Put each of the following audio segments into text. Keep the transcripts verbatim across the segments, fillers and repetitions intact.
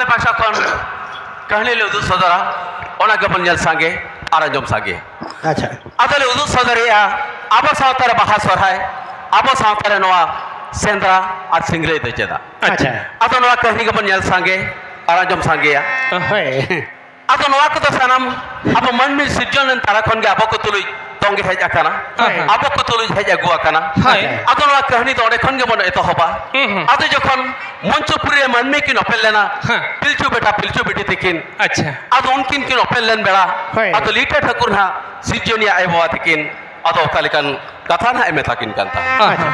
ᱯᱟᱦᱴᱟ ᱠᱷᱚᱱ ᱠᱟᱹᱦᱱᱤ ᱞᱮ ᱩᱫᱩᱜ ᱥᱚᱫᱚᱨᱟ, ᱚᱱᱟ ᱜᱮᱵᱚᱱ ᱧᱮᱞ ᱥᱟᱸᱜᱮ ᱟᱨ ᱟᱸᱡᱚᱢ ᱥᱟᱸᱜᱮ᱾ ᱟᱪᱪᱷᱟ᱾ ᱟᱫᱚ ᱞᱮ ᱩᱫᱩᱜ ᱥᱚᱫᱚᱨᱮᱜᱼᱟ ᱟᱵᱚ ᱥᱟᱶᱛᱟ ᱨᱮ ᱵᱟᱦᱟ ᱥᱚᱨᱦᱟᱭ, ᱟᱵᱚ ᱥᱟᱶᱛᱟ ᱨᱮ ᱱᱚᱣᱟ ᱥᱮᱸᱫᱽᱨᱟ ᱟᱨ ᱥᱤᱝᱨᱟᱹᱭ ᱫᱚ ᱪᱮᱫᱟᱜ? ᱟᱪᱪᱷᱟ᱾ ᱟᱫᱚ ᱱᱚᱣᱟ ᱠᱟᱹᱦᱱᱤ ᱜᱮᱵᱚᱱ ᱧᱮᱞ ᱥᱟᱸᱜᱮ ᱟᱨ ᱟᱸᱡᱚᱢ ᱥᱟᱸᱜᱮᱭᱟ᱾ ᱦᱳᱭ᱾ ᱟᱫᱚ ᱱᱚᱣᱟ ᱠᱚᱫᱚ ᱥᱟᱱᱟᱢ ᱟᱵᱚ ᱢᱟᱹᱱᱢᱤ ᱥᱤᱨᱡᱚᱱ ᱞᱮᱱ ᱛᱟᱨᱟ ᱠᱷᱚᱱ ᱜᱮ ᱟᱵᱚ ᱠᱚ ᱛᱩᱞᱩᱡ ᱛᱚᱝᱜᱮ ᱦᱮᱡ ᱟᱠᱟᱱᱟ, ᱦᱳᱭ᱾ ᱟᱵᱚ ᱠᱚ ᱛᱩᱞᱩᱡ ᱦᱮᱡ ᱟᱹᱜᱩ ᱟᱠᱟᱱᱟ᱾ ᱦᱳᱭ᱾ ᱟᱫᱚ ᱱᱚᱣᱟ ᱠᱟᱹᱦᱱᱤ ᱫᱚ ᱚᱸᱰᱮ ᱠᱷᱚᱱ ᱜᱮᱵᱚᱱ ᱮᱛᱚᱦᱚᱵᱟ᱾ ᱦᱩᱸ, ᱦᱩᱸ᱾ ᱟᱫᱚ ᱡᱚᱠᱷᱚᱱ ᱢᱚᱧᱪᱚᱯᱩᱨᱤ ᱨᱮ ᱢᱟᱹᱱᱢᱤ ᱠᱤᱱ ᱚᱯᱮᱞ ᱞᱮᱱᱟ, ᱦᱮᱸ᱾ ᱯᱤᱞᱪᱩ ᱵᱮᱴᱟ ᱯᱤᱞᱪᱩ ᱵᱤᱴᱤ ᱛᱤᱠᱤᱱ, ᱟᱪᱪᱷᱟ᱾ ᱟᱫᱚ ᱩᱱᱠᱤᱱ ᱠᱤᱱ ᱚᱯᱮᱞ ᱞᱮᱱ ᱵᱮᱲᱟ, ᱦᱳᱭ᱾ ᱟᱫᱚ ᱞᱤᱴᱟᱹ ᱴᱷᱟᱹᱠᱩᱨ ᱱᱟᱦᱟᱜ ᱥᱤᱨᱡᱚᱱᱤᱭᱟᱹ ᱟᱭᱳ ᱵᱟᱵᱟ ᱛᱤᱠᱤᱱ ᱟᱫᱚ ᱚᱠᱟ ᱞᱮᱠᱟᱱ ᱠᱟᱛᱷᱟ ᱱᱟᱦᱟᱜ ᱮ ᱢᱮᱛᱟ ᱠᱤᱱ ᱠᱟᱱ ᱛᱟᱦᱮᱸᱫ? ᱟᱪᱪᱷᱟ᱾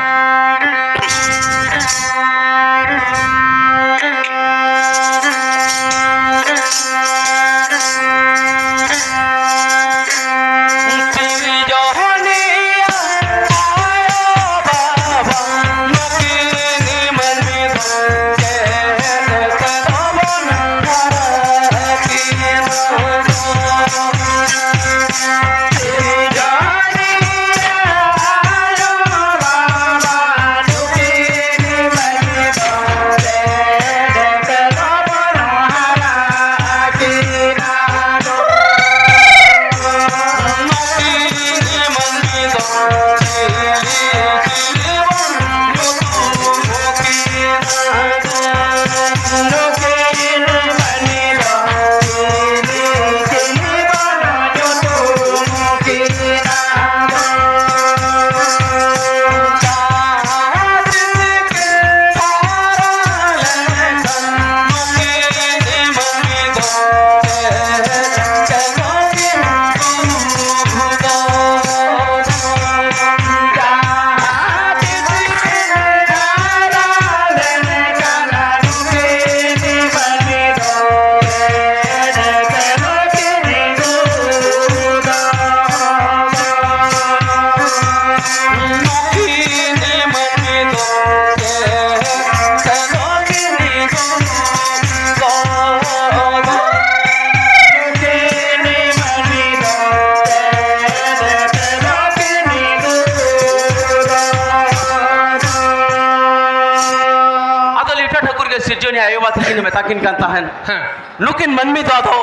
ᱟᱫᱚ ᱞᱤᱴᱟᱹ ᱴᱷᱟᱹᱠᱩᱨ ᱜᱮ ᱥᱤᱨᱡᱚᱱᱤᱭᱟᱹ ᱟᱭᱳ ᱵᱟᱵᱟ ᱛᱟᱹᱠᱤᱱ ᱢᱮᱛᱟ ᱠᱤᱱ ᱠᱟᱱ ᱛᱟᱦᱮᱱ, ᱦᱮᱸ᱾ ᱱᱩᱠᱤᱱ ᱢᱟᱹᱱᱢᱤ ᱫᱚ ᱟᱫᱚ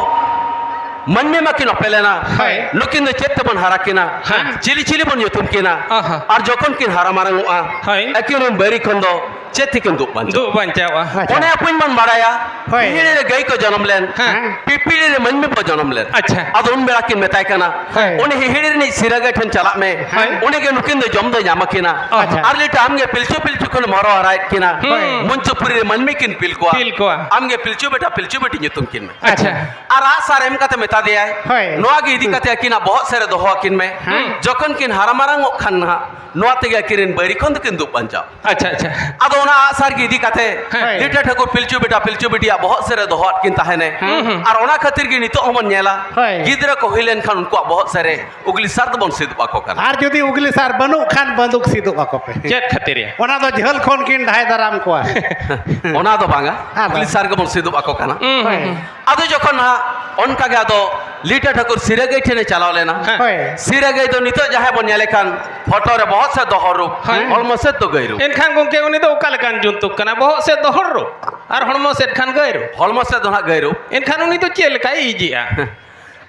ᱢᱟᱹᱱᱢᱤ ᱢᱟᱠᱤᱱ ᱚᱯᱮᱞᱮᱱᱟ᱾ ᱦᱳᱭ᱾ ᱱᱩᱠᱤᱱ ᱫᱚ ᱪᱮᱫ ᱛᱮᱵᱚᱱ ᱦᱟᱨᱟ ᱠᱤᱱᱟ? ᱦᱮᱸ᱾ ᱪᱤᱞᱤ ᱪᱤᱞᱤ ᱵᱚᱱ ᱧᱩᱛᱩᱢ ᱠᱤᱱᱟ? ᱟᱦᱟ᱾ ᱟᱨ ᱡᱚᱠᱷᱚᱱ ᱠᱤᱱ ᱦᱟᱨᱟ ᱢᱟᱨᱟᱝᱚᱜᱼᱟ, ᱦᱳᱭ᱾ ᱟᱹᱠᱤᱱ ᱨᱮᱱ ᱵᱟᱹᱭᱨᱤ ᱠᱷᱚᱱ ᱫᱚ ᱪᱮᱫ ᱛᱮᱠᱤᱱ ᱫᱩᱜ ᱵᱟᱧᱪᱟᱣᱟ? ᱫᱩᱜ ᱵᱟᱧᱪᱟᱣᱟ᱾ ᱟᱪᱪᱷᱟ᱾ ᱚᱱᱮ ᱟᱯᱚᱧ ᱵᱚᱱ ᱵᱟᱲᱟᱭᱟ, ᱦᱳᱭ᱾ ᱦᱤᱦᱤᱲᱤ ᱨᱮ ᱜᱟᱹᱭ ᱠᱚ ᱡᱚᱱᱚᱢ ᱞᱮᱱ, ᱦᱮᱸ᱾ ᱯᱤᱯᱤᱲᱤ ᱨᱮ ᱢᱟᱹᱱᱢᱤ ᱵᱚ ᱡᱚᱱᱚᱢ ᱞᱮᱱ᱾ ᱟᱪᱪᱷᱟ᱾ ᱟᱫᱚ ᱩᱱ ᱵᱮᱲᱟ ᱠᱤᱱ ᱢᱮᱛᱟᱭ ᱠᱟᱱᱟ, ᱦᱳᱭ᱾ ᱩᱱᱤ ᱦᱤᱦᱤᱲᱤ ᱨᱤᱱᱤᱡ ᱥᱤᱨᱟᱹ ᱜᱟᱹᱭ ᱴᱷᱮᱱ ᱪᱟᱞᱟᱜ ᱢᱮ, ᱦᱳᱭ᱾ ᱩᱱᱤ ᱜᱮ ᱱᱩᱠᱤᱱ ᱫᱚ ᱡᱚᱢ ᱫᱚᱭ ᱧᱟᱢ ᱟᱹᱠᱤᱱᱟ᱾ ᱟᱪᱪᱷᱟ᱾ ᱟᱨ ᱞᱤᱴᱟ ᱟᱢ ᱜᱮ ᱯᱤᱞᱪᱩ ᱯᱤᱞᱪᱩ ᱠᱷᱚᱱ ᱦᱚᱨᱚ ᱦᱟᱨᱟᱭᱮᱫ ᱠᱤᱱᱟ, ᱦᱳᱭ᱾ ᱢᱚᱧᱪᱚᱯᱩᱨᱤ ᱨᱮ ᱢᱟᱹᱱᱢᱤ ᱠᱤᱱ ᱯᱤᱞ ᱠᱚᱣᱟ᱾ ᱯᱤᱞ ᱠᱚᱣᱟ᱾ ᱟᱢ ᱜᱮ ᱯᱤᱞᱪᱩ ᱵᱮᱴᱟ ᱯᱤᱞᱪᱩ ᱵᱮᱴᱤ ᱧᱩᱛᱩᱢ ᱠᱤᱱ ᱢᱮ᱾ ᱟᱪᱪᱷᱟ᱾ ᱟᱨ ᱟᱜ ᱥᱟᱨ ᱮᱢ ᱠᱟᱛᱮ ᱢᱮᱛᱟ ᱫᱮᱭᱟᱭ, ᱦᱳᱭ᱾ ᱱᱚᱣᱟ ᱜᱮ ᱤᱫᱤ ᱠᱟᱛᱮ ᱟᱹᱠᱤᱱᱟᱜ ᱵᱚᱦᱚᱜ ᱥᱮᱫ ᱨᱮ ᱫᱚᱦᱚ ᱟᱹᱠᱤᱱ ᱢᱮ᱾ ᱦᱮᱸ᱾ ᱡᱚᱠᱷᱚᱱ ᱠᱤᱱ ᱦᱟᱨᱟ ᱢᱟᱨᱟᱝ ᱚᱜ ᱠᱷᱟᱱ ᱱᱟᱦᱟᱜ, ᱱᱚᱣᱟ ᱛᱮᱜᱮ ᱟᱹᱠᱤᱱ ᱨᱮᱱ ᱵᱟᱹᱭᱨᱤ ᱠᱷᱚᱱ ᱫᱚᱠᱤᱱ ᱫᱩᱜ ᱵᱟᱧᱪᱟᱣ᱾ ᱟᱪᱪᱷᱟ, ᱟᱪᱪᱷᱟ᱾ ᱟᱫᱚ ᱚᱱᱟ ᱟᱜ ᱥᱟᱨ ᱜᱮ ᱤᱫᱤ ᱠᱟᱛᱮ ᱦᱮᱸ᱾ ᱞᱤᱴᱟᱹ ᱴᱷᱟᱹᱠᱩᱨ ᱯᱤᱞᱪᱩ ᱵᱮᱴᱟ ᱯᱤᱞᱪᱩ ᱵᱤᱴᱤᱭᱟᱜ ᱵᱚᱦᱚᱜ ᱥᱮᱫ ᱨᱮ ᱫᱚᱦᱚᱣᱟᱫ ᱠᱤᱱ ᱛᱟᱦᱮᱱᱮ᱾ ᱦᱩᱸ, ᱦᱩᱸ᱾ ᱟᱨ ᱚᱱᱟ ᱠᱷᱟᱹᱛᱤᱨ ᱜᱮ ᱱᱤᱛᱚᱜ ᱦᱚᱸᱵᱚᱱ ᱧᱮᱞᱟ, ᱦᱳᱭ᱾ ᱜᱤᱫᱽᱨᱟᱹ ᱠᱚ ᱦᱩᱭ ᱞᱮᱱᱠᱷᱟᱱ ᱩᱱᱠᱩᱣᱟᱜ ᱵᱚᱦᱚᱜ ᱥᱮᱫ ᱨᱮ ᱩᱜᱽᱞᱤ ᱥᱟᱨ ᱫᱚᱵᱚᱱ ᱥᱤᱫᱩᱵ ᱟᱠᱚ ᱠᱟᱱᱟ᱾ ᱟᱨ ᱡᱩᱫᱤ ᱩᱜᱽᱞᱤ ᱥᱟᱨ ᱵᱟᱹᱱᱩᱜ ᱠᱷᱟᱱ ᱵᱟᱹᱫᱩᱠ ᱥᱤᱫᱩᱵ ᱟᱠᱚ ᱯᱮ᱾ ᱪᱮᱫ ᱠᱷᱟᱹᱛᱤᱨ ᱭᱟ? ᱚᱱᱟ ᱫᱚ ᱡᱷᱟᱹᱞ ᱠᱷᱚᱱ ᱠᱤᱱ ᱰᱷᱟᱭ ᱫᱟᱨᱟᱢ ᱠᱚᱣᱟ᱾ ᱚᱱᱟ ᱫᱚ ᱵᱟᱝᱟ, ᱟᱫᱚ? ᱩᱜᱽᱞᱤ ᱥᱟᱨ ᱜᱮᱵᱚᱱ ᱥᱤᱫᱩᱵ ᱟᱠᱚ ᱠᱟᱱᱟ᱾ ᱦᱩᱸ, ᱦᱳᱭ᱾ ᱦᱩᱸ, ᱦᱩᱸ᱾ ᱟᱫᱚ ᱡᱚᱠᱷᱚᱱ ᱦᱟᱸᱜ ᱚᱱᱠᱟ ᱜᱮ ᱟᱫᱚ ᱞᱤᱴᱟᱹ ᱴᱷᱟᱹᱠᱩᱨ ᱥᱤᱨᱟᱹ ᱜᱟᱹᱭ ᱴᱷᱮᱱᱮ ᱪᱟᱞᱟᱣ ᱞᱮᱱᱟ᱾ ᱦᱮᱸ᱾ ᱦᱳᱭ᱾ ᱥᱤᱨᱟᱹ ᱜᱟᱹᱭ ᱫᱚ ᱱᱤᱛᱚᱜ ᱡᱟᱦᱟᱸᱭ ᱵᱚᱱ ᱧᱮᱞᱮ ᱠᱟᱱ ᱯᱷᱳᱴᱳ ᱨᱮ ᱵᱚᱦᱚᱜ ᱥᱮᱫ ᱫᱚ ᱦᱚᱲ ᱨᱩᱯ, ᱦᱮᱸ᱾ ᱦᱚᱲᱢᱚ ᱥᱮᱫ ᱫᱚ ᱜᱟᱹᱭ ᱨᱩᱯ᱾ ᱮᱱᱠᱷᱟᱱ ᱜᱚᱢᱠᱮ ᱩᱱᱤ ᱫᱚ ᱚᱠᱟ ᱞᱮᱠᱟᱱ ᱡᱚᱱᱛᱩ ᱠᱟᱱᱟ? ᱵᱚᱦᱚᱜ ᱥᱮᱫ ᱫᱚ ᱦᱚᱲ ᱨᱩᱯ ᱟᱨ ᱦᱚᱲᱢᱚ ᱥᱮᱫ ᱠᱷᱟᱱ ᱜᱟᱹᱭ ᱨᱩᱯ᱾ ᱦᱚᱲᱢᱚ ᱥᱮᱫ ᱫᱚ ᱦᱟᱸᱜ ᱜᱟᱹᱭ ᱨᱩᱯ᱾ ᱮᱱᱠᱷᱟᱱ ᱩᱱᱤ ᱫᱚ ᱪᱮᱫ ᱞᱮᱠᱟᱭ ᱤᱡᱤᱜᱼᱟ?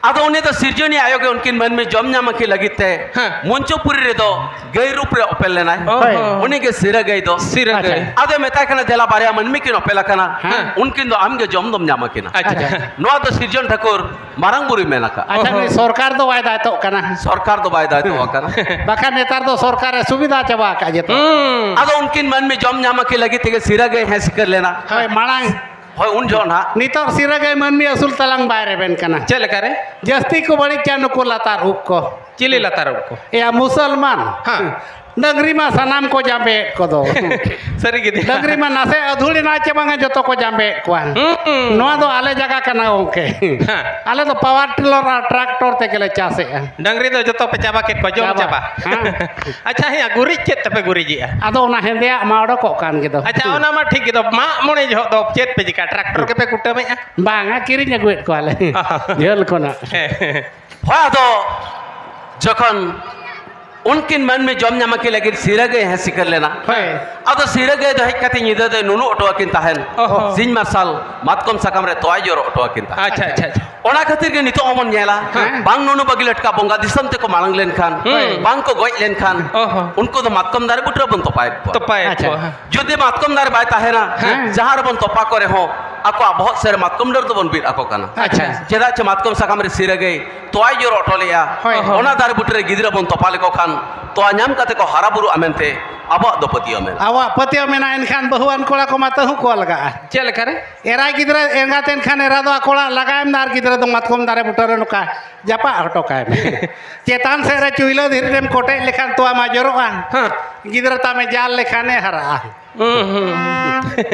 ᱟᱫᱚ ᱩᱱᱤ ᱫᱚ ᱥᱤᱨᱡᱚᱱᱤᱭᱟᱹ ᱟᱭᱳ ᱜᱮ ᱩᱱᱠᱤᱱ ᱢᱟᱹᱱᱢᱤ ᱡᱚᱢ ᱧᱟᱢ ᱟᱹᱠᱤᱱ ᱞᱟᱹᱜᱤᱫ ᱛᱮ ᱦᱮᱸ᱾ ᱢᱚᱧᱪᱚᱯᱩᱨᱤ ᱨᱮᱫᱚ ᱜᱟᱹᱭ ᱨᱩᱯ ᱨᱮ ᱚᱯᱮᱞ ᱞᱮᱱᱟᱭ᱾ ᱚ ᱦᱳᱭ᱾ ᱦᱚᱸ᱾ ᱩᱱᱤ ᱜᱮ ᱥᱤᱨᱟᱹ ᱜᱟᱹᱭ ᱫᱚ᱾ ᱥᱤᱨᱟᱹ ᱜᱟᱹᱭ᱾ ᱟᱪᱪᱷᱟ᱾ ᱟᱫᱚᱭ ᱢᱮᱛᱟᱭ ᱠᱟᱱᱟ, "ᱫᱮᱞᱟ ᱵᱟᱨᱭᱟ ᱢᱟᱹᱱᱢᱤ ᱠᱤᱱ ᱚᱯᱮᱞ ᱟᱠᱟᱱᱟ, ᱦᱮᱸ᱾ ᱩᱱᱠᱤᱱ ᱫᱚ ᱟᱢ ᱜᱮ ᱡᱚᱢ ᱫᱚᱢ ᱧᱟᱢ ᱟᱹᱠᱤᱱᱟ᱾" ᱟᱪᱪᱷᱟ᱾ ᱟᱪᱪᱷᱟ᱾ ᱱᱚᱣᱟ ᱫᱚ ᱥᱤᱨᱡᱚᱱ ᱴᱷᱟᱹᱠᱩᱨ ᱢᱟᱨᱟᱝ ᱵᱩᱨᱩᱭ ᱢᱮᱱ ᱟᱠᱟᱫ᱾ ᱟᱪᱪᱷᱟ, ᱚ ᱱᱩᱭ ᱦᱚᱸ᱾ ᱥᱚᱨᱠᱟᱨ ᱫᱚ ᱵᱟᱭ ᱫᱟᱭᱛᱚᱜ ᱠᱟᱱᱟ᱾ ᱥᱚᱨᱠᱟᱨ ᱫᱚ ᱵᱟᱭ ᱫᱟᱭᱛᱚᱜ ᱠᱟᱱᱟ᱾ ᱵᱟᱠᱷᱟᱱ ᱱᱮᱛᱟᱨ ᱫᱚ ᱥᱚᱨᱠᱟᱨᱮ ᱥᱩᱵᱤᱫᱷᱟ ᱪᱟᱵᱟ ᱟᱠᱟᱫ ᱡᱚᱛᱚ᱾ ᱦᱩᱸ᱾ ᱟᱫᱚ ᱩᱱᱠᱤᱱ ᱢᱟᱹᱱᱢᱤ ᱡᱚᱢ ᱧᱟᱢ ᱟᱹᱠᱤᱱ ᱞᱟᱹᱜᱤᱫ ᱛᱮᱜᱮ ᱥᱤᱨᱟᱹ ᱜᱟᱹᱭ ᱦᱮᱸ ᱥᱤᱠᱟᱹᱨ ᱞᱮᱱᱟ᱾ ᱦᱳᱭ, ᱢᱟᱲᱟᱝ᱾ ᱦᱳᱭ, ᱩᱱ ᱡᱚᱦᱚᱜ ᱱᱟᱦᱟᱜ᱾ ᱱᱤᱛᱚᱜ ᱥᱤᱨᱟᱹ ᱜᱟᱹᱭ ᱢᱟᱹᱱᱢᱤ ᱟᱹᱥᱩᱞ ᱛᱟᱞᱟᱝ ᱵᱟᱭ ᱨᱮᱵᱮᱱ ᱠᱟᱱᱟ᱾ ᱪᱮᱫ ᱞᱮᱠᱟ ᱨᱮ? ᱡᱟᱹᱥᱛᱤ ᱠᱚ ᱵᱟᱹᱲᱤᱡ ᱠᱟᱱ ᱱᱩᱠᱩ ᱞᱟᱛᱟᱨ ᱩᱵ ᱠᱚ᱾ ᱪᱤᱞᱤ ᱞᱟᱛᱟᱨ ᱩᱵ ᱠᱚ? ᱮᱭᱟ, ᱢᱩᱥᱚᱞᱢᱟᱱ᱾ ᱦᱮᱸ᱾ ᱰᱟᱹᱝᱨᱤ ᱢᱟ ᱥᱟᱱᱟᱢ ᱠᱚ ᱡᱟᱸᱵᱮᱭᱮᱫ ᱠᱚᱫᱚ᱾ ᱥᱟᱹᱨᱤ ᱜᱮ ᱫᱤ᱾ ᱰᱟᱹᱝᱨᱤ ᱢᱟ ᱱᱟᱥᱮ ᱟᱹᱫᱷᱩᱲ ᱮᱱᱟ ᱪᱮ ᱵᱟᱝᱟ, ᱡᱚᱛᱚ ᱠᱚ ᱡᱟᱸᱵᱮᱭᱮᱫ ᱠᱚᱣᱟ᱾ ᱦᱩᱸ᱾ ᱱᱚᱣᱟ ᱫᱚ ᱟᱞᱮ ᱡᱟᱭᱜᱟ ᱠᱟᱱᱟ ᱜᱚᱢᱠᱮ᱾ ᱦᱮᱸ᱾ ᱟᱞᱮ ᱫᱚ power tiller ᱟᱨ tractor ᱛᱮᱜᱮ ᱞᱮ ᱪᱟᱥᱮᱜᱼᱟ᱾ ᱰᱟᱹᱝᱨᱤ ᱫᱚ ᱡᱚᱛᱚ ᱯᱮ ᱪᱟᱵᱟ ᱠᱮᱫ ᱠᱚᱣᱟ, ᱡᱚᱢ ᱪᱟᱵᱟ᱾ ᱪᱟᱵᱟ᱾ ᱦᱮᱸ᱾ ᱟᱪᱪᱷᱟ, ᱦᱮᱸ, ᱜᱩᱨᱤᱡ ᱪᱮᱫ ᱛᱮᱯᱮ ᱜᱩᱨᱤᱡᱮᱜᱼᱟ? ᱟᱫᱚ ᱚᱱᱟ ᱦᱮᱸᱫᱮᱭᱟᱜ ᱢᱟ ᱚᱰᱚᱠᱚᱜ ᱠᱟᱱ ᱜᱮ ᱫᱚ᱾ ᱟᱪᱪᱷᱟ, ᱚᱱᱟ ᱢᱟ ᱴᱷᱤᱠ ᱜᱮ ᱫᱚ, ᱢᱟᱜ ᱢᱚᱬᱮ ᱡᱚᱦᱚᱜ ᱫᱚ ᱪᱮᱫ ᱯᱮ ᱪᱤᱠᱟ, tractor ᱜᱮᱯᱮ ᱠᱩᱴᱟᱹᱢᱮᱜᱼᱟ? ᱵᱟᱝᱟ, ᱠᱤᱨᱤᱧ ᱟᱹᱜᱩᱭᱮᱫ ᱠᱚᱣᱟᱞᱮ᱾ ᱚ᱾ ᱡᱷᱟᱹᱞ ᱠᱷᱚᱱᱟᱜ᱾ ᱦᱮᱸ᱾ ᱦᱳᱭ, ᱟᱫᱚ ᱡᱚᱠᱷᱚᱱ ᱩᱱᱠᱤᱱ ᱢᱟᱹᱱᱢᱤ ᱡᱚᱢ ᱧᱟᱢ ᱟᱹᱠᱤᱱ ᱞᱟᱹᱜᱤᱫ ᱥᱤᱨᱟᱹ ᱜᱟᱹᱭ ᱦᱮᱸ ᱥᱤᱠᱟᱹᱨ ᱞᱮᱱᱟ᱾ ᱦᱳᱭ᱾ ᱟᱫᱚ ᱥᱤᱨᱟᱹ ᱜᱟᱹᱭ ᱫᱚ ᱦᱮᱡ ᱠᱟᱛᱮ ᱧᱤᱫᱟᱹ ᱫᱚᱭ ᱱᱩᱱᱩ ᱦᱚᱴᱚ ᱟᱹᱠᱤᱱ ᱛᱟᱦᱮᱱ᱾ ᱚ ᱦᱚᱸ᱾ ᱥᱤᱧ ᱢᱟᱨᱥᱟᱞ ᱢᱟᱛᱠᱚᱢ ᱥᱟᱠᱟᱢ ᱨᱮ ᱛᱚᱣᱟᱭ ᱡᱚᱨᱚ ᱦᱚᱴᱚ ᱟᱹᱠᱤᱱ ᱛᱟᱦᱮᱱ᱾ ᱟᱪᱪᱷᱟ, ᱟᱪᱪᱷᱟ, ᱟᱪᱪᱷᱟ᱾ ᱚᱱᱟ ᱠᱷᱟᱹᱛᱤᱨ ᱜᱮ ᱱᱤᱛᱚᱜ ᱦᱚᱸᱵᱚᱱ ᱧᱮᱞᱟ, ᱦᱮᱸ᱾ ᱵᱟᱝ ᱱᱩᱱᱩ ᱵᱟᱹᱜᱤ ᱞᱮᱴᱠᱟ ᱵᱚᱸᱜᱟ ᱫᱤᱥᱚᱢ ᱛᱮᱠᱚ ᱢᱟᱲᱟᱝ ᱞᱮᱱᱠᱷᱟᱱ, ᱦᱩᱸ᱾ ᱵᱟᱝ ᱠᱚ ᱜᱚᱡ ᱞᱮᱱᱠᱷᱟᱱ, ᱚ ᱦᱚᱸ᱾ ᱩᱱᱠᱩ ᱫᱚ ᱢᱟᱛᱠᱚᱢ ᱫᱟᱨᱮ ᱵᱩᱴᱟᱹ ᱨᱮᱵᱚᱱ ᱛᱚᱯᱟᱭᱮᱫ ᱠᱚᱣᱟ᱾ ᱛᱚᱯᱟᱭᱮᱫ ᱟᱪᱪᱷᱟ᱾ ᱠᱚᱣᱟ, ᱦᱮᱸ᱾ ᱡᱩᱫᱤ ᱢᱟᱛᱠᱚᱢ ᱫᱟᱨᱮ ᱵᱟᱭ ᱛᱟᱦᱮᱱᱟ, ᱦᱮᱸ᱾ ᱡᱟᱦᱟᱸ ᱨᱮᱵᱚᱱ ᱛᱚᱯᱟ ᱠᱚ ᱨᱮᱦᱚᱸ ᱟᱠᱚᱣᱟᱜ ᱵᱚᱦᱚᱜ ᱥᱮᱫ ᱨᱮ ᱢᱟᱛᱠᱚᱢ ᱰᱟᱹᱨ ᱫᱚᱵᱚᱱ ᱵᱤᱫ ᱟᱠᱚ ᱠᱟᱱᱟ᱾ ᱟᱪᱪᱷᱟ᱾ ᱪᱮᱫᱟᱜ ᱪᱮ ᱢᱟᱛᱠᱚᱢ ᱥᱟᱠᱟᱢ ᱨᱮ ᱥᱤᱨᱟᱹ ᱜᱟᱹᱭ ᱛᱚᱣᱟᱭ ᱡᱚᱨᱚ ᱦᱚᱴᱚ ᱞᱮᱜᱼᱟ᱾ ᱦᱳᱭ, ᱦᱳᱭ᱾ ᱚᱱᱟ ᱫᱟᱨᱮ ᱵᱩᱴᱟᱹ ᱨᱮ ᱜᱤᱫᱽᱨᱟᱹ ᱵᱚᱱ ᱛᱚᱯᱟ ᱞᱮᱠᱚ ᱠᱷᱟᱱ ᱛᱚᱣᱟ ᱧᱟᱢ ᱠᱟᱛᱮ ᱠᱚ ᱦᱟᱨᱟ ᱵᱩᱨᱩᱜᱼᱟ ᱢᱮᱱᱛᱮ ᱟᱵᱚᱣᱟᱜ ᱫᱚ ᱯᱟᱹᱛᱭᱟᱹᱣ ᱢᱮᱱᱟᱜᱼᱟ᱾ ᱟᱵᱚᱣᱟᱜ ᱯᱟᱹᱛᱭᱟᱹᱣ ᱢᱮᱱᱟᱜᱼᱟ, ᱮᱱᱠᱷᱟᱱ ᱵᱟᱹᱦᱩᱣᱟᱱ ᱠᱚᱲᱟ ᱠᱚ ᱢᱟ ᱛᱟᱹᱦᱩ ᱠᱚ ᱞᱟᱜᱟᱜᱼᱟ᱾ ᱪᱮᱫ ᱞᱮᱠᱟ ᱨᱮ? ᱮᱨᱟ ᱜᱤᱫᱽᱨᱟᱹ ᱮᱸᱜᱟᱛ ᱮᱱ ᱠᱷᱟᱱ ᱮᱨᱟ ᱫᱚ ᱟᱠᱚ ᱚᱲᱟᱜ ᱞᱟᱜᱟᱭᱮᱢ ᱟᱨ ᱜᱤᱫᱽᱨᱟᱹ ᱫᱚ ᱢᱟᱛᱠᱚᱢ ᱫᱟᱨᱮ ᱵᱩᱴᱟᱹ ᱨᱮ ᱱᱚᱝᱠᱟ ᱡᱟᱯᱟᱜ ᱦᱚᱴᱚ ᱠᱟᱭ ᱢᱮ᱾ ᱪᱮᱛᱟᱱ ᱥᱮᱫ ᱨᱮ ᱪᱩᱭᱞᱟᱹ ᱫᱷᱤᱨᱤ ᱨᱮᱢ ᱠᱚᱴᱮᱡ ᱞᱮᱠᱷᱟᱱ ᱛᱚᱣᱟ ᱢᱟ ᱡᱚᱨᱚᱜᱼᱟ᱾ ᱦᱮᱸ᱾ ᱜᱤᱫᱽᱨᱟᱹ ᱛᱟᱢᱮ ᱡᱟᱞ ᱞᱮᱠᱷᱟᱱᱮ ᱦᱟᱨᱟᱜᱼᱟ᱾ ᱦᱩᱸ, ᱦᱩᱸ᱾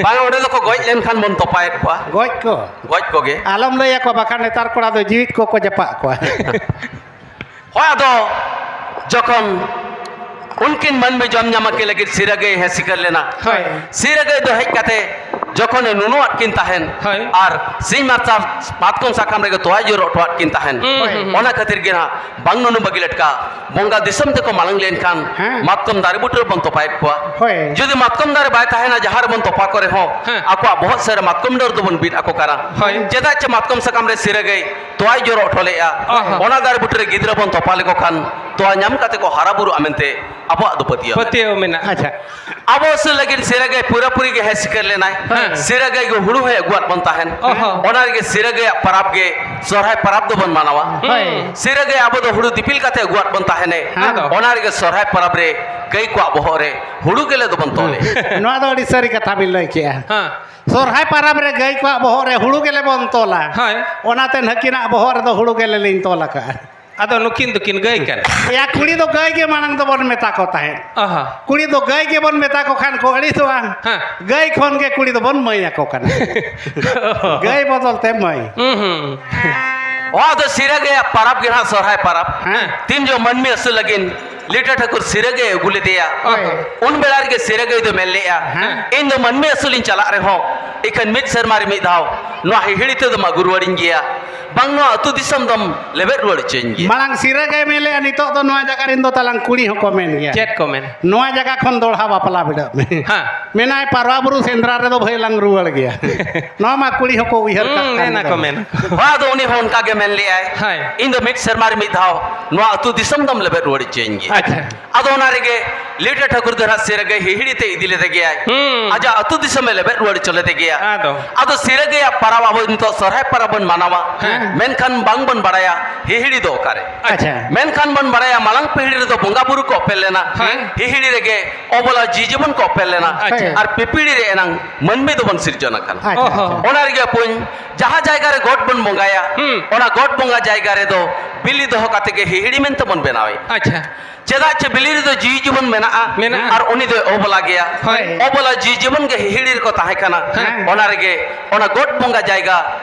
ᱵᱟᱝ, ᱚᱸᱰᱮ ᱫᱚᱠᱚ ᱜᱚᱡ ᱞᱮᱱᱠᱷᱟᱱ ᱵᱚᱱ ᱛᱚᱯᱟᱭᱮᱫ ᱠᱚᱣᱟ᱾ ᱜᱚᱡ ᱠᱚ? ᱜᱚᱡ ᱠᱚᱜᱮ᱾ ᱟᱞᱚᱢ ᱞᱟᱹᱭ ᱟᱠᱚᱣᱟ, ᱵᱟᱠᱷᱟᱱ ᱱᱮᱛᱟᱨ ᱠᱚᱲᱟ ᱫᱚ ᱡᱤᱣᱤᱫ ᱠᱚᱠᱚ ᱡᱟᱯᱟᱜ ᱠᱚᱣᱟ᱾ ᱦᱳᱭ, ᱟᱫᱚ ᱡᱚᱠᱷᱚᱱ ᱩᱱᱠᱤᱱ ᱢᱟᱹᱱᱢᱤ ᱡᱚᱢ ᱧᱟᱢ ᱟᱹᱠᱤᱱ ᱞᱟᱹᱜᱤᱫ ᱥᱤᱨᱟᱹ ᱜᱟᱹᱭ ᱦᱮᱸ ᱥᱤᱠᱟᱹᱨ ᱞᱮᱱᱟ, ᱦᱳᱭ᱾ ᱥᱤᱨᱟᱹ ᱜᱟᱹᱭ ᱫᱚ ᱦᱮᱡ ᱠᱟᱛᱮ ᱡᱚᱠᱷᱚᱱᱮ ᱱᱩᱱᱩ ᱟᱫ ᱠᱤᱱ ᱛᱟᱦᱮᱱ ᱦᱳᱭ᱾ ᱟᱨ ᱥᱤᱧ ᱢᱟᱨᱥᱟᱞ ᱢᱟᱛᱠᱚᱢ ᱥᱟᱠᱟᱢ ᱨᱮᱜᱮ ᱛᱚᱣᱟᱭ ᱡᱚᱨᱚ ᱦᱚᱴᱚᱣᱟᱫ ᱠᱤᱱ ᱛᱟᱦᱮᱱ, ᱦᱩᱸ, ᱦᱳᱭ᱾ ᱦᱩᱸ, ᱦᱩᱸ᱾ ᱚᱱᱟ ᱠᱷᱟᱹᱛᱤᱨ ᱜᱮ ᱱᱟᱦᱟᱜ ᱵᱟᱝ ᱱᱩᱱᱩ ᱵᱟᱹᱜᱤ ᱞᱮᱴᱠᱟ ᱵᱚᱸᱜᱟ ᱫᱤᱥᱚᱢ ᱛᱮᱠᱚ ᱢᱟᱲᱟᱝ ᱞᱮᱱᱠᱷᱟᱱ ᱦᱮᱸ᱾ ᱢᱟᱛᱠᱚᱢ ᱫᱟᱨᱮ ᱵᱩᱴᱟᱹ ᱨᱮᱵᱚᱱ ᱛᱚᱯᱟᱭᱮᱫ ᱠᱚᱣᱟ᱾ ᱦᱳᱭ᱾ ᱡᱩᱫᱤ ᱢᱟᱛᱠᱚᱢ ᱫᱟᱨᱮ ᱵᱟᱭ ᱛᱟᱦᱮᱱᱟ, ᱡᱟᱦᱟᱸ ᱨᱮᱵᱚᱱ ᱛᱚᱯᱟ ᱠᱚ ᱨᱮᱦᱚᱸ ᱦᱮᱸ᱾ ᱟᱠᱚᱣᱟᱜ ᱵᱚᱦᱚᱜ ᱥᱮᱫ ᱨᱮ ᱢᱟᱛᱠᱚᱢ ᱰᱟᱹᱨ ᱫᱚᱵᱚᱱ ᱵᱤᱫ ᱟᱠᱚ ᱠᱟᱱᱟ᱾ ᱦᱳᱭ᱾ ᱪᱮᱫᱟᱜ ᱪᱮ ᱢᱟᱛᱠᱚᱢ ᱥᱟᱠᱟᱢ ᱨᱮ ᱥᱤᱨᱟᱹ ᱜᱟᱹᱭ ᱛᱚᱣᱟᱭ ᱡᱚᱨᱚ ᱦᱚᱴᱚ ᱞᱮᱫᱼᱟ᱾ ᱚ ᱦᱚᱸ᱾ ᱚᱱᱟ ᱫᱟᱨᱮ ᱵᱩᱴᱟᱹ ᱨᱮ ᱜᱤᱫᱽᱨᱟᱹ ᱵᱚᱱ ᱛᱚᱯᱟ ᱞᱮᱠᱚ ᱠᱷᱟᱱ ᱛᱚᱣᱟ ᱧᱟᱢ ᱠᱟᱛᱮ ᱠᱚ ᱦᱟᱨᱟ ᱵᱩᱨᱩᱜᱼᱟ ᱢᱮᱱᱛᱮ ᱟᱵᱚᱣᱟᱜ ᱫᱚ ᱯᱟᱹᱛᱭᱟᱹᱣ ᱢᱮᱱᱟᱜᱼᱟ᱾ ᱯᱟᱹᱛᱭᱟᱹᱣ ᱢᱮᱱᱟᱜᱼᱟ᱾ ᱟᱪᱪᱷᱟ᱾ ᱟᱵᱚ ᱟᱹᱥᱩᱞ ᱞᱟᱹᱜᱤᱫ ᱥᱤᱨᱟᱹ ᱜᱟᱹᱭ ᱯᱩᱨᱟᱹᱯᱩᱨᱤ ᱜᱮ ᱦᱮᱡ ᱥᱤᱠᱟᱹᱨ ᱞᱮᱱᱟᱭ᱾ ᱦᱮᱸ᱾ ᱥᱤᱨᱟᱹ ᱜᱟᱹᱭ ᱜᱮ ᱦᱩᱲᱩ ᱦᱚᱸᱭ ᱟᱹᱜᱩᱣᱟᱫ ᱵᱚᱱ ᱛᱟᱦᱮᱱ᱾ ᱚ ᱦᱚᱸ᱾ ᱚᱱᱟ ᱨᱮᱜᱮ ᱥᱤᱨᱟᱹ ᱜᱟᱹᱭᱟᱜ ᱯᱟᱨᱟᱵᱽ ᱜᱮ ᱥᱚᱨᱦᱟᱭ ᱯᱟᱨᱟᱵᱽ ᱫᱚᱵᱚᱱ ᱢᱟᱱᱟᱣᱟ᱾ ᱦᱳᱭ᱾ ᱥᱤᱨᱟᱹ ᱜᱟᱹᱭ ᱟᱵᱚ ᱫᱚ ᱦᱩᱲᱩ ᱫᱤᱯᱤᱞ ᱠᱟᱛᱮ ᱟᱹᱜᱩᱣᱟᱫ ᱵᱚᱱ ᱛᱟᱦᱮᱱᱮ᱾ ᱦᱮᱸ᱾ ᱟᱫᱚ? ᱚᱱᱟ ᱨᱮᱜᱮ ᱥᱚᱨᱦᱟᱭ ᱯᱟᱨᱟᱵᱽ ᱨᱮ ᱜᱟᱹᱭ ᱠᱚᱣᱟᱜ ᱵᱚᱦᱚᱜ ᱨᱮ ᱦᱩᱲᱩ ᱜᱮᱞᱮ ᱫᱚᱵᱚᱱ ᱛᱚᱞᱮ᱾ ᱱᱚᱣᱟ ᱫᱚ ᱟᱹᱰᱤ ᱥᱟᱹᱨᱤ ᱠᱟᱛᱷᱟ ᱵᱤᱱ ᱞᱟᱹᱭ ᱠᱮᱜᱼᱟ᱾ ᱦᱮᱸ᱾ ᱥᱚᱨᱦᱟᱭ ᱯᱟᱨᱟᱵᱽ ᱨᱮ ᱜᱟᱹᱭ ᱠᱚᱣᱟᱜ ᱵᱚᱦᱚᱜ ᱨᱮ ᱦᱩᱲᱩ ᱜᱮᱞᱮ ᱵᱚᱱ ᱛᱚᱞᱟ᱾ ᱦᱳᱭ᱾ ᱚᱱᱟᱛᱮ ᱱᱟᱹᱠᱤᱱᱟᱜ ᱵᱚᱦᱚᱜ ᱨᱮᱫᱚ ᱦᱩᱲᱩ ᱜᱮᱞᱮ ᱞᱤᱧ ᱛᱚᱞ ᱟᱠᱟᱫᱼᱟ᱾ ᱟᱫᱚ ᱱᱩᱠᱤᱱ ᱫᱚᱠᱤᱱ ᱜᱟᱹᱭ ᱠᱟᱱᱟ᱾ ᱮᱭᱟ, ᱠᱩᱲᱤ ᱫᱚ ᱜᱟᱹᱭ ᱜᱮ ᱢᱟᱲᱟᱝ ᱫᱚᱵᱚᱱ ᱢᱮᱛᱟ ᱠᱚ ᱛᱟᱦᱮᱸᱫ᱾ ᱟᱦᱟ᱾ ᱠᱩᱲᱤ ᱫᱚ ᱜᱟᱹᱭ ᱜᱮᱵᱚᱱ ᱢᱮᱛᱟ ᱠᱚ ᱠᱷᱟᱱ ᱠᱚ ᱟᱹᱲᱤᱥᱚᱜᱼᱟ᱾ ᱦᱮᱸ᱾ ᱜᱟᱹᱭ ᱠᱷᱚᱱ ᱜᱮ ᱠᱩᱲᱤ ᱫᱚᱵᱚᱱ ᱢᱟᱹᱭ ᱟᱠᱚ ᱠᱟᱱᱟ᱾ ᱜᱟᱹᱭ ᱵᱚᱫᱚᱞ ᱛᱮ ᱢᱟᱹᱭ᱾ ᱦᱩᱸ, ᱦᱩᱸ᱾ ᱚᱱᱟ ᱫᱚ ᱥᱤᱨᱟᱹ ᱜᱟᱹᱭᱟᱜ ᱯᱟᱨᱟᱵᱽ ᱜᱮ ᱱᱟᱦᱟᱜ ᱥᱚᱨᱦᱟᱭ ᱯᱟᱨᱟᱵᱽ᱾ ᱦᱮᱸ᱾ ᱛᱤᱱ ᱡᱚᱦᱚᱜ ᱢᱟᱹᱱᱢᱤ ᱟᱹᱥᱩᱞ ᱞᱟᱹᱜᱤᱫ ᱞᱤᱴᱟᱹ ᱴᱷᱟᱹᱠᱩᱨ ᱥᱤᱨᱟᱹ ᱜᱟᱹᱭ ᱟᱹᱜᱩ ᱞᱮᱫᱮᱭᱟ᱾ ᱦᱳᱭ᱾ ᱩᱱ ᱵᱮᱲᱟ ᱨᱮᱜᱮ ᱥᱤᱨᱟᱹ ᱜᱟᱹᱭ ᱫᱚ ᱢᱮᱱ ᱞᱮᱫᱼᱟ, ᱦᱮᱸ᱾ ᱤᱧ ᱫᱚ ᱢᱟᱹᱱᱢᱤ ᱟᱹᱥᱩᱞᱤᱧ ᱪᱟᱞᱟᱜ ᱨᱮᱦᱚᱸ ᱤᱠᱷᱟᱹᱱ ᱢᱤᱫ ᱥᱮᱨᱢᱟ ᱨᱮ ᱢᱤᱫ ᱫᱷᱟᱣ ᱱᱚᱣᱟ ᱦᱤᱦᱤᱲᱤ ᱛᱮᱫᱚᱢ ᱟᱹᱜᱩ ᱨᱩᱣᱟᱹᱲᱤᱧ ᱜᱮᱭᱟ᱾ ᱵᱟᱝ, ᱱᱚᱣᱟ ᱟᱹᱛᱩ ᱫᱤᱥᱚᱢ ᱫᱚᱢ ᱞᱮᱵᱮᱫ ᱨᱩᱣᱟᱹᱲ ᱦᱚᱪᱚᱧ ᱜᱮᱭᱟ᱾ ᱢᱟᱲᱟᱝ ᱥᱤᱨᱟᱹ ᱜᱮ ᱢᱮᱱ ᱞᱮᱜᱼᱟ, ᱱᱤᱛᱚᱜ ᱫᱚ ᱱᱚᱣᱟ ᱡᱟᱭᱜᱟ ᱨᱮᱱ ᱫᱚ ᱛᱟᱞᱟᱝ ᱠᱩᱲᱤ ᱦᱚᱸᱠᱚ ᱢᱮᱱ ᱜᱮᱭᱟ᱾ ᱪᱮᱫ ᱠᱚ ᱢᱮᱱ? ᱱᱚᱣᱟ ᱡᱟᱭᱜᱟ ᱠᱷᱚᱱ ᱫᱚᱲᱦᱟ ᱵᱟᱯᱞᱟ ᱵᱤᱰᱟᱹᱜ ᱢᱮ᱾ ᱦᱮᱸ᱾ ᱢᱮᱱᱟᱭ, ᱯᱟᱨᱣᱟ ᱵᱩᱨᱩ ᱥᱮᱸᱫᱽᱨᱟ ᱨᱮᱫᱚ ᱵᱷᱟᱹᱭ ᱞᱟᱝ ᱨᱩᱣᱟᱹᱲ ᱜᱮᱭᱟ᱾ ᱱᱚᱣᱟ ᱢᱟ ᱠᱩᱲᱤ ᱦᱚᱸᱠᱚ ᱩᱭᱦᱟᱹᱨ ᱠᱟᱜ ᱦᱩᱸ, ᱠᱟᱱ ᱢᱮᱱᱟ ᱜᱮ᱾ ᱠᱚ, ᱢᱮᱱᱟ ᱠᱚ᱾ ᱦᱳᱭ, ᱟᱫᱚ ᱩᱱᱤ ᱦᱚᱸ ᱚᱱᱠᱟ ᱜᱮ ᱢᱮᱱ ᱞᱮᱜᱼᱟᱭ, ᱦᱳᱭ᱾ "ᱤᱧ ᱫᱚ ᱢᱤᱫ ᱥᱮᱨᱢᱟ ᱨᱮ ᱢᱤᱫ ᱫᱷᱟᱣ ᱱᱚᱣᱟ ᱟᱹᱛᱩ ᱫᱤᱥᱚᱢ ᱫᱚᱢ ᱞᱮᱵᱮᱫ ᱨᱩᱣᱟᱹᱲ ᱦᱚᱪᱚᱧ ᱜᱮᱭᱟ᱾" ᱟᱪᱪᱷᱟ᱾ ᱟᱫᱚ ᱚᱱᱟ ᱨᱮᱜᱮ ᱞᱤᱴᱟᱹ ᱴᱷᱟᱹᱠᱩᱨ ᱫᱚ ᱱᱟᱦᱟᱜ ᱥᱤᱨᱟᱹ ᱜᱟᱹᱭ ᱦᱤᱦᱤᱲᱤ ᱛᱮ ᱤᱫᱤ ᱞᱮᱫᱮ ᱜᱮᱭᱟᱭ᱾ ᱦᱩᱸ᱾ ᱟᱡᱟᱜ ᱟᱹᱛᱩ ᱫᱤᱥᱚᱢᱮ ᱞᱮᱵᱮᱫ ᱨᱩᱣᱟᱹᱲ ᱦᱚᱪᱚ ᱞᱮᱫᱮ ᱜᱮᱭᱟ᱾ ᱟᱫᱚ? ᱟᱫᱚ ᱥᱤᱨᱟᱹ ᱜᱟᱹᱭᱟᱜ ᱯᱟᱨᱟᱵᱽ ᱟᱵᱚ ᱱᱤᱛᱚᱜ ᱥᱚᱨᱦᱟᱭ ᱯᱟᱨᱟᱵᱽ ᱵᱚᱱ ᱢᱟᱱᱟᱣᱟ᱾ ᱦᱮᱸ᱾ ᱢᱮᱱᱠᱷᱟᱱ ᱵᱟᱝ ᱵᱚᱱ ᱵᱟᱲᱟᱭᱟ ᱦᱤᱦᱤᱲᱤ ᱫᱚ ᱚᱠᱟᱨᱮ᱾ ᱟᱪᱪᱷᱟ᱾ ᱢᱮᱱᱠᱷᱟᱱ ᱵᱚᱱ ᱵᱟᱲᱟᱭᱟ ᱢᱟᱲᱟᱝ ᱯᱤᱦᱤᱲᱤ ᱨᱮᱫᱚ ᱵᱚᱸᱜᱟ ᱵᱩᱨᱩ ᱠᱚ ᱚᱯᱮᱞ ᱞᱮᱱᱟ᱾ ᱦᱮᱸ᱾ ᱦᱤᱦᱤᱲᱤ ᱨᱮᱜᱮ ᱚᱵᱚᱞᱟ ᱡᱤᱣᱤ ᱡᱤᱵᱚᱱ ᱠᱚ ᱚᱯᱮᱞ ᱞᱮᱱᱟ᱾ ᱟᱪᱪᱷᱟ᱾ ᱟᱨ ᱯᱤᱯᱤᱲᱤ ᱨᱮ ᱮᱱᱟᱝ ᱢᱟᱹᱱᱢᱤ ᱫᱚᱵᱚᱱ ᱥᱤᱨᱡᱚᱱ ᱟᱠᱟᱱᱟ᱾ ᱟᱪᱪᱷᱟ, ᱚᱦᱚ᱾ ᱟᱪᱪᱷᱟ᱾ ᱚᱱᱟ ᱨᱮᱜᱮ ᱵᱚᱠᱚᱧ, ᱡᱟᱦᱟᱸ ᱡᱟᱭᱜᱟ ᱨᱮ ᱜᱚᱴ ᱵᱚᱱ ᱵᱚᱸᱜᱟᱭᱟ, ᱦᱩᱸ᱾ ᱚᱱᱟ ᱜᱚᱴ ᱵᱚᱸᱜᱟ ᱡᱟᱭᱜᱟ ᱨᱮᱫᱚ ᱵᱤᱞᱤ ᱫᱚᱦᱚ ᱠᱟᱛᱮ ᱜᱮ ᱦᱤᱦᱤᱲᱤ ᱢᱮᱱᱛᱮ ᱵᱚᱱ ᱵᱮᱱᱟᱣᱮᱫᱼᱟ᱾ ᱟᱪᱪᱷᱟ᱾ ᱪᱮᱫᱟᱜ ᱪᱮ ᱵᱤᱞᱤ ᱨᱮᱫᱚ ᱡᱤᱣᱤ ᱡᱤᱵᱚᱱ ᱢᱮᱱᱟᱜᱼᱟ᱾ ᱢᱮᱱᱟᱜᱼᱟ᱾ ᱟᱨ ᱩᱱᱤ ᱫᱚᱭ ᱚᱵᱚᱞᱟ ᱜᱮᱭᱟ᱾ ᱦᱳᱭ᱾ ᱚᱵᱚᱞᱟ ᱡᱤᱣᱤ ᱡᱤᱵᱚᱱ ᱜᱮ ᱦᱤᱦᱤᱲᱤ ᱨᱮᱠᱚ ᱛᱟᱦᱮᱸ ᱠᱟᱱᱟ᱾ ᱦᱮᱸ᱾ ᱚᱱᱟ ᱨᱮᱜᱮ ᱚᱱᱟ ᱜᱚᱴ ᱵᱚᱸᱜᱟ ᱡᱟᱭᱜᱟ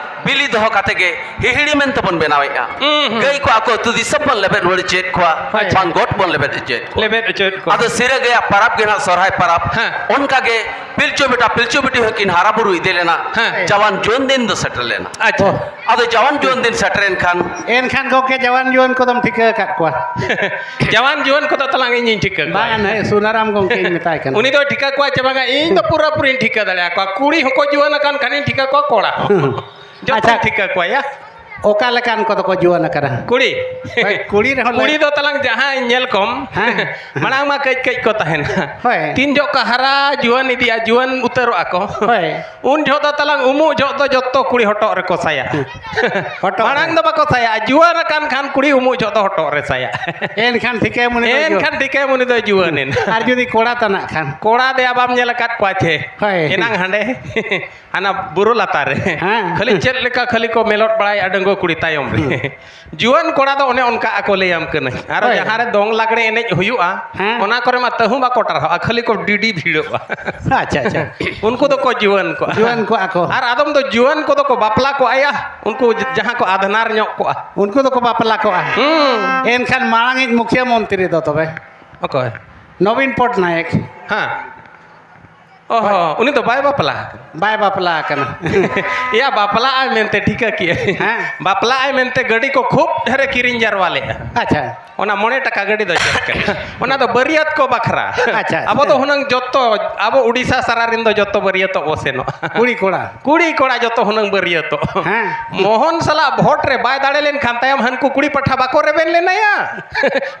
ᱵᱤᱞᱤ ᱫᱚᱦᱚ ᱠᱟᱛᱮ ᱜᱮ ᱦᱤᱦᱤᱲᱤ ᱢᱮᱱᱛᱮ ᱵᱚᱱ ᱵᱮᱱᱟᱣᱮᱫᱼᱟ᱾ ᱦᱩᱸ, ᱦᱩᱸ᱾ ᱜᱟᱹᱭ ᱠᱚ ᱟᱠᱚ ᱟᱹᱛᱩ ᱫᱤᱥᱚᱢ ᱵᱚᱱ ᱞᱮᱵᱮᱫ ᱨᱩᱣᱟᱹᱲ ᱦᱚᱪᱚᱭᱮᱫ ᱠᱚᱣᱟ, ᱦᱳᱭ᱾ ᱵᱟᱝ ᱜᱚᱴ ᱵᱚᱱ ᱞᱮᱵᱮᱫ ᱦᱚᱪᱚᱭᱮᱫ ᱠᱚᱣᱟ᱾ ᱞᱮᱵᱮᱫ ᱦᱚᱪᱚᱭᱮᱫ ᱠᱚᱣᱟ᱾ ᱟᱫᱚ ᱥᱤᱨᱟᱹ ᱜᱟᱹᱭᱟᱜ ᱯᱟᱨᱟᱵᱽ ᱜᱮ ᱱᱟᱦᱟᱜ ᱥᱚᱨᱦᱟᱭ ᱯᱟᱨᱟᱵᱽ᱾ ᱦᱮᱸ᱾ ᱚᱱᱠᱟ ᱜᱮ ᱯᱤᱞᱪᱩ ᱵᱮᱴᱟ ᱯᱤᱞᱪᱩ ᱵᱤᱴᱤ ᱦᱚᱸᱠᱤᱱ ᱦᱟᱨᱟ ᱵᱩᱨᱩ ᱤᱫᱤ ᱞᱮᱱᱟ᱾ ᱦᱮᱸ᱾ ᱡᱟᱣᱟᱱ ᱡᱩᱣᱟᱹᱱ ᱫᱤᱱ ᱫᱚ ᱥᱮᱴᱮᱨ ᱞᱮᱱᱟ᱾ ᱟᱪᱪᱷᱟ᱾ ᱚ᱾ ᱟᱫᱚ ᱡᱟᱣᱟᱱ ᱡᱩᱣᱟᱹᱱ ᱫᱤᱱ ᱥᱮᱴᱮᱨᱮᱱ ᱠᱷᱟᱱ ᱮᱱᱠᱷᱟᱱ ᱜᱚᱢᱠᱮ, ᱡᱟᱣᱟᱱ ᱡᱩᱣᱟᱹᱱ ᱠᱚᱫᱚᱢ ᱴᱷᱤᱠᱟᱹ ᱟᱠᱟᱫ ᱠᱚᱣᱟ? ᱡᱟᱣᱟᱱ ᱡᱩᱣᱟᱹᱱ ᱠᱚᱫᱚ ᱛᱟᱞᱟᱝ ᱤᱧᱤᱧ ᱴᱷᱤᱠᱟᱹ ᱠᱚᱣᱟ᱾ ᱵᱟᱝ, ᱦᱮᱸ, ᱥᱩᱱᱟᱨᱟᱢ ᱜᱚᱢᱠᱮᱧ ᱢᱮᱛᱟᱭ ᱠᱟᱱᱟ᱾ ᱩᱱᱤ ᱫᱚᱭ ᱴᱷᱤᱠᱟᱹ ᱠᱚᱣᱟ ᱪᱮ ᱵᱟᱝᱟ? ᱤᱧ ᱫᱚ ᱯᱩᱨᱟᱹᱯᱩᱨᱤᱧ ᱴᱷᱤᱠᱟᱹ ᱫᱟᱲᱮᱭᱟᱠᱚᱣᱟ᱾ ᱠᱩᱲᱤ ᱦᱚᱸᱠᱚ ᱡᱩᱣᱟᱹᱱ ᱟᱠᱟᱱ ᱠᱷᱟᱱᱤᱧ ᱴᱷᱤᱠᱟᱹ ᱠᱚᱣᱟ, ᱠᱚᱲᱟ ᱦᱚᱸ᱾ ᱦᱩᱸ᱾ ᱡᱚᱛᱚᱧ ᱟᱪᱪᱷᱟ᱾ ᱴᱷᱤᱠᱟᱹ ᱠᱚᱣᱟ ᱭᱟ᱾ ᱚᱠᱟ ᱞᱮᱠᱟᱱ ᱠᱚᱫᱚ ᱠᱚ ᱡᱩᱣᱟᱹᱱ ᱟᱠᱟᱱᱟ? ᱠᱩᱲᱤ᱾ ᱦᱳᱭ, ᱠᱩᱲᱤ ᱨᱮᱦᱚᱸ ᱞᱟᱹᱭ ᱠᱩᱲᱤ ᱫᱚ ᱛᱟᱞᱟᱝ ᱡᱟᱦᱟᱸᱭ ᱧᱮᱞ ᱠᱚᱢ, ᱦᱮᱸ᱾ ᱢᱟᱲᱟᱝ ᱢᱟ ᱠᱟᱹᱡ ᱠᱟᱹᱡ ᱠᱚ ᱛᱟᱦᱮᱱᱟ᱾ ᱦᱳᱭ᱾ ᱛᱤᱱ ᱡᱚᱦᱚᱜ ᱠᱚ ᱦᱟᱨᱟ ᱡᱩᱣᱟᱹᱱ ᱤᱫᱤᱜᱼᱟ, ᱡᱩᱣᱟᱹᱱ ᱩᱛᱟᱹᱨᱚᱜᱼᱟ ᱠᱚ᱾ ᱦᱳᱭ᱾ ᱩᱱ ᱡᱚᱦᱚᱜ ᱫᱚ ᱛᱟᱞᱟᱝ ᱩᱢᱩᱜ ᱡᱚᱦᱚᱜ ᱫᱚ ᱡᱚᱛᱚ ᱠᱩᱲᱤ ᱦᱚᱴᱚᱜ ᱨᱮᱠᱚ ᱥᱟᱭᱟ᱾ ᱦᱚᱴᱚᱜ ᱢᱟᱲᱟᱝ ᱨᱮ᱾ ᱫᱚ ᱵᱟᱠᱚ ᱥᱟᱭᱟ, ᱡᱩᱣᱟᱹᱱ ᱟᱠᱟᱱ ᱠᱷᱟᱱ ᱠᱩᱲᱤ ᱩᱢᱩᱜ ᱡᱚᱦᱚᱜ ᱫᱚ ᱦᱚᱴᱚᱜ ᱨᱮ ᱥᱟᱭᱟ᱾ ᱮᱱᱠᱷᱟᱱ ᱴᱷᱤᱠᱟᱹᱭᱟᱢ ᱩᱱᱤ ᱫᱚ ᱡᱩᱣᱟᱹᱱ᱾ ᱮᱱᱠᱷᱟᱱ ᱴᱷᱤᱠᱟᱹᱭᱟᱢ ᱩᱱᱤ ᱫᱚ ᱡᱩᱣᱟᱹᱱ ᱮᱱ᱾ ᱟᱨ ᱡᱩᱫᱤ ᱠᱚᱲᱟ ᱛᱟᱱᱟᱜ ᱠᱷᱟᱱ? ᱠᱚᱲᱟ ᱫᱚᱭᱟ ᱵᱟᱢ ᱧᱮᱞ ᱟᱠᱟᱫ ᱠᱚᱣᱟ ᱪᱮ? ᱦᱳᱭ᱾ ᱮᱱᱟᱝ ᱦᱟᱸᱰᱮ ᱦᱟᱱᱟ ᱵᱩᱨᱩ ᱞᱟᱛᱟᱨ ᱨᱮ᱾ ᱦᱮᱸ᱾ ᱠᱷᱟᱹᱞᱤ ᱪᱮᱫ ᱞᱮᱠᱟ ᱠᱷᱟᱹᱞᱤ ᱠᱚ ᱢᱮᱞᱚᱴ ᱵᱟᱲᱟᱭᱟ ᱰᱟᱺᱜᱩᱣᱟᱹ ᱠᱩᱲᱤ ᱛᱟᱭᱚᱢ ᱨᱮ᱾ ᱦᱩᱸ᱾ ᱡᱩᱣᱟᱹᱱ ᱠᱚᱲᱟ ᱫᱚ ᱚᱱᱮ ᱚᱱᱠᱟ ᱟᱠᱚ ᱞᱟᱹᱭᱟᱢ ᱠᱟᱹᱱᱟᱹᱧ᱾ ᱟᱨᱚ ᱦᱳᱭ᱾ ᱡᱟᱦᱟᱸ ᱨᱮ ᱫᱚᱝ ᱞᱟᱜᱽᱲᱮ ᱮᱱᱮᱡ ᱦᱩᱭᱩᱜᱼᱟ, ᱦᱮᱸ᱾ ᱚᱱᱟ ᱠᱚᱨᱮ ᱢᱟ ᱛᱟᱹᱦᱩ ᱵᱟᱠᱚ ᱴᱟᱨᱦᱟᱜᱼᱟ, ᱠᱷᱟᱹᱞᱤ ᱠᱚ ᱰᱤᱰᱤ ᱵᱷᱤᱲᱚᱜᱼᱟ᱾ ᱟᱪᱪᱷᱟ, ᱟᱪᱪᱷᱟ᱾ ᱩᱱᱠᱩ ᱫᱚᱠᱚ ᱡᱩᱣᱟᱹᱱ ᱠᱚᱜᱼᱟ᱾ ᱡᱩᱣᱟᱹᱱ ᱠᱚᱜᱼᱟ ᱠᱚ᱾ ᱟᱨ ᱟᱫᱚᱢ ᱫᱚ ᱡᱩᱣᱟᱹᱱ ᱠᱚᱫᱚ ᱠᱚ ᱵᱟᱯᱞᱟ ᱠᱚᱜᱼᱟ ᱭᱟ, ᱩᱱᱠᱩ ᱡᱟᱦᱟᱸ ᱠᱚ ᱟᱫᱷᱱᱟᱨ ᱧᱚᱜ ᱠᱚᱜᱼᱟ᱾ ᱩᱱᱠᱩ ᱫᱚᱠᱚ ᱵᱟᱯᱞᱟ ᱠᱚᱜᱼᱟ᱾ ᱦᱩᱸ᱾ ᱮᱱᱠᱷᱟᱱ ᱢᱟᱲᱟᱝᱤᱡ ᱢᱩᱠᱷᱤᱭᱟᱹ ᱢᱚᱱᱛᱨᱤ ᱫᱚ ᱛᱚᱵᱮ? ᱚᱠᱚᱭ? ᱱᱚᱵᱤᱱ ᱯᱚᱴᱱᱟᱭᱮᱠ᱾ ᱦᱮᱸ᱾ ᱚ ᱦᱚᱸ, ᱩᱱᱤ ᱫᱚ ᱵᱟᱭ ᱵᱟᱯᱞᱟ ᱟᱠᱟᱱᱟ᱾ ᱵᱟᱭ ᱵᱟᱯᱞᱟ ᱟᱠᱟᱱᱟ᱾ ᱮᱭᱟ, ᱵᱟᱯᱞᱟᱜ ᱟᱭ ᱢᱮᱱᱛᱮ ᱴᱷᱤᱠᱟᱹ ᱠᱮᱜᱼᱟᱭ᱾ ᱦᱮᱸ᱾ ᱵᱟᱯᱞᱟᱜ ᱟᱭ ᱢᱮᱱᱛᱮ ᱜᱟᱹᱰᱤ ᱠᱚ ᱠᱷᱩᱵ ᱰᱷᱮᱨᱮ ᱠᱤᱨᱤᱧ ᱡᱟᱨᱣᱟ ᱞᱮᱜᱼᱟ᱾ ᱟᱪᱪᱷᱟ᱾ ᱚᱱᱟ ᱢᱚᱬᱮ ᱴᱟᱠᱟ ᱜᱟᱹᱰᱤ ᱫᱚ ᱪᱮᱫ ᱠᱟᱱᱟ? ᱚᱱᱟ ᱫᱚ ᱵᱟᱹᱨᱭᱟᱹᱛ ᱠᱚ ᱵᱟᱠᱷᱨᱟ᱾ ᱟᱪᱪᱷᱟ, ᱟᱪᱪᱷᱟ᱾ ᱟᱵᱚ ᱫᱚ ᱦᱩᱱᱟᱹᱝ ᱡᱚᱛᱚ, ᱟᱵᱚ ᱩᱰᱤᱥᱟ ᱥᱟᱨᱟ ᱨᱮᱱ ᱫᱚ ᱡᱚᱛᱚ ᱵᱟᱹᱨᱭᱟᱹᱛᱚᱜ ᱵᱚ ᱥᱮᱱᱚᱜᱼᱟ᱾ ᱠᱩᱲᱤ ᱠᱚᱲᱟ᱾ ᱠᱩᱲᱤ ᱠᱚᱲᱟ ᱡᱚᱛᱚ ᱦᱩᱱᱟᱹᱝ ᱵᱟᱹᱨᱭᱟᱹᱛᱚᱜ᱾ ᱦᱮᱸ᱾ ᱢᱳᱦᱚᱱ ᱥᱟᱞᱟᱜ ᱵᱷᱳᱴ ᱨᱮ ᱵᱟᱭ ᱫᱟᱲᱮ ᱞᱮᱱᱠᱷᱟᱱ ᱛᱟᱭᱚᱢ ᱦᱟᱱᱠᱩ ᱠᱩᱲᱤ ᱯᱟᱦᱴᱟ ᱵᱟᱠᱚ ᱨᱮᱵᱮᱱ ᱞᱮᱱᱟᱭᱟ᱾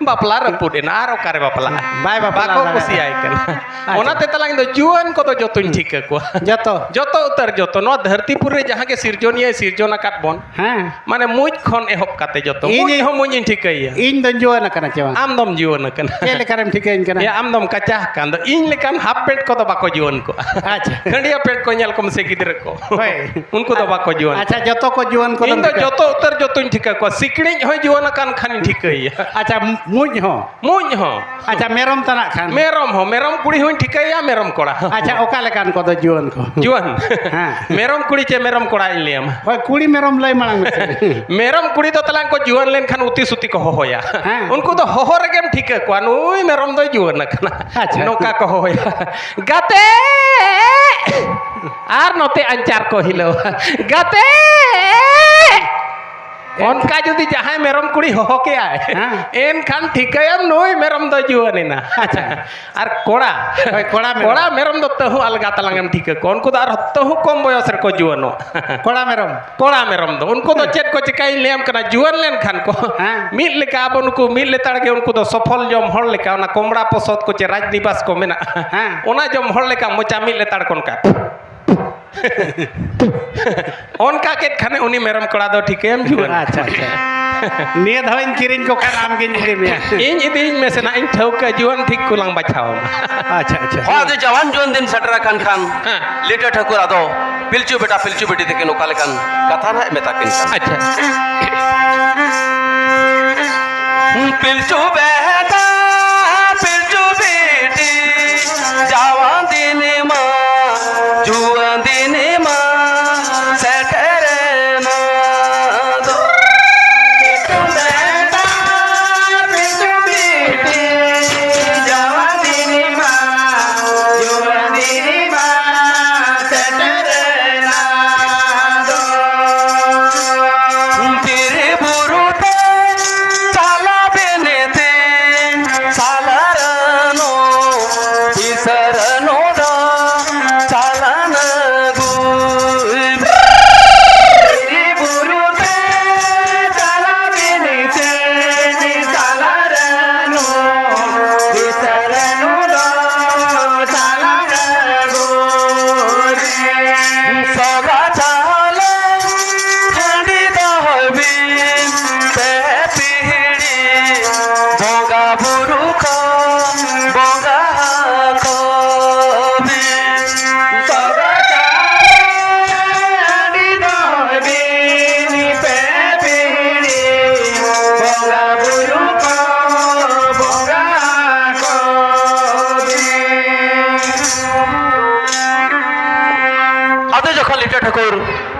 ᱵᱟᱯᱞᱟ ᱨᱟᱹᱯᱩᱫ ᱮᱱᱟ, ᱟᱨ ᱚᱠᱟᱨᱮ ᱵᱟᱯᱞᱟᱜᱼᱟ? ᱵᱟᱭ ᱵᱟᱯᱞᱟ ᱵᱟᱠᱚ ᱫᱟᱲᱮᱭᱟᱜᱼᱟ᱾ ᱠᱩᱥᱤᱭᱟᱭ ᱠᱟᱱᱟ᱾ ᱟᱪᱪᱷᱟ᱾ ᱚᱱᱟᱛᱮ ᱛᱟᱞᱟᱝ ᱫᱚ ᱡᱩᱣᱟᱹᱱ ᱠᱚᱫᱚ ᱡᱚᱛᱚᱧ ᱴᱷᱤᱠᱟᱹ ᱠᱚᱣᱟ᱾ ᱡᱚᱛᱚ? ᱡᱚᱛᱚ ᱩᱛᱟᱹᱨ ᱡᱚᱛᱚ᱾ ᱱᱚᱣᱟ ᱫᱷᱟᱹᱨᱛᱤ ᱯᱩᱨᱤ ᱨᱮ ᱡᱟᱦᱟᱸ ᱜᱮ ᱥᱤᱨᱡᱚᱱᱤᱭᱟᱹᱭ ᱥᱤᱨᱡᱚᱱ ᱟᱠᱟᱫ ᱵᱚᱱ, ᱦᱮᱸ᱾ ᱢᱟᱱᱮ ᱢᱩᱡ ᱠᱷᱚᱱ ᱮᱦᱚᱵ ᱠᱟᱛᱮ ᱡᱚᱛᱚ᱾ ᱤᱧ ᱢᱩᱡ ᱦᱚᱸ ᱢᱩᱡ ᱤᱧ ᱴᱷᱤᱠᱟᱹᱭᱟ᱾ ᱤᱧ ᱫᱚᱧ ᱡᱩᱣᱟᱹᱱ ᱟᱠᱟᱱᱟ ᱪᱮ ᱵᱟᱝ? ᱟᱢ ᱫᱚᱢ ᱡᱩᱣᱟᱹᱱ ᱟᱠᱟᱱᱟ᱾ ᱪᱮᱫ ᱞᱮᱠᱟᱨᱮᱢ ᱴᱷᱤᱠᱟᱹᱧ ᱠᱟᱱᱟ? ᱮᱭᱟ, ᱟᱢ ᱫᱚᱢ ᱠᱟᱪᱟ ᱟᱠᱟᱱ ᱫᱚ᱾ ᱤᱧ ᱞᱮᱠᱟᱱ ᱦᱟᱯ ᱯᱮᱱᱴ ᱠᱚᱫᱚ ᱵᱟᱠᱚ ᱡᱩᱣᱟᱹᱱ ᱠᱚᱜᱼᱟ᱾ ᱟᱪᱪᱷᱟ᱾ ᱠᱷᱟᱹᱱᱰᱤᱭᱟᱹ ᱯᱮᱱᱴ ᱠᱚ ᱧᱮᱞ ᱠᱚᱢ ᱥᱮ ᱜᱤᱫᱽᱨᱟᱹ ᱠᱚ᱾ ᱦᱳᱭ᱾ ᱩᱱᱠᱩ ᱫᱚ ᱵᱟᱠᱚ ᱡᱩᱣᱟᱹᱱ ᱟᱪᱪᱷᱟ, ᱠᱚᱜᱼᱟ᱾ ᱡᱚᱛᱚ ᱠᱚ ᱡᱩᱣᱟᱹᱱ ᱠᱚᱫᱚᱢ ᱤᱧ ᱫᱚ ᱴᱷᱤᱠᱟᱹ? ᱡᱚᱛᱚ ᱩᱛᱟᱹᱨ ᱡᱚᱛᱚᱧ ᱴᱷᱤᱠᱟᱹ ᱠᱚᱣᱟ᱾ ᱥᱤᱠᱲᱤᱡ ᱦᱚᱸᱭ ᱡᱩᱣᱟᱹᱱ ᱟᱠᱟᱱ ᱠᱷᱟᱱᱤᱧ ᱴᱷᱤᱠᱟᱹᱭᱮᱭᱟ᱾ ᱟᱪᱪᱷᱟ, ᱢᱩᱡ ᱦᱚᱸ? ᱢᱩᱡ ᱦᱚᱸ᱾ ᱟᱪᱪᱷᱟ, ᱢᱮᱨᱚᱢ ᱛᱟᱱᱟᱜ ᱠᱷᱟᱱ? ᱢᱮᱨᱚᱢ ᱦᱚᱸ, ᱢᱮᱨᱚᱢ ᱠᱩᱲᱤ ᱦᱚᱸᱧ ᱴᱷᱤᱠᱟᱹᱭᱮᱭᱟ, ᱢᱮᱨᱚᱢ ᱠᱚᱲᱟ ᱦᱚᱸ᱾ ᱟᱪᱪᱷᱟ, ᱚᱠᱟ ᱞᱮᱠᱟᱱ ᱠᱚᱫᱚ ᱡᱩᱣᱟᱹᱱ ᱠᱚ? ᱡᱩᱣᱟᱹᱱ? ᱦᱮᱸ᱾ ᱢᱮᱨᱚᱢ ᱠᱩᱲᱤ ᱪᱮ ᱢᱮᱨᱚᱢ ᱠᱚᱲᱟ ᱤᱧ ᱞᱟᱹᱭᱟᱢᱟ? ᱦᱳᱭ, ᱠᱩᱲᱤ ᱢᱮᱨᱚᱢ ᱞᱟᱹᱭ ᱢᱟᱲᱟᱝ ᱢᱮᱥᱮ᱾ ᱢᱮᱨᱚᱢ ᱠᱩᱲᱤ ᱫᱚ ᱛᱟᱞᱟᱝ ᱠᱚ ᱡᱩᱣᱟᱹᱱ ᱞᱮᱱᱠᱷᱟᱱ ᱩᱛᱤ ᱥᱩᱛᱤ ᱠᱚ ᱦᱚᱦᱚᱭᱟ᱾ ᱦᱮᱸ᱾ ᱩᱱᱠᱩ ᱫᱚ ᱦᱚᱦᱚ ᱨᱮᱜᱮᱢ ᱴᱷᱤᱠᱟᱹ ᱠᱚᱣᱟ, ᱱᱩᱭ ᱢᱮᱨᱚᱢ ᱫᱚᱭ ᱡᱩᱣᱟᱹᱱ ᱟᱠᱟᱱᱟ᱾ ᱟᱪᱪᱷᱟ᱾ ᱱᱚᱝᱠᱟ ᱠᱚ ᱦᱚᱦᱚᱭᱟ, "ᱜᱟᱛᱮ!" ᱟᱨ ᱱᱚᱛᱮ ᱟᱧᱪᱟᱨ ᱠᱚ ᱦᱤᱞᱟᱹᱣᱟ, "ᱜᱟᱛᱮ!" ᱚᱱᱠᱟ ᱡᱩᱫᱤ ᱡᱟᱦᱟᱸᱭ ᱢᱮᱨᱚᱢ ᱠᱩᱲᱤ ᱦᱚᱦᱚ ᱠᱮᱜᱼᱟᱭ, ᱦᱮᱸ᱾ ᱮᱱᱠᱷᱟᱱ ᱴᱷᱤᱠᱟᱹᱭᱟᱢ ᱱᱩᱭ ᱢᱮᱨᱚᱢ ᱫᱚᱭ ᱡᱩᱣᱟᱹᱱ ᱮᱱᱟ᱾ ᱟᱪᱪᱷᱟ᱾ ᱟᱨ ᱠᱚᱲᱟ, ᱦᱳᱭ, ᱠᱚᱲᱟ ᱢᱮᱨᱚᱢ᱾ ᱠᱚᱲᱟ ᱢᱮᱨᱚᱢ ᱫᱚ ᱛᱟᱹᱦᱩ ᱟᱞᱜᱟ ᱛᱟᱞᱟᱝ ᱮᱢ ᱴᱷᱤᱠᱟᱹ ᱠᱚᱣᱟ, ᱩᱱᱠᱩ ᱫᱚ ᱟᱨᱦᱚᱸ ᱛᱟᱹᱦᱩ ᱠᱚᱢ ᱵᱚᱭᱚᱥ ᱨᱮᱠᱚ ᱡᱩᱣᱟᱹᱱᱚᱜᱼᱟ᱾ ᱠᱚᱲᱟ ᱢᱮᱨᱚᱢ᱾ ᱠᱚᱲᱟ ᱢᱮᱨᱚᱢ ᱫᱚ ᱩᱱᱠᱩ ᱫᱚ ᱦᱮᱸ᱾ ᱪᱮᱫ ᱠᱚ ᱪᱤᱠᱟᱹᱭᱤᱧ ᱞᱟᱹᱭᱟᱢ ᱠᱟᱱᱟ, ᱡᱩᱣᱟᱹᱱ ᱞᱮᱱᱠᱷᱟᱱ ᱠᱚ, ᱦᱮᱸ᱾ ᱢᱤᱫ ᱞᱮᱠᱟ ᱟᱵᱚ ᱱᱩᱠᱩ ᱢᱤᱫ ᱞᱮᱛᱟᱲ ᱜᱮ, ᱩᱱᱠᱩ ᱫᱚ ᱥᱚᱯᱷᱚᱞ ᱡᱚᱢ ᱦᱚᱲ ᱞᱮᱠᱟ, ᱚᱱᱟ ᱠᱚᱢᱲᱟ ᱯᱚᱥᱚᱫ ᱠᱚ ᱪᱮ ᱨᱟᱡᱽ ᱱᱤᱵᱟᱥ ᱠᱚ ᱢᱮᱱᱟᱜᱼᱟ, ᱦᱮᱸ᱾ ᱚᱱᱟ ᱡᱚᱢ ᱦᱚᱲ ᱞᱮᱠᱟ ᱢᱚᱪᱟ ᱢᱤᱫ ᱞᱮᱛᱟᱲ ᱠᱚ ᱚᱱᱠᱟ᱾ ᱚᱱᱠᱟ ᱠᱮᱫ ᱠᱷᱟᱱᱮ ᱩᱱᱤ ᱢᱮᱨᱚᱢ ᱠᱚᱲᱟ ᱫᱚ ᱴᱷᱤᱠᱟᱹᱭᱟᱢ ᱡᱩᱣᱟᱹᱱ᱾ ᱟᱪᱪᱷᱟ, ᱟᱪᱪᱷᱟ᱾ ᱱᱤᱭᱟᱹ ᱫᱷᱟᱣ ᱤᱧ ᱠᱤᱨᱤᱧ ᱠᱚ ᱠᱷᱟᱱ ᱟᱢᱜᱤᱧ ᱤᱫᱤ ᱢᱮᱭᱟ᱾ ᱤᱧ ᱤᱫᱤᱭᱤᱧ ᱢᱮᱥᱮ ᱱᱟᱜ, ᱤᱧ ᱴᱷᱟᱹᱣᱠᱟᱹ ᱡᱩᱣᱟᱹᱱ ᱴᱷᱤᱠ ᱠᱚᱞᱟᱝ ᱵᱟᱪᱷᱟᱣ ᱟᱢᱟ᱾ ᱟᱪᱪᱷᱟ, ᱟᱪᱪᱷᱟ᱾ ᱦᱚᱸ, ᱟᱫᱚ ᱡᱟᱣᱟᱱ ᱡᱩᱣᱟᱹᱱ ᱫᱤᱱ ᱥᱮᱴᱮᱨ ᱟᱠᱟᱱ ᱠᱷᱟᱱ, ᱦᱮᱸ᱾ ᱞᱤᱴᱟᱹ ᱴᱷᱟᱹᱠᱩᱨ ᱟᱫᱚ ᱯᱤᱞᱪᱩ ᱵᱮᱴᱟ ᱯᱤᱞᱪᱩ ᱵᱤᱴᱤ ᱛᱟᱹᱠᱤᱱ ᱚᱠᱟ ᱞᱮᱠᱟᱱ ᱠᱟᱛᱷᱟ ᱱᱟᱜ ᱢᱮᱛᱟ ᱠᱤᱱ ᱠᱟᱱᱟ? ᱟᱪᱪᱷᱟ᱾ ᱯᱤᱞᱪᱩ ᱵᱮᱴᱟ ᱯᱤᱞᱪᱩ ᱵᱤᱴᱤ, ᱡᱟᱣᱟᱱ ᱫᱤᱱ ᱢᱟ ᱡᱩᱣᱟᱹᱱ ᱫᱤᱱ ᱢᱟ ᱥᱮᱴᱮᱨᱮᱱᱟ ᱫᱚ᱾ ᱯᱤᱞᱪᱩ ᱵᱮᱴᱟ ᱯᱤᱞᱪᱩ ᱵᱤᱴᱤ, ᱡᱟᱣᱟᱱ ᱫᱤᱱ ᱢᱟ ᱡᱩᱣᱟᱹᱱ ᱫᱤᱱ ᱟᱫᱚ ᱡᱚᱠᱷᱚᱱ ᱞᱤᱴᱟᱹ ᱴᱷᱟᱹᱠᱩᱨ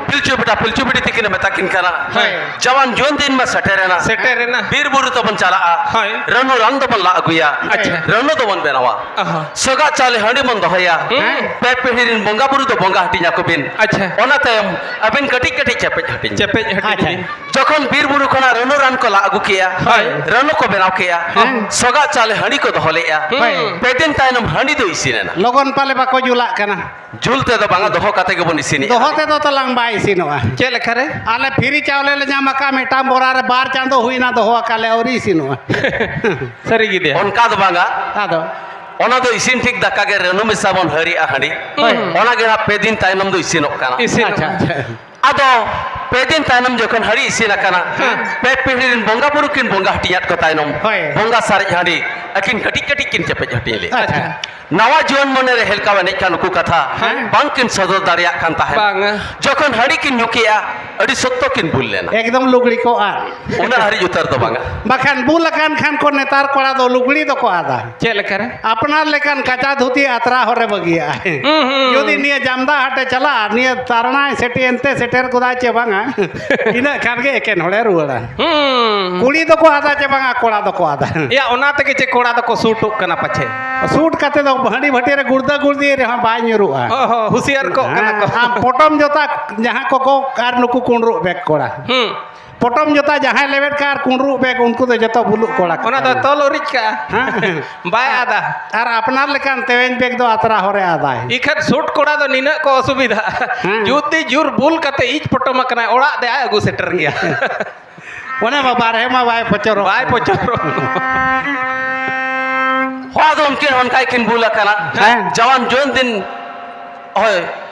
ᱯᱤᱞᱪᱩ ᱵᱮᱴᱟ ᱯᱤᱞᱪᱩ ᱵᱤᱴᱤ ᱛᱤᱠᱤᱱᱮ ᱢᱮᱛᱟ ᱠᱤᱱ ᱠᱟᱱᱟ, ᱦᱳᱭ᱾ ᱡᱟᱣᱟᱱ ᱡᱩᱣᱟᱹᱱ ᱫᱤᱱ ᱢᱟ ᱥᱮᱴᱮᱨᱮᱱᱟ᱾ ᱥᱮᱴᱮᱨᱮᱱᱟ᱾ ᱵᱤᱨ ᱵᱩᱨᱩ ᱛᱮᱵᱚᱱ ᱪᱟᱞᱟᱜᱼᱟ᱾ ᱦᱳᱭ᱾ ᱨᱟᱹᱱᱩ ᱨᱟᱱ ᱫᱚᱵᱚᱱ ᱞᱟᱜ ᱟᱹᱜᱩᱭᱟ᱾ ᱟᱪᱪᱷᱟ᱾ ᱨᱟᱹᱱᱩ ᱫᱚᱵᱚᱱ ᱵᱮᱱᱟᱣᱟ᱾ ᱟᱦᱟ᱾ ᱥᱚᱜᱟᱜ ᱪᱟᱣᱞᱮ ᱦᱟᱺᱰᱤ ᱵᱚᱱ ᱫᱚᱦᱚᱭᱟ᱾ ᱦᱩᱸ᱾ ᱯᱮ ᱯᱤᱲᱦᱤ ᱨᱮᱱ ᱵᱚᱸᱜᱟ ᱵᱩᱨᱩ ᱫᱚ ᱵᱚᱸᱜᱟ ᱦᱟᱹᱴᱤᱧ ᱟᱠᱚ ᱵᱤᱱ᱾ ᱟᱪᱪᱷᱟ᱾ ᱚᱱᱟ ᱛᱟᱭᱚᱢ ᱟᱹᱵᱤᱱ ᱠᱟᱹᱴᱤᱡ ᱠᱟᱹᱴᱤᱡ ᱪᱮᱯᱮᱡ ᱦᱟᱹᱴᱤᱧ᱾ ᱪᱮᱯᱮᱡ ᱦᱟᱹᱴᱤᱧ ᱟᱪᱪᱷᱟ᱾ ᱵᱤᱱ᱾ ᱡᱚᱠᱷᱚᱱ ᱵᱤᱨ ᱵᱩᱨᱩ ᱠᱷᱚᱱᱟᱜ ᱨᱟᱹᱱᱩ ᱨᱟᱱ ᱠᱚ ᱞᱟᱜ ᱟᱹᱜᱩ ᱠᱮᱜᱼᱟ, ᱦᱳᱭ᱾ ᱨᱟᱹᱱᱩ ᱠᱚ ᱵᱮᱱᱟᱣ ᱠᱮᱜᱼᱟ, ᱦᱮᱸ᱾ ᱥᱚᱜᱟᱜ ᱪᱟᱣᱞᱮ ᱦᱟᱺᱰᱤ ᱠᱚ ᱫᱚᱦᱚ ᱞᱮᱜᱼᱟ, ᱦᱳᱭ᱾ ᱯᱮ ᱫᱤᱱ ᱛᱟᱭᱱᱚᱢ ᱦᱟᱺᱰᱤ ᱫᱚ ᱤᱥᱤᱱᱮᱱᱟ᱾ ᱞᱚᱜᱚᱱ ᱯᱟᱞᱮ ᱵᱟᱠᱚ ᱡᱩᱞᱟᱜ ᱠᱟᱱᱟ᱾ ᱡᱩᱞ ᱛᱮᱫᱚ ᱵᱟᱝᱟ, ᱫᱚᱦᱚ ᱠᱟᱛᱮ ᱜᱮᱵᱚᱱ ᱤᱥᱤᱱᱮᱜᱼᱟ᱾ ᱫᱚᱦᱚ ᱛᱮᱫᱚ ᱛᱟᱞᱟᱝ ᱵᱟᱭ ᱤᱥᱤᱱᱚᱜᱼᱟ᱾ ᱪᱮᱫ ᱞᱮᱠᱟᱨᱮ? ᱟᱞᱮ ᱯᱷᱤᱨᱤ ᱪᱟᱣᱞᱮ ᱞᱮ ᱧᱟᱢ ᱟᱠᱟᱫ, ᱢᱤᱫᱴᱟᱝ ᱵᱚᱨᱟ ᱨᱮ ᱵᱟᱨ ᱪᱟᱸᱫᱚ ᱦᱩᱭᱱᱟ ᱫᱚᱦᱚ ᱟᱠᱟᱫ ᱞᱮ, ᱟᱹᱣᱨᱤ ᱤᱥᱤᱱᱚᱜᱼᱟ᱾ ᱥᱟᱹᱨᱤ ᱜᱮ ᱫᱮᱭᱟ᱾ ᱚᱱᱠᱟ ᱫᱚ ᱵᱟᱝᱟ᱾ ᱟᱫᱚ? ᱚᱱᱟ ᱫᱚ ᱤᱥᱤᱱ ᱴᱷᱤᱠ ᱫᱟᱠᱟ ᱜᱮ ᱨᱟᱹᱱᱩ ᱢᱮᱥᱟ ᱵᱚᱱ ᱦᱟᱹᱨᱮᱜᱼᱟ ᱦᱟᱺᱰᱤ᱾ ᱦᱳᱭ᱾ ᱚᱱᱟ ᱜᱮ ᱦᱟᱸᱜ ᱯᱮ ᱫᱤᱱ ᱛᱟᱭᱱᱚᱢ ᱫᱚ ᱤᱥᱤᱱᱚᱜ ᱠᱟᱱᱟ᱾ ᱤᱥᱤᱱᱚᱜ ᱟᱪᱪᱷᱟ, ᱠᱟᱱᱟ᱾ ᱟᱪᱪᱷᱟ᱾ ᱟᱫᱚ ᱯᱮ ᱫᱤᱱ ᱛᱟᱭᱱᱚᱢ ᱡᱚᱠᱷᱚᱱ ᱦᱟᱺᱰᱤ ᱤᱥᱤᱱ ᱟᱠᱟᱱᱟ, ᱦᱮᱸ᱾ ᱯᱮ ᱯᱤᱲᱦᱤ ᱨᱮᱱ ᱵᱚᱸᱜᱟ ᱵᱩᱨᱩ ᱠᱤᱱ ᱵᱚᱸᱜᱟ ᱦᱟᱹᱴᱤᱧᱟᱫ ᱠᱚ ᱛᱟᱭᱱᱚᱢ, ᱦᱳᱭ᱾ ᱵᱚᱸᱜᱟ ᱥᱟᱨᱮᱡ ᱦᱟᱺᱰᱤ ᱟᱹᱠᱤᱱ ᱠᱟᱹᱴᱤᱡ ᱠᱟᱹᱴᱤᱡ ᱠᱤᱱ ᱪᱮᱯᱮᱡ ᱦᱟᱹᱴᱤᱧ ᱞᱮᱫᱼᱟ᱾ ᱟᱪᱪᱷᱟ᱾ ᱱᱟᱣᱟ ᱡᱩᱣᱟᱹᱱ ᱢᱚᱱᱮ ᱨᱮ ᱦᱮᱞᱠᱟᱣ ᱮᱱᱮᱡ ᱠᱟᱱ ᱱᱩᱠᱩ ᱠᱟᱛᱷᱟ ᱦᱮᱸ᱾ ᱵᱟᱝ ᱠᱤᱱ ᱥᱚᱫᱚᱨ ᱫᱟᱲᱮᱭᱟᱜ ᱠᱟᱱ ᱛᱟᱦᱮᱸᱫ᱾ ᱵᱟᱝᱟ᱾ ᱡᱚᱠᱷᱚᱱ ᱦᱟᱺᱰᱤ ᱠᱤᱱ ᱧᱩ ᱠᱮᱜᱼᱟ, ᱟᱹᱰᱤ ᱥᱚᱠᱛᱚ ᱠᱤᱱ ᱵᱩᱞ ᱞᱮᱱᱟ᱾ ᱮᱠᱫᱚᱢ ᱞᱩᱜᱽᱲᱤ ᱠᱚ ᱟᱫ᱾ ᱩᱱᱟᱹᱜ ᱦᱟᱹᱨᱤᱡ ᱩᱛᱟᱹᱨ ᱫᱚ ᱵᱟᱝᱟ᱾ ᱵᱟᱠᱷᱟᱱ ᱵᱩᱞ ᱟᱠᱟᱱ ᱠᱷᱟᱱ ᱠᱚ ᱱᱮᱛᱟᱨ ᱠᱚᱲᱟ ᱫᱚ ᱞᱩᱜᱽᱲᱤ ᱫᱚᱠᱚ ᱟᱫᱟ᱾ ᱪᱮᱫ ᱞᱮᱠᱟᱨᱮ? ᱟᱯᱱᱟᱨ ᱞᱮᱠᱟᱱ ᱠᱟᱪᱟ ᱫᱷᱩᱛᱤ ᱟᱛᱨᱟ ᱦᱚᱨᱮ ᱵᱟᱹᱜᱤᱭᱟᱜᱼᱟ᱾ ᱦᱩᱸ, ᱦᱩᱸ᱾ ᱡᱩᱫᱤ ᱱᱤᱭᱟᱹ ᱡᱟᱢᱫᱟ ᱦᱟᱴᱮ ᱪᱟᱞᱟᱜᱼᱟ, ᱱᱤᱭᱟᱹ ᱛᱟᱨᱱᱟᱭ ᱥᱮᱴᱮ ᱮᱱᱛᱮ ᱥᱮᱴᱮᱨ ᱜᱚᱫᱟᱭ ᱪᱮ ᱵᱟᱝᱟ, ᱤᱱᱟᱹᱜ ᱠᱷᱟᱱ ᱜᱮ ᱮᱠᱮᱱ ᱦᱚᱲᱮ ᱨᱩᱣᱟᱹᱲᱟ᱾ ᱦᱩᱸ᱾ ᱠᱩᱲᱤ ᱫᱚᱠᱚ ᱟᱫᱟ ᱪᱮ ᱵᱟᱝᱟ, ᱠᱚᱲᱟ ᱫᱚᱠᱚ ᱟᱫᱟ᱾ ᱭᱟ, ᱚᱱᱟ ᱛᱮᱜᱮ ᱪᱮ ᱠᱚᱲᱟ ᱫᱚᱠᱚ ᱥᱩᱴᱚᱜ ᱠᱟᱱᱟ ᱯᱟᱪᱷᱮ᱾ ᱥᱩᱴ ᱠᱟᱛᱮ ᱫᱚ ᱦᱟᱺᱰᱤ ᱵᱷᱟᱹᱴᱤ ᱨᱮ ᱜᱩᱲᱫᱟᱹ ᱜᱩᱲᱫᱤ ᱨᱮᱦᱚᱸ ᱵᱟᱭ ᱧᱩᱨᱩᱜᱼᱟ᱾ ᱚ ᱦᱚᱸ, ᱦᱩᱥᱤᱭᱟᱨ ᱠᱚᱜ ᱠᱟᱱᱟ ᱠᱚ᱾ ᱦᱮᱸ, ᱟᱢ ᱯᱚᱴᱚᱢ ᱡᱚᱛᱟ ᱡᱟᱦᱟᱸ ᱠᱚ ᱜᱚᱜ ᱟᱨ ᱱᱩᱠᱩ ᱠᱩᱸᱰᱨᱩᱜ ᱵᱮᱜᱽ ᱠᱚᱲᱟ᱾ ᱦᱩᱸ᱾ ᱯᱚᱴᱚᱢ ᱡᱚᱛᱟ ᱡᱟᱦᱟᱸᱭ ᱞᱮᱵᱮᱫ ᱠᱟᱜ ᱟᱨ ᱠᱩᱸᱰᱨᱩᱜ ᱵᱮᱜᱽ, ᱩᱱᱠᱩ ᱫᱚ ᱡᱚᱛᱚ ᱵᱩᱞᱩᱜ ᱠᱚᱲᱟ ᱠᱚ ᱚᱱᱟ ᱫᱚ ᱠᱟᱱᱟ᱾ ᱛᱚᱞ ᱩᱨᱤᱡ ᱠᱟᱜᱼᱟ᱾ ᱦᱮᱸ᱾ ᱵᱟᱭ ᱟᱫᱟ᱾ ᱟᱨ ᱟᱯᱱᱟᱨ ᱞᱮᱠᱟᱱ ᱛᱮᱣᱮᱧ ᱵᱮᱜᱽ ᱫᱚ ᱟᱛᱨᱟ ᱦᱚᱨᱮ ᱟᱫᱟᱭ᱾ ᱤᱠᱷᱟᱹᱱ ᱥᱩᱴ ᱠᱚᱲᱟ ᱫᱚ ᱱᱤᱱᱟᱹᱜ ᱠᱚ ᱚᱥᱩᱵᱤᱫᱷᱟᱜᱼᱟ᱾ ᱦᱮᱸ᱾ ᱡᱩᱫᱤ ᱡᱩᱨ ᱵᱩᱞ ᱠᱟᱛᱮ ᱤᱡ ᱯᱚᱴᱚᱢ ᱟᱠᱟᱱᱟᱭ, ᱚᱲᱟᱜ ᱫᱮ ᱟᱡ ᱟᱹᱜᱩ ᱥᱮᱴᱮᱨ ᱜᱮᱭᱟ᱾ ᱚᱱᱮ ᱢᱟ ᱵᱟᱨᱦᱮ ᱢᱟ ᱵᱟᱭ ᱯᱚᱪᱚᱨᱚᱜ᱾ ᱵᱟᱭ ᱯᱚᱪᱚᱨᱚᱜ᱾ ᱦᱚᱲ ᱫᱚ ᱩᱱᱠᱤᱱ ᱚᱱᱠᱟ ᱜᱮᱠᱤᱱ ᱵᱩᱞ ᱟᱠᱟᱱᱟ᱾ ᱦᱮᱸ᱾ ᱡᱟᱣᱟᱱ ᱡᱩᱣᱟᱹᱱ ᱫᱤᱱ, ᱦᱳᱭ,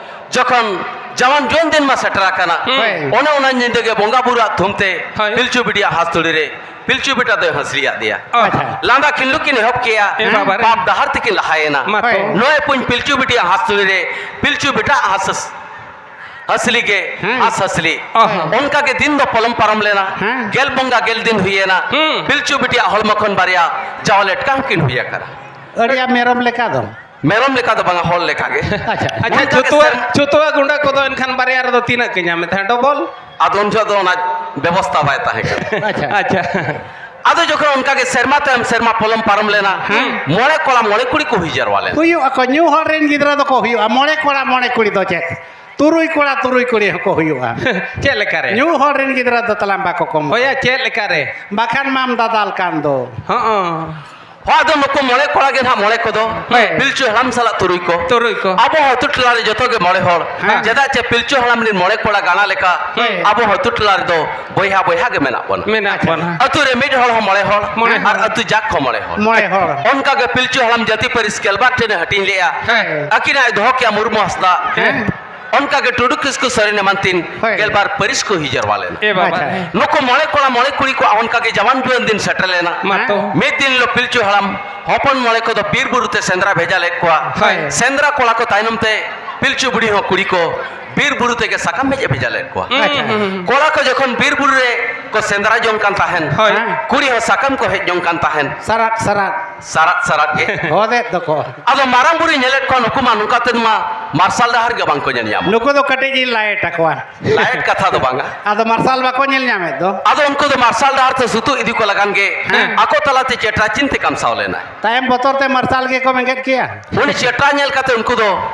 ᱡᱚᱠᱷᱚᱱ ᱡᱟᱣᱟᱱ ᱡᱩᱣᱟᱹᱱ ᱫᱤᱱ ᱢᱟ ᱥᱮᱴᱮᱨ ᱟᱠᱟᱱᱟ, ᱦᱳᱭ᱾ ᱚᱱᱮ ᱚᱱᱟ ᱧᱤᱫᱟᱹ ᱜᱮ ᱵᱚᱸᱜᱟ ᱵᱩᱨᱩᱣᱟᱜ ᱛᱷᱩᱢ ᱛᱮ ᱦᱳᱭ᱾ ᱯᱤᱞᱪᱩ ᱵᱤᱴᱤᱭᱟᱜ ᱦᱟᱸᱥ ᱛᱩᱲᱤ ᱨᱮ ᱯᱤᱞᱪᱩ ᱵᱮᱴᱟ ᱫᱚᱭ ᱦᱟᱸᱥᱞᱤᱭᱟᱫ ᱫᱮᱭᱟ᱾ ᱟᱪᱪᱷᱟ᱾ ᱞᱟᱸᱫᱟ ᱠᱤᱱ ᱞᱩ ᱠᱤᱱ ᱮᱦᱚᱵ ᱠᱮᱜᱼᱟ, ᱮ ᱵᱟᱵᱟ ᱨᱮ᱾ ᱯᱟᱯ ᱰᱟᱦᱟᱨ ᱛᱮᱠᱤᱱ ᱞᱟᱦᱟᱭᱮᱱᱟ᱾ ᱢᱟ ᱛᱚ᱾ ᱦᱳᱭ᱾ ᱱᱚᱜᱼᱚᱭ ᱯᱩᱧ ᱯᱤᱞᱪᱩ ᱵᱤᱴᱤᱭᱟᱜ ᱦᱟᱸᱥ ᱛᱩᱲᱤ ᱨᱮ ᱯᱤᱞᱪᱩ ᱵᱮᱴᱟ ᱦᱟᱸᱥ ᱦᱟᱸᱥᱞᱤ ᱜᱮ, ᱦᱮᱸ᱾ ᱦᱟᱸᱥ ᱦᱟᱸᱥᱞᱤ᱾ ᱚ ᱦᱚᱸ᱾ ᱚᱱᱠᱟ ᱜᱮ ᱫᱤᱱ ᱫᱚ ᱯᱚᱞᱚᱢ ᱯᱟᱨᱚᱢ ᱞᱮᱱᱟ᱾ ᱦᱮᱸ᱾ ᱜᱮᱞ ᱵᱚᱸᱜᱟ ᱜᱮᱞ ᱫᱤᱱ ᱦᱩᱭᱮᱱᱟ᱾ ᱦᱩᱸ᱾ ᱯᱤᱞᱪᱩ ᱵᱤᱴᱤᱭᱟᱜ ᱦᱚᱲᱢᱚ ᱠᱷᱚᱱ ᱵᱟᱨᱭᱟ ᱡᱟᱣᱟ ᱞᱮᱴᱠᱟ ᱦᱚᱸᱠᱤᱱ ᱦᱩᱭ ᱟᱠᱟᱱᱟ᱾ ᱟᱹᱰᱤᱭᱟ ᱢᱮᱨᱚᱢ ᱞᱮᱠᱟ ᱫᱚ᱾ ᱢᱮᱨᱚᱢ ᱞᱮᱠᱟ ᱫᱚ ᱵᱟᱝᱟ, ᱦᱚᱲ ᱞᱮᱠᱟ ᱜᱮ᱾ ᱟᱪᱪᱷᱟ᱾ ᱟᱪᱪᱷᱟ, ᱚᱱᱠᱟ ᱜᱮ ᱪᱷᱩᱛᱩᱣᱟ, ᱥᱮᱨᱢᱟ ᱪᱷᱩᱛᱩᱣᱟ ᱜᱩᱸᱰᱟ ᱠᱚᱫᱚ ᱮᱱᱠᱷᱟᱱ ᱵᱟᱨᱭᱟ ᱨᱮᱫᱚ ᱛᱤᱱᱟᱹᱜ ᱠᱚ ᱧᱟᱢᱮᱫ ᱛᱟᱦᱮᱸᱫ? ᱰᱚᱵᱚᱞ? ᱟᱫᱚ ᱩᱱ ᱡᱚᱦᱚᱜ ᱫᱚ ᱚᱱᱟ ᱵᱮᱵᱚᱥᱛᱷᱟ ᱵᱟᱭ ᱛᱟᱦᱮᱸ ᱠᱟᱱᱟ᱾ ᱟᱪᱪᱷᱟ᱾ ᱟᱪᱪᱷᱟ᱾ ᱟᱫᱚ ᱡᱚᱠᱷᱚᱱ ᱚᱱᱠᱟ ᱜᱮ ᱥᱮᱨᱢᱟ ᱛᱟᱭᱚᱢ ᱥᱮᱨᱢᱟ ᱯᱚᱞᱚᱢ ᱯᱟᱨᱚᱢ ᱞᱮᱱᱟ, ᱦᱮᱸ᱾ ᱢᱚᱬᱮ ᱠᱚᱲᱟ ᱢᱚᱬᱮ ᱠᱩᱲᱤ ᱠᱚ ᱦᱩᱭ ᱡᱟᱨᱣᱟ ᱞᱮᱱᱟ᱾ ᱦᱩᱭᱩᱜ ᱟᱠᱚ, ᱧᱩ ᱦᱚᱲ ᱨᱮᱱ ᱜᱤᱫᱽᱨᱟᱹ ᱫᱚᱠᱚ ᱦᱩᱭᱩᱜᱼᱟ᱾ ᱢᱚᱬᱮ ᱠᱚᱲᱟ ᱢᱚᱬᱮ ᱠᱩᱲᱤ ᱫᱚ ᱪᱮᱫ? ᱛᱩᱨᱩᱭ ᱠᱚᱲᱟ ᱛᱩᱨᱩᱭ ᱠᱩᱲᱤ ᱦᱚᱸᱠᱚ ᱦᱩᱭᱩᱜᱼᱟ᱾ ᱪᱮᱫ ᱞᱮᱠᱟᱨᱮ? ᱧᱩ ᱦᱚᱲ ᱨᱮᱱ ᱜᱤᱫᱽᱨᱟᱹ ᱫᱚ ᱛᱟᱞᱟᱝ ᱵᱟᱠᱚ ᱠᱚᱢ᱾ ᱦᱳᱭᱟ, ᱪᱮᱫ ᱞᱮᱠᱟᱨᱮ? ᱵᱟᱠᱷᱟᱱ ᱢᱟᱢ ᱫᱟᱫᱟᱞ ᱠᱟᱱ ᱫᱚ᱾ ᱦᱚᱸ᱾ ᱦᱚᱸ, ᱟᱫᱚ ᱱᱩᱠᱩ ᱢᱚᱬᱮ ᱠᱚᱲᱟ ᱜᱮ ᱱᱟᱦᱟᱜ ᱢᱚᱬᱮ ᱠᱚᱫᱚ ᱦᱳᱭ᱾ ᱯᱤᱞᱪᱩ ᱦᱟᱲᱟᱢ ᱥᱟᱞᱟᱜ ᱛᱩᱨᱩᱭ ᱠᱚ᱾ ᱛᱩᱨᱩᱭ ᱠᱚ᱾ ᱟᱵᱚ ᱟᱹᱛᱩ ᱴᱚᱞᱟ ᱨᱮ ᱡᱚᱛᱚ ᱜᱮ ᱢᱚᱬᱮ ᱦᱚᱲ᱾ ᱦᱮᱸ᱾ ᱪᱮᱫᱟᱜ ᱪᱮ ᱯᱤᱞᱪᱩ ᱦᱟᱲᱟᱢ ᱨᱮᱱ ᱢᱚᱬᱮ ᱠᱚᱲᱟ ᱜᱟᱬᱟ ᱞᱮᱠᱟ ᱦᱳᱭ᱾ ᱟᱵᱚ ᱟᱹᱛᱩ ᱴᱚᱞᱟ ᱨᱮᱫᱚ ᱵᱚᱭᱦᱟ ᱵᱚᱭᱦᱟ ᱜᱮ ᱢᱮᱱᱟᱜ ᱵᱚᱱᱟ᱾ ᱢᱮᱱᱟᱜ ᱵᱚᱱᱟ᱾ ᱟᱹᱛᱩ ᱨᱮ ᱢᱤᱫ ᱦᱚᱲ ᱦᱚᱸ ᱢᱚᱬᱮ ᱦᱚᱲ ᱢᱚᱬᱮ ᱟᱨ ᱦᱚᱲ᱾ ᱟᱹᱛᱩ ᱡᱟᱠ ᱦᱚᱸ ᱢᱚᱬᱮ ᱦᱚᱲ᱾ ᱢᱚᱬᱮ ᱦᱚᱲ᱾ ᱚᱱᱠᱟ ᱜᱮ ᱯᱤᱞᱪᱩ ᱦᱟᱲᱟᱢ ᱡᱟᱹᱛᱤ ᱯᱟᱹᱨᱤᱥ ᱜᱮᱞᱵᱟᱨ ᱴᱷᱮᱱᱮ ᱦᱟᱹᱴᱤᱧ ᱞᱮᱜᱼᱟ᱾ ᱦᱮᱸ᱾ ᱟᱹᱠᱤᱱᱟᱜ ᱫᱚᱦᱚ ᱠᱮᱜᱼᱟ ᱢᱩᱨᱢᱩ ᱦᱟᱸᱥᱫᱟ᱾ ᱦᱮᱸ᱾ ᱚᱱᱠᱟ ᱜᱮ ᱴᱩᱰᱩ ᱠᱤᱥᱠᱩ ᱥᱚᱨᱮᱱ ᱮᱢᱟᱱ ᱛᱤᱱ ᱦᱳᱭ᱾ ᱜᱮᱞᱵᱟᱨ ᱯᱟᱹᱨᱤᱥ ᱠᱚ ᱦᱩᱭ ᱡᱟᱨᱣᱟ ᱞᱮᱱᱟ᱾ ᱮ ᱵᱟᱵᱟ᱾ ᱟᱪᱪᱷᱟ᱾ ᱱᱩᱠᱩ ᱢᱚᱬᱮ ᱠᱚᱲᱟ ᱢᱚᱬᱮ ᱠᱩᱲᱤ ᱠᱚᱣᱟᱜ ᱚᱱᱠᱟ ᱜᱮ ᱡᱟᱣᱟᱱ ᱡᱩᱣᱟᱹᱱ ᱫᱤᱱ ᱥᱮᱴᱮᱨ ᱞᱮᱱᱟ᱾ ᱢᱟ ᱛᱚ᱾ ᱢᱤᱫ ᱫᱤᱱ ᱦᱤᱞᱳᱜ ᱯᱤᱞᱪᱩ ᱦᱟᱲᱟᱢ ᱦᱚᱯᱚᱱ ᱢᱚᱬᱮ ᱠᱚᱫᱚ ᱵᱤᱨ ᱵᱩᱨᱩ ᱛᱮ ᱥᱮᱸᱫᱽᱨᱟ ᱵᱷᱮᱡᱟ ᱞᱮᱫ ᱠᱚᱣᱟ᱾ ᱦᱳᱭ᱾ ᱥᱮᱸᱫᱽᱨᱟ ᱠᱚᱲᱟ ᱠᱚ ᱛᱟᱭᱱᱚᱢ ᱛᱮ ᱯᱤᱞᱪᱩ ᱵᱩᱲᱦᱤ ᱦᱚᱸ ᱠᱩᱲᱤ ᱠᱚ ᱵᱤᱨ ᱵᱩᱨᱩ ᱛᱮᱜᱮ ᱥᱟᱠᱟᱢ ᱦᱮᱡ ᱮ ᱵᱷᱮᱡᱟ ᱞᱮᱫ ᱠᱚᱣᱟ᱾ ᱦᱩᱸ, ᱟᱪᱪᱷᱟ᱾ ᱦᱩᱸ, ᱦᱩᱸ᱾ ᱠᱚᱲᱟ ᱠᱚ ᱡᱚᱠᱷᱚᱱ ᱵᱤᱨ ᱵᱩᱨᱩ ᱨᱮ ᱠᱚ ᱥᱮᱸᱫᱽᱨᱟ ᱡᱚᱝ ᱠᱟᱱ ᱛᱟᱦᱮᱱ, ᱦᱳᱭ᱾ ᱠᱩᱲᱤ ᱦᱚᱸ ᱥᱟᱠᱟᱢ ᱠᱚ ᱦᱮᱡ ᱡᱚᱝ ᱠᱟᱱ ᱛᱟᱦᱮᱱ᱾ ᱥᱟᱨᱟᱫ, ᱥᱟᱨᱟᱫ᱾ ᱥᱟᱨᱟᱫ, ᱥᱟᱨᱟᱫ ᱜᱮ᱾ ᱦᱚᱫᱮᱫ ᱫᱚᱠᱚ᱾ ᱟᱫᱚ ᱢᱟᱨᱟᱝ ᱵᱩᱨᱩᱭ ᱧᱮᱞᱮᱫ ᱠᱚᱣᱟ, ᱱᱩᱠᱩ ᱢᱟ ᱱᱚᱝᱠᱟ ᱛᱮᱫ ᱢᱟ ᱢᱟᱨᱥᱟᱞ ᱰᱟᱦᱟᱨ ᱜᱮ ᱵᱟᱝ ᱠᱚ ᱧᱮᱞ ᱧᱟᱢᱟ᱾ ᱱᱩᱠᱩ ᱫᱚ ᱠᱟᱹᱴᱤᱡ ᱤᱧ ᱞᱟᱭᱮᱴ ᱟᱠᱚᱣᱟ᱾ ᱞᱟᱭᱮᱴ ᱠᱟᱛᱷᱟ ᱫᱚ ᱵᱟᱝᱟ᱾ ᱟᱫᱚ ᱢᱟᱨᱥᱟᱞ ᱵᱟᱠᱚ ᱧᱮᱞ ᱧᱟᱢᱮᱫ ᱫᱚ᱾ ᱟᱫᱚ ᱩᱱᱠᱩ ᱫᱚ ᱢᱟᱨᱥᱟᱞ ᱰᱟᱦᱟᱨ ᱛᱮ ᱥᱩᱛᱩᱜ ᱤᱫᱤ ᱠᱚ ᱞᱟᱜᱟᱱ ᱜᱮ ᱦᱮᱸ᱾ ᱟᱠᱚ ᱛᱟᱞᱟᱛᱮ ᱪᱮᱴᱨᱟ ᱪᱤᱱᱛᱮ ᱠᱟᱢᱥᱟᱣ ᱞᱮᱱᱟ᱾ ᱛᱟᱭᱚᱢ ᱵᱚᱛᱚᱨ ᱛᱮ ᱢᱟᱨᱥᱟᱞ ᱜᱮᱠᱚ ᱵᱮᱸᱜᱮᱫ ᱠᱮᱭᱟ᱾ ᱩᱱᱤ ᱪᱮᱴᱨᱟ ᱧᱮᱞ ᱠᱟᱛᱮ ᱩᱱᱠᱩ ᱫᱚ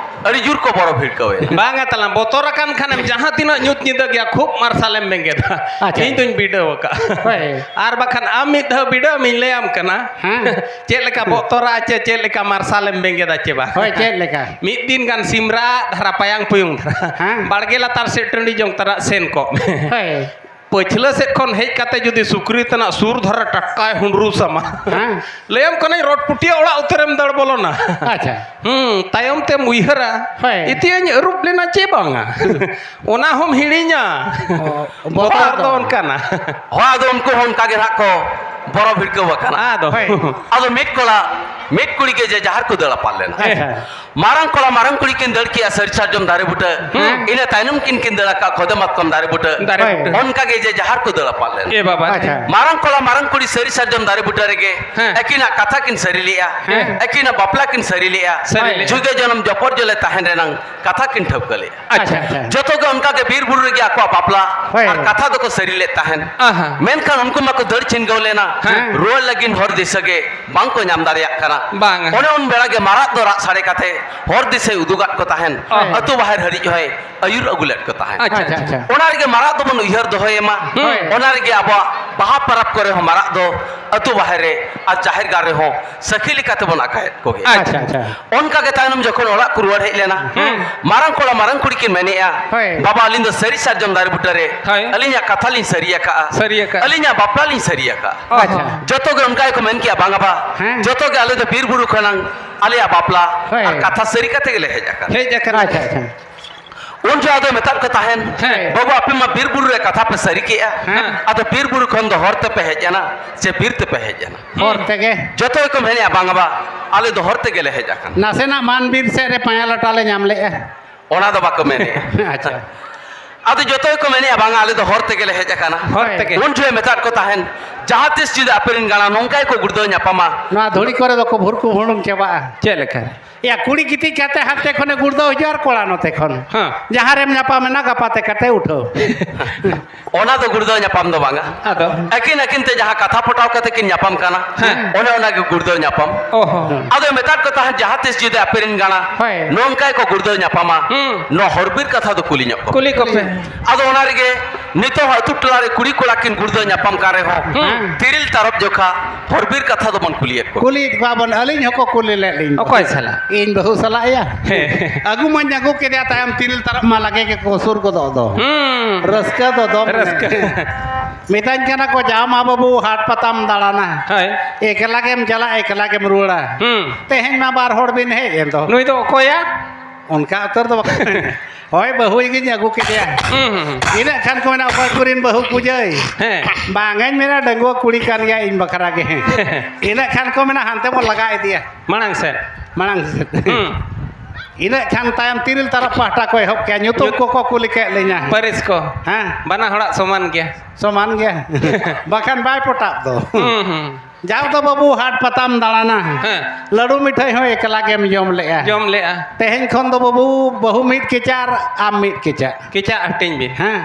ᱟᱹᱰᱤ ᱡᱳᱨ ᱠᱚ ᱵᱚᱨᱚ ᱵᱷᱤᱲᱠᱟᱹᱣ ᱮᱱᱟ᱾ ᱵᱟᱝᱟ ᱛᱟᱞᱟᱝ, ᱵᱚᱛᱚᱨ ᱟᱠᱟᱱ ᱠᱷᱟᱱᱮᱢ ᱡᱟᱦᱟᱸ ᱛᱤᱱᱟᱹᱜ ᱧᱩᱛ ᱧᱤᱫᱟᱹ ᱜᱮᱭᱟ, ᱠᱷᱩᱵ ᱢᱟᱨᱥᱟᱞᱮᱢ ᱵᱮᱸᱜᱮᱫᱟ᱾ ᱟᱪᱪᱷᱟ᱾ ᱤᱧ ᱫᱩᱧ ᱵᱤᱰᱟᱹᱣ ᱟᱠᱟᱫᱼᱟ᱾ ᱦᱳᱭ᱾ ᱟᱨ ᱵᱟᱠᱷᱟᱱ ᱟᱢ ᱢᱤᱫ ᱫᱷᱟᱣ ᱵᱤᱰᱟᱹᱣ ᱢᱤᱧ ᱞᱟᱹᱭᱟᱢ ᱠᱟᱱᱟ᱾ ᱦᱮᱸ᱾ ᱪᱮᱫ ᱞᱮᱠᱟ ᱵᱚᱛᱚᱨᱟ ᱪᱮ ᱪᱮᱫ ᱞᱮᱠᱟ ᱢᱟᱨᱥᱟᱞᱮᱢ ᱵᱮᱸᱜᱮᱫᱟ ᱪᱮ ᱵᱟᱝ? ᱦᱳᱭ, ᱪᱮᱫ ᱞᱮᱠᱟ? ᱢᱤᱫ ᱫᱤᱱ ᱜᱟᱱ ᱥᱤᱢᱨᱟᱜ ᱫᱷᱟᱨᱟ ᱯᱟᱭᱟᱝ ᱯᱩᱭᱩᱝ ᱫᱷᱟᱨᱟ ᱦᱮᱸ᱾ ᱵᱟᱲᱜᱮ ᱞᱟᱛᱟᱨ ᱥᱮᱫ ᱴᱟᱺᱰᱤ ᱡᱚᱝ ᱛᱟᱨᱟᱜ ᱥᱮᱱ ᱠᱚᱜ ᱢᱮ᱾ ᱦᱳᱭ᱾ ᱯᱟᱹᱪᱷᱞᱟᱹ ᱥᱮᱫ ᱠᱷᱚᱱ ᱦᱮᱡ ᱠᱟᱛᱮ ᱡᱩᱫᱤ ᱥᱩᱠᱨᱤ ᱛᱟᱱᱟᱜ ᱥᱩᱨ ᱫᱷᱟᱨᱟ ᱴᱟᱴᱠᱟᱭ ᱦᱩᱸᱰᱨᱩ ᱥᱟᱢᱟ, ᱦᱮᱸ᱾ ᱞᱟᱹᱭᱟᱢ ᱠᱟᱹᱱᱟᱹᱧ ᱨᱚᱰ ᱯᱩᱴᱤᱭᱟᱹ ᱚᱲᱟᱜ ᱩᱛᱟᱹᱨᱮᱢ ᱫᱟᱹᱲ ᱵᱚᱞᱚᱱᱟ᱾ ᱟᱪᱪᱷᱟ᱾ ᱦᱩᱸ, ᱛᱟᱭᱚᱢ ᱛᱮᱢ ᱩᱭᱦᱟᱹᱨᱟ, ᱦᱳᱭ᱾ ᱤᱛᱤᱭᱟᱹᱧ ᱟᱹᱨᱩᱵ ᱞᱮᱱᱟ ᱪᱮ ᱵᱟᱝᱟ? ᱚᱱᱟ ᱦᱚᱸᱢ ᱦᱤᱲᱤᱧᱟ᱾ ᱚ, ᱵᱚᱛᱚᱨ ᱵᱚᱛᱚᱨ ᱫᱚ ᱫᱚ᱾ ᱚᱱᱠᱟᱱᱟ᱾ ᱦᱳᱭ, ᱟᱫᱚ ᱩᱱᱠᱩ ᱦᱚᱸ ᱚᱱᱠᱟ ᱜᱮ ᱱᱟᱦᱟᱜ ᱠᱚ ᱵᱚᱨᱚ ᱵᱷᱤᱲᱠᱟᱹᱣ ᱟᱠᱟᱱᱟ᱾ ᱟᱫᱚ᱾ ᱦᱳᱭ᱾ ᱟᱫᱚ ᱢᱤᱫ ᱠᱚᱲᱟ, ᱢᱤᱫ ᱠᱩᱲᱤ ᱜᱮ ᱡᱮ ᱡᱟᱦᱟᱨ ᱠᱚ ᱫᱟᱹᱲ ᱟᱯᱟᱱ ᱞᱮᱱᱟ᱾ ᱟᱪᱪᱷᱟ᱾ ᱢᱟᱨᱟᱝ ᱠᱚᱲᱟ ᱢᱟᱨᱟᱝ ᱠᱩᱲᱤ ᱠᱤᱱ ᱫᱟᱹᱲ ᱠᱮᱜᱼᱟ ᱥᱟᱹᱨᱤ ᱥᱟᱨᱡᱚᱢ ᱫᱟᱨᱮ ᱵᱩᱴᱟᱹ᱾ ᱦᱮᱸ᱾ ᱤᱱᱟᱹ ᱛᱟᱭᱱᱚᱢ ᱠᱤᱱ ᱠᱤᱱ ᱫᱟᱹᱲ ᱟᱠᱟᱫ ᱠᱷᱚᱫᱮ ᱢᱟᱛᱠᱚᱢ ᱫᱟᱨᱮ ᱵᱩᱴᱟᱹ᱾ ᱫᱟᱨᱮ ᱦᱳᱭ᱾ ᱵᱩᱴᱟᱹ᱾ ᱚᱱᱠᱟ ᱜᱮ ᱡᱮ ᱡᱟᱦᱟᱨ ᱠᱚ ᱫᱟᱹᱲ ᱟᱯᱟᱫ ᱞᱮᱱ᱾ ᱮ ᱵᱟᱵᱟ᱾ ᱟᱪᱪᱷᱟ᱾ ᱢᱟᱨᱟᱝ ᱠᱚᱲᱟ ᱢᱟᱨᱟᱝ ᱠᱩᱲᱤ ᱥᱟᱹᱨᱤ ᱥᱟᱨᱡᱚᱢ ᱫᱟᱨᱮ ᱵᱩᱴᱟᱹ ᱨᱮᱜᱮ ᱦᱮᱸ᱾ ᱟᱹᱠᱤᱱᱟᱜ ᱠᱟᱛᱷᱟ ᱠᱤᱱ ᱥᱟᱹᱨᱤ ᱞᱮᱜᱼᱟ᱾ ᱦᱮᱸ᱾ ᱟᱹᱠᱤᱱᱟᱜ ᱵᱟᱯᱞᱟ ᱠᱤᱱ ᱥᱟᱹᱨᱤ ᱞᱮᱜᱼᱟ᱾ ᱥᱟᱹᱨᱤ ᱞᱮᱜᱼᱟ᱾ ᱡᱩᱫᱟᱹ ᱡᱚᱱᱚᱢ ᱡᱚᱯᱚᱨ ᱡᱚᱞᱮ ᱛᱟᱦᱮᱱ ᱨᱮᱱᱟᱝ ᱠᱟᱛᱷᱟ ᱠᱤᱱ ᱴᱷᱟᱹᱣᱠᱟᱹ ᱞᱮᱜᱼᱟ᱾ ᱟᱪᱪᱷᱟ, ᱟᱪᱪᱷᱟ᱾ ᱡᱚᱛᱚ ᱜᱮ ᱚᱱᱠᱟ ᱜᱮ ᱵᱤᱨ ᱵᱩᱨᱩ ᱨᱮᱜᱮ ᱟᱠᱚᱣᱟᱜ ᱵᱟᱯᱞᱟ ᱦᱳᱭ᱾ ᱟᱨ ᱠᱟᱛᱷᱟ ᱫᱚᱠᱚ ᱥᱟᱹᱨᱤ ᱞᱮᱫ ᱛᱟᱦᱮᱱ᱾ ᱟᱦᱟ᱾ ᱢᱮᱱᱠᱷᱟᱱ ᱩᱱᱠᱩ ᱢᱟᱠᱚ ᱫᱟᱹᱲ ᱪᱷᱤᱱᱜᱟᱹᱣ ᱞᱮᱱᱟ᱾ ᱦᱮᱸ᱾ ᱨᱩᱣᱟᱹᱲ ᱞᱟᱹᱜᱤᱫ ᱦᱚᱨ ᱫᱤᱥᱟᱹ ᱜᱮ ᱵᱟᱝ ᱠᱚ ᱧᱟᱢ ᱫᱟᱲᱮᱭᱟᱜ ᱠᱟᱱᱟ᱾ ᱵᱟᱝ᱾ ᱚᱱᱮ ᱩᱱ ᱵᱮᱲᱟ ᱜᱮ ᱢᱟᱨᱟᱜ ᱫᱚ ᱨᱟᱜ ᱥᱟᱰᱮ ᱠᱟᱛᱮ ᱦᱚᱨ ᱫᱤᱥᱟᱹᱭ ᱩᱫᱩᱜᱟᱫ ᱠᱚ ᱛᱟᱦᱮᱱ᱾ ᱦᱳᱭ᱾ ᱟᱹᱛᱩ ᱵᱟᱦᱮᱨ ᱦᱟᱹᱨᱤᱡ ᱦᱚᱸᱭ ᱟᱹᱭᱩᱨ ᱟᱹᱜᱩ ᱞᱮᱫ ᱠᱚ ᱛᱟᱦᱮᱸᱫ᱾ ᱟᱪᱪᱷᱟ, ᱟᱪᱪᱷᱟ, ᱟᱪᱪᱷᱟ᱾ ᱟᱪᱪᱷᱟ᱾ ᱚᱱᱟ ᱨᱮᱜᱮ ᱢᱟᱨᱟᱜ ᱫᱚᱵᱚᱱ ᱩᱭᱦᱟᱹᱨ ᱫᱚᱦᱚᱭᱮ ᱢᱟ᱾ ᱦᱳᱭ᱾ ᱚᱱᱟ ᱨᱮᱜᱮ ᱟᱵᱚᱣᱟᱜ ᱵᱟᱦᱟ ᱯᱚᱨᱚᱵᱽ ᱠᱚᱨᱮ ᱦᱚᱸ ᱢᱟᱨᱟᱜ ᱫᱚ ᱟᱹᱛᱩ ᱵᱟᱦᱮᱨ ᱨᱮ ᱟᱨ ᱡᱟᱦᱮᱨ ᱜᱟᱲ ᱨᱮᱦᱚᱸ ᱥᱟᱹᱠᱷᱤ ᱞᱮᱠᱟ ᱛᱮᱵᱚᱱ ᱟᱠᱟᱭᱮᱫ ᱠᱚᱜᱮ᱾ ᱟᱪᱪᱷᱟ, ᱟᱪᱪᱷᱟ᱾ ᱚᱱᱠᱟ ᱜᱮ ᱛᱟᱭᱱᱚᱢ ᱡᱚᱠᱷᱚᱱ ᱚᱲᱟᱜ ᱠᱚ ᱨᱩᱣᱟᱹᱲ ᱦᱮᱡ ᱞᱮᱱᱟ, ᱦᱩᱸ᱾ ᱢᱟᱨᱟᱝ ᱠᱚᱲᱟ ᱢᱟᱨᱟᱝ ᱠᱩᱲᱤ ᱠᱤᱱ ᱢᱮᱱᱮᱜᱼᱟ, ᱦᱳᱭ᱾ "ᱵᱟᱵᱟ, ᱟᱹᱞᱤᱧ ᱫᱚ ᱥᱟᱹᱨᱤ ᱥᱟᱨᱡᱚᱢ ᱫᱟᱨᱮ ᱵᱩᱴᱟᱹ ᱨᱮ ᱦᱳᱭ᱾ ᱟᱹᱞᱤᱧᱟᱜ ᱠᱟᱛᱷᱟ ᱞᱤᱧ ᱥᱟᱹᱨᱤ ᱟᱠᱟᱜᱼᱟ, ᱥᱟᱹᱨᱤ ᱟᱠᱟᱜᱼᱟ᱾ ᱟᱹᱞᱤᱧᱟᱜ ᱵᱟᱯᱞᱟ ᱞᱤᱧ ᱥᱟᱹᱨᱤ ᱟᱠᱟᱜᱼᱟ᱾" ᱟᱪᱪᱷᱟ᱾ ᱡᱚᱛᱚ ᱜᱮ ᱚᱱᱠᱟ ᱜᱮᱠᱚ ᱢᱮᱱ ᱠᱮᱜᱼᱟ, "ᱵᱟᱝᱟ ᱵᱟ, ᱦᱮᱸ᱾ ᱡᱚᱛᱚ ᱜᱮ ᱟᱞᱮ ᱫᱚ ᱵᱤᱨ ᱵᱩᱨᱩ ᱠᱷᱚᱱᱟᱝ ᱟᱞᱮᱭᱟᱜ ᱵᱟᱯᱞᱟ ᱦᱳᱭ᱾ ᱟᱨ ᱠᱟᱛᱷᱟ ᱥᱟᱹᱨᱤ ᱠᱟᱛᱮ ᱜᱮᱞᱮ ᱦᱮᱡ ᱟᱠᱟᱱᱟ᱾" ᱦᱮᱡ ᱟᱠᱟᱱᱟ᱾ ᱟᱪᱪᱷᱟ, ᱟᱪᱪᱷᱟ᱾ ᱩᱱ ᱡᱚᱦᱚᱜ ᱟᱫᱚ ᱢᱮᱛᱟᱫ ᱠᱚ ᱛᱟᱦᱮᱱ, ᱦᱮᱸ᱾ "ᱵᱟᱹᱵᱩ, ᱟᱯᱮ ᱢᱟ ᱵᱤᱨ ᱵᱩᱨᱩ ᱨᱮ ᱠᱟᱛᱷᱟ ᱯᱮ ᱥᱟᱹᱨᱤ ᱠᱮᱜᱼᱟ, ᱦᱮᱸ᱾ ᱟᱫᱚ ᱵᱤᱨ ᱵᱩᱨᱩ ᱠᱷᱚᱱ ᱫᱚ ᱦᱚᱨ ᱛᱮᱯᱮ ᱦᱮᱡ ᱮᱱᱟ ᱪᱮ ᱵᱤᱨ ᱛᱮᱯᱮ ᱦᱮᱡ ᱮᱱᱟ?" ᱦᱚᱨ ᱛᱮᱜᱮ᱾ ᱡᱚᱛᱚ ᱜᱮᱠᱚ ᱢᱮᱱᱮᱜᱼᱟ, "ᱵᱟᱝᱟ ᱵᱟ, ᱟᱞᱮ ᱫᱚ ᱦᱚᱨ ᱛᱮᱜᱮᱞᱮ ᱦᱮᱡ ᱟᱠᱟᱱᱟ᱾" ᱱᱟᱥᱮᱱᱟᱜ ᱢᱟᱱ ᱵᱤᱨ ᱥᱮᱫ ᱨᱮ ᱯᱟᱸᱭᱟ ᱞᱟᱴᱟ ᱞᱮ ᱧᱟᱢ ᱞᱮᱜᱼᱟ᱾ ᱚᱱᱟ ᱫᱚ ᱵᱟᱠᱚ ᱢᱮᱱᱮᱜᱼᱟ᱾ ᱟᱪᱪᱷᱟ᱾ ᱟᱫᱚ ᱡᱚᱛᱚ ᱜᱮᱠᱚ ᱢᱮᱱᱮᱜᱼᱟ, "ᱵᱟᱝᱟ, ᱟᱞᱮ ᱫᱚ ᱦᱚᱨ ᱛᱮᱜᱮᱞᱮ ᱦᱮᱡ ᱟᱠᱟᱱᱟ᱾" ᱦᱚᱨ ᱛᱮᱜᱮ᱾ ᱩᱱ ᱡᱚᱦᱚᱜ ᱢᱮᱛᱟᱫ ᱠᱚ ᱛᱟᱦᱮᱱ, ᱡᱟᱦᱟᱸ ᱛᱤᱥ ᱡᱩᱫᱤ ᱟᱯᱮ ᱨᱮᱱ ᱜᱟᱬᱟ ᱱᱚᱝᱠᱟ ᱜᱮᱠᱚ ᱜᱩᱲᱫᱟᱹᱣ ᱧᱟᱯᱟᱢᱟ, ᱱᱚᱣᱟ ᱫᱷᱩᱲᱤ ᱠᱚᱨᱮ ᱫᱚᱠᱚ ᱵᱷᱩᱨᱠᱩ ᱵᱷᱩᱲᱩᱝ ᱪᱟᱵᱟᱜᱼᱟ᱾ ᱪᱮᱫ ᱞᱮᱠᱟ? ᱭᱟ, ᱠᱩᱲᱤ ᱜᱤᱛᱤᱡ ᱠᱟᱛᱮ ᱦᱟᱱᱛᱮ ᱠᱷᱚᱱᱮ ᱜᱩᱲᱫᱟᱹᱣ ᱦᱤᱡᱩᱜᱼᱟ ᱟᱨ ᱠᱚᱲᱟ ᱱᱚᱛᱮ ᱠᱷᱚᱱ᱾ ᱦᱮᱸ᱾ ᱡᱟᱦᱟᱸ ᱨᱮᱢ ᱧᱟᱯᱟᱢ ᱮᱱᱟ, ᱜᱟᱯᱟ ᱛᱮ ᱠᱟᱛᱮ ᱩᱴᱷᱟᱹᱣ᱾ ᱚᱱᱟ ᱫᱚ ᱜᱩᱲᱫᱟᱹᱣ ᱧᱟᱯᱟᱢ ᱫᱚ ᱵᱟᱝᱟ᱾ ᱟᱫᱚ? ᱟᱹᱠᱤᱱ ᱟᱹᱠᱤᱱ ᱛᱮ ᱡᱟᱦᱟᱸ ᱠᱟᱛᱷᱟ ᱯᱚᱴᱟᱣ ᱠᱟᱛᱮ ᱠᱤᱱ ᱧᱟᱯᱟᱢ ᱠᱟᱱᱟ, ᱦᱮᱸ᱾ ᱚᱱᱮ ᱚᱱᱟ ᱜᱮ ᱜᱩᱲᱫᱟᱹᱣ ᱧᱟᱯᱟᱢ᱾ ᱚ ᱦᱚᱸ᱾ ᱟᱫᱚ ᱢᱮᱛᱟᱫ ᱠᱚ ᱛᱟᱦᱮᱸᱫ, ᱡᱟᱦᱟᱸ ᱛᱤᱥ ᱡᱩᱫᱤ ᱟᱯᱮ ᱨᱮᱱ ᱜᱟᱬᱟ ᱦᱳᱭ᱾ ᱱᱚᱝᱠᱟ ᱜᱮᱠᱚ ᱜᱩᱲᱫᱟᱹᱣ ᱧᱟᱯᱟᱢᱟ, ᱦᱩᱸ᱾ ᱱᱚᱣᱟ ᱦᱚᱨ ᱵᱤᱨ ᱠᱟᱛᱷᱟ ᱫᱚ ᱠᱩᱞᱤ ᱧᱚᱜ ᱠᱚᱯᱮ᱾ ᱠᱩᱞᱤ ᱠᱚᱯᱮ᱾ ᱟᱫᱚ ᱚᱱᱟ ᱨᱮᱜᱮ ᱱᱤᱛᱚᱜ ᱦᱚᱸ ᱟᱹᱛᱩ ᱴᱚᱞᱟ ᱨᱮ ᱠᱩᱲᱤ ᱠᱚᱲᱟ ᱠᱤᱱ ᱜᱩᱲᱫᱟᱹᱣ ᱧᱟᱯᱟᱢ ᱠᱟᱱ ᱨᱮᱦᱚᱸ, ᱦᱩᱸ᱾ ᱛᱤᱨᱤᱞ ᱛᱟᱨᱚᱵ ᱡᱚᱠᱷᱟ ᱦᱚᱨ ᱵᱤᱨ ᱠᱟᱛᱷᱟ ᱫᱚᱵᱚᱱ ᱠᱩᱞᱤᱭᱮᱫ ᱠᱚᱣᱟ᱾ ᱠᱩᱞᱤᱭᱮᱫ ᱠᱚᱣᱟ ᱵᱚᱱ, ᱟᱹᱞᱤᱧ ᱦᱚᱸᱠᱚ ᱠᱩᱞᱤ ᱞᱮᱫ ᱞᱤᱧ᱾ ᱚᱠᱚᱭ ᱥᱟᱞᱟᱜ? ᱤᱧ ᱵᱟᱹᱦᱩ ᱥᱟᱞᱟᱜ ᱭᱟ᱾ ᱦᱮᱸ᱾ ᱟᱹᱜᱩ ᱢᱟᱧ ᱟᱹᱜᱩ ᱠᱮᱫᱮᱭᱟ, ᱛᱟᱭᱚᱢ ᱛᱤᱨᱤᱞ ᱛᱟᱨᱚᱵ ᱢᱟ ᱞᱟᱜᱮ ᱜᱮᱠᱚ ᱥᱩᱨ ᱜᱚᱫᱚᱜ ᱫᱚ᱾ ᱦᱩᱸ᱾ ᱨᱟᱹᱥᱠᱟᱹ ᱫᱚ ᱫᱚᱢ ᱨᱟᱹᱥᱠᱟᱹ᱾ ᱢᱮᱱᱟᱜ᱾ ᱢᱮᱛᱟᱧ ᱠᱟᱱᱟ ᱠᱚ, "ᱡᱟᱣ ᱢᱟ ᱵᱟᱹᱵᱩ ᱦᱟᱴ ᱯᱟᱛᱟᱢ ᱫᱟᱬᱟᱱᱟ᱾ ᱦᱳᱭ᱾ ᱮᱠᱞᱟ ᱜᱮᱢ ᱪᱟᱞᱟᱜᱼᱟ, ᱮᱠᱞᱟ ᱜᱮᱢ ᱨᱩᱣᱟᱹᱲᱟ᱾ ᱦᱩᱸ᱾ ᱛᱮᱦᱮᱧ ᱢᱟ ᱵᱟᱨ ᱦᱚᱲ ᱵᱤᱱ ᱦᱮᱡ ᱮᱱ ᱫᱚ᱾" ᱱᱩᱭ ᱫᱚ ᱚᱠᱚᱭᱟ? ᱚᱱᱠᱟ ᱩᱛᱟᱹᱨ ᱫᱚ ᱵᱟᱠᱚ ᱢᱮᱱᱟ᱾ ᱦᱳᱭ, ᱵᱟᱹᱦᱩᱭ ᱜᱤᱧ ᱟᱹᱜᱩ ᱠᱮᱫᱮᱭᱟ᱾ ᱦᱩᱸ, ᱦᱩᱸ, ᱦᱩᱸ᱾ ᱤᱱᱟᱹᱜ ᱠᱷᱟᱱ ᱠᱚ ᱢᱮᱱᱟ, "ᱚᱠᱚᱭ ᱠᱚᱨᱮᱱ ᱵᱟᱹᱦᱩ ᱠᱩᱡᱟᱹᱭ?" ᱦᱮᱸ᱾ ᱵᱟᱝᱟᱧ ᱢᱮᱱᱟ, "ᱰᱟᱺᱜᱩᱣᱟᱹ ᱠᱩᱲᱤ ᱠᱟᱱ ᱜᱮᱭᱟ ᱤᱧ ᱵᱟᱠᱷᱨᱟ ᱜᱮ᱾" ᱤᱱᱟᱹᱜ ᱠᱷᱟᱱ ᱠᱚ ᱢᱮᱱᱟ, "ᱦᱟᱱᱛᱮ ᱵᱚᱱ ᱞᱟᱜᱟ ᱤᱫᱤᱭᱟ᱾" ᱢᱟᱲᱟᱝ ᱥᱮᱫ᱾ ᱢᱟᱲᱟᱝ ᱥᱮᱫ᱾ ᱦᱩᱸ᱾ ᱤᱱᱟᱹᱜ ᱠᱷᱟᱱ ᱛᱟᱭᱚᱢ ᱛᱤᱨᱤᱞ ᱛᱟᱨᱚᱵ ᱯᱟᱦᱴᱟ ᱠᱚ ᱮᱦᱚᱵ ᱠᱮᱭᱟ᱾ ᱧᱩᱛᱩᱢ ᱧᱩᱛ- ᱠᱚᱠᱚ ᱠᱩᱞᱤ ᱠᱮᱫ ᱞᱤᱧᱟ᱾ ᱯᱟᱹᱨᱤᱥ ᱠᱚ᱾ ᱦᱮᱸ᱾ ᱵᱟᱱᱟ ᱦᱚᱲᱟᱜ ᱥᱚᱢᱟᱱ ᱜᱮᱭᱟ᱾ ᱥᱚᱢᱟᱱ ᱜᱮᱭᱟ᱾ ᱵᱟᱠᱷᱟᱱ ᱵᱟᱭ ᱯᱚᱴᱟᱜ ᱫᱚ᱾ ᱦᱩᱸ, ᱦᱩᱸ᱾ ᱡᱟᱣ ᱫᱚ ᱵᱟᱹᱵᱩ ᱦᱟᱴ ᱯᱟᱛᱟᱢ ᱫᱟᱬᱟᱱᱟ᱾ ᱦᱮᱸ᱾ ᱞᱟᱹᱰᱩ ᱢᱤᱴᱷᱟᱹᱭ ᱦᱚᱸ ᱮᱠᱞᱟ ᱜᱮᱢ ᱡᱚᱢ ᱞᱮᱜᱼᱟ᱾ ᱡᱚᱢ ᱞᱮᱜᱼᱟ᱾ ᱛᱮᱦᱮᱧ ᱠᱷᱚᱱ ᱫᱚ ᱵᱟᱹᱵᱩ, ᱵᱟᱹᱦᱩ ᱢᱤᱫ ᱠᱮᱪᱟ ᱟᱨ ᱟᱢ ᱢᱤᱫ ᱠᱮᱪᱟ᱾ ᱠᱮᱪᱟᱜ ᱦᱟᱹᱴᱤᱧ ᱵᱤᱱ᱾ ᱦᱮᱸ᱾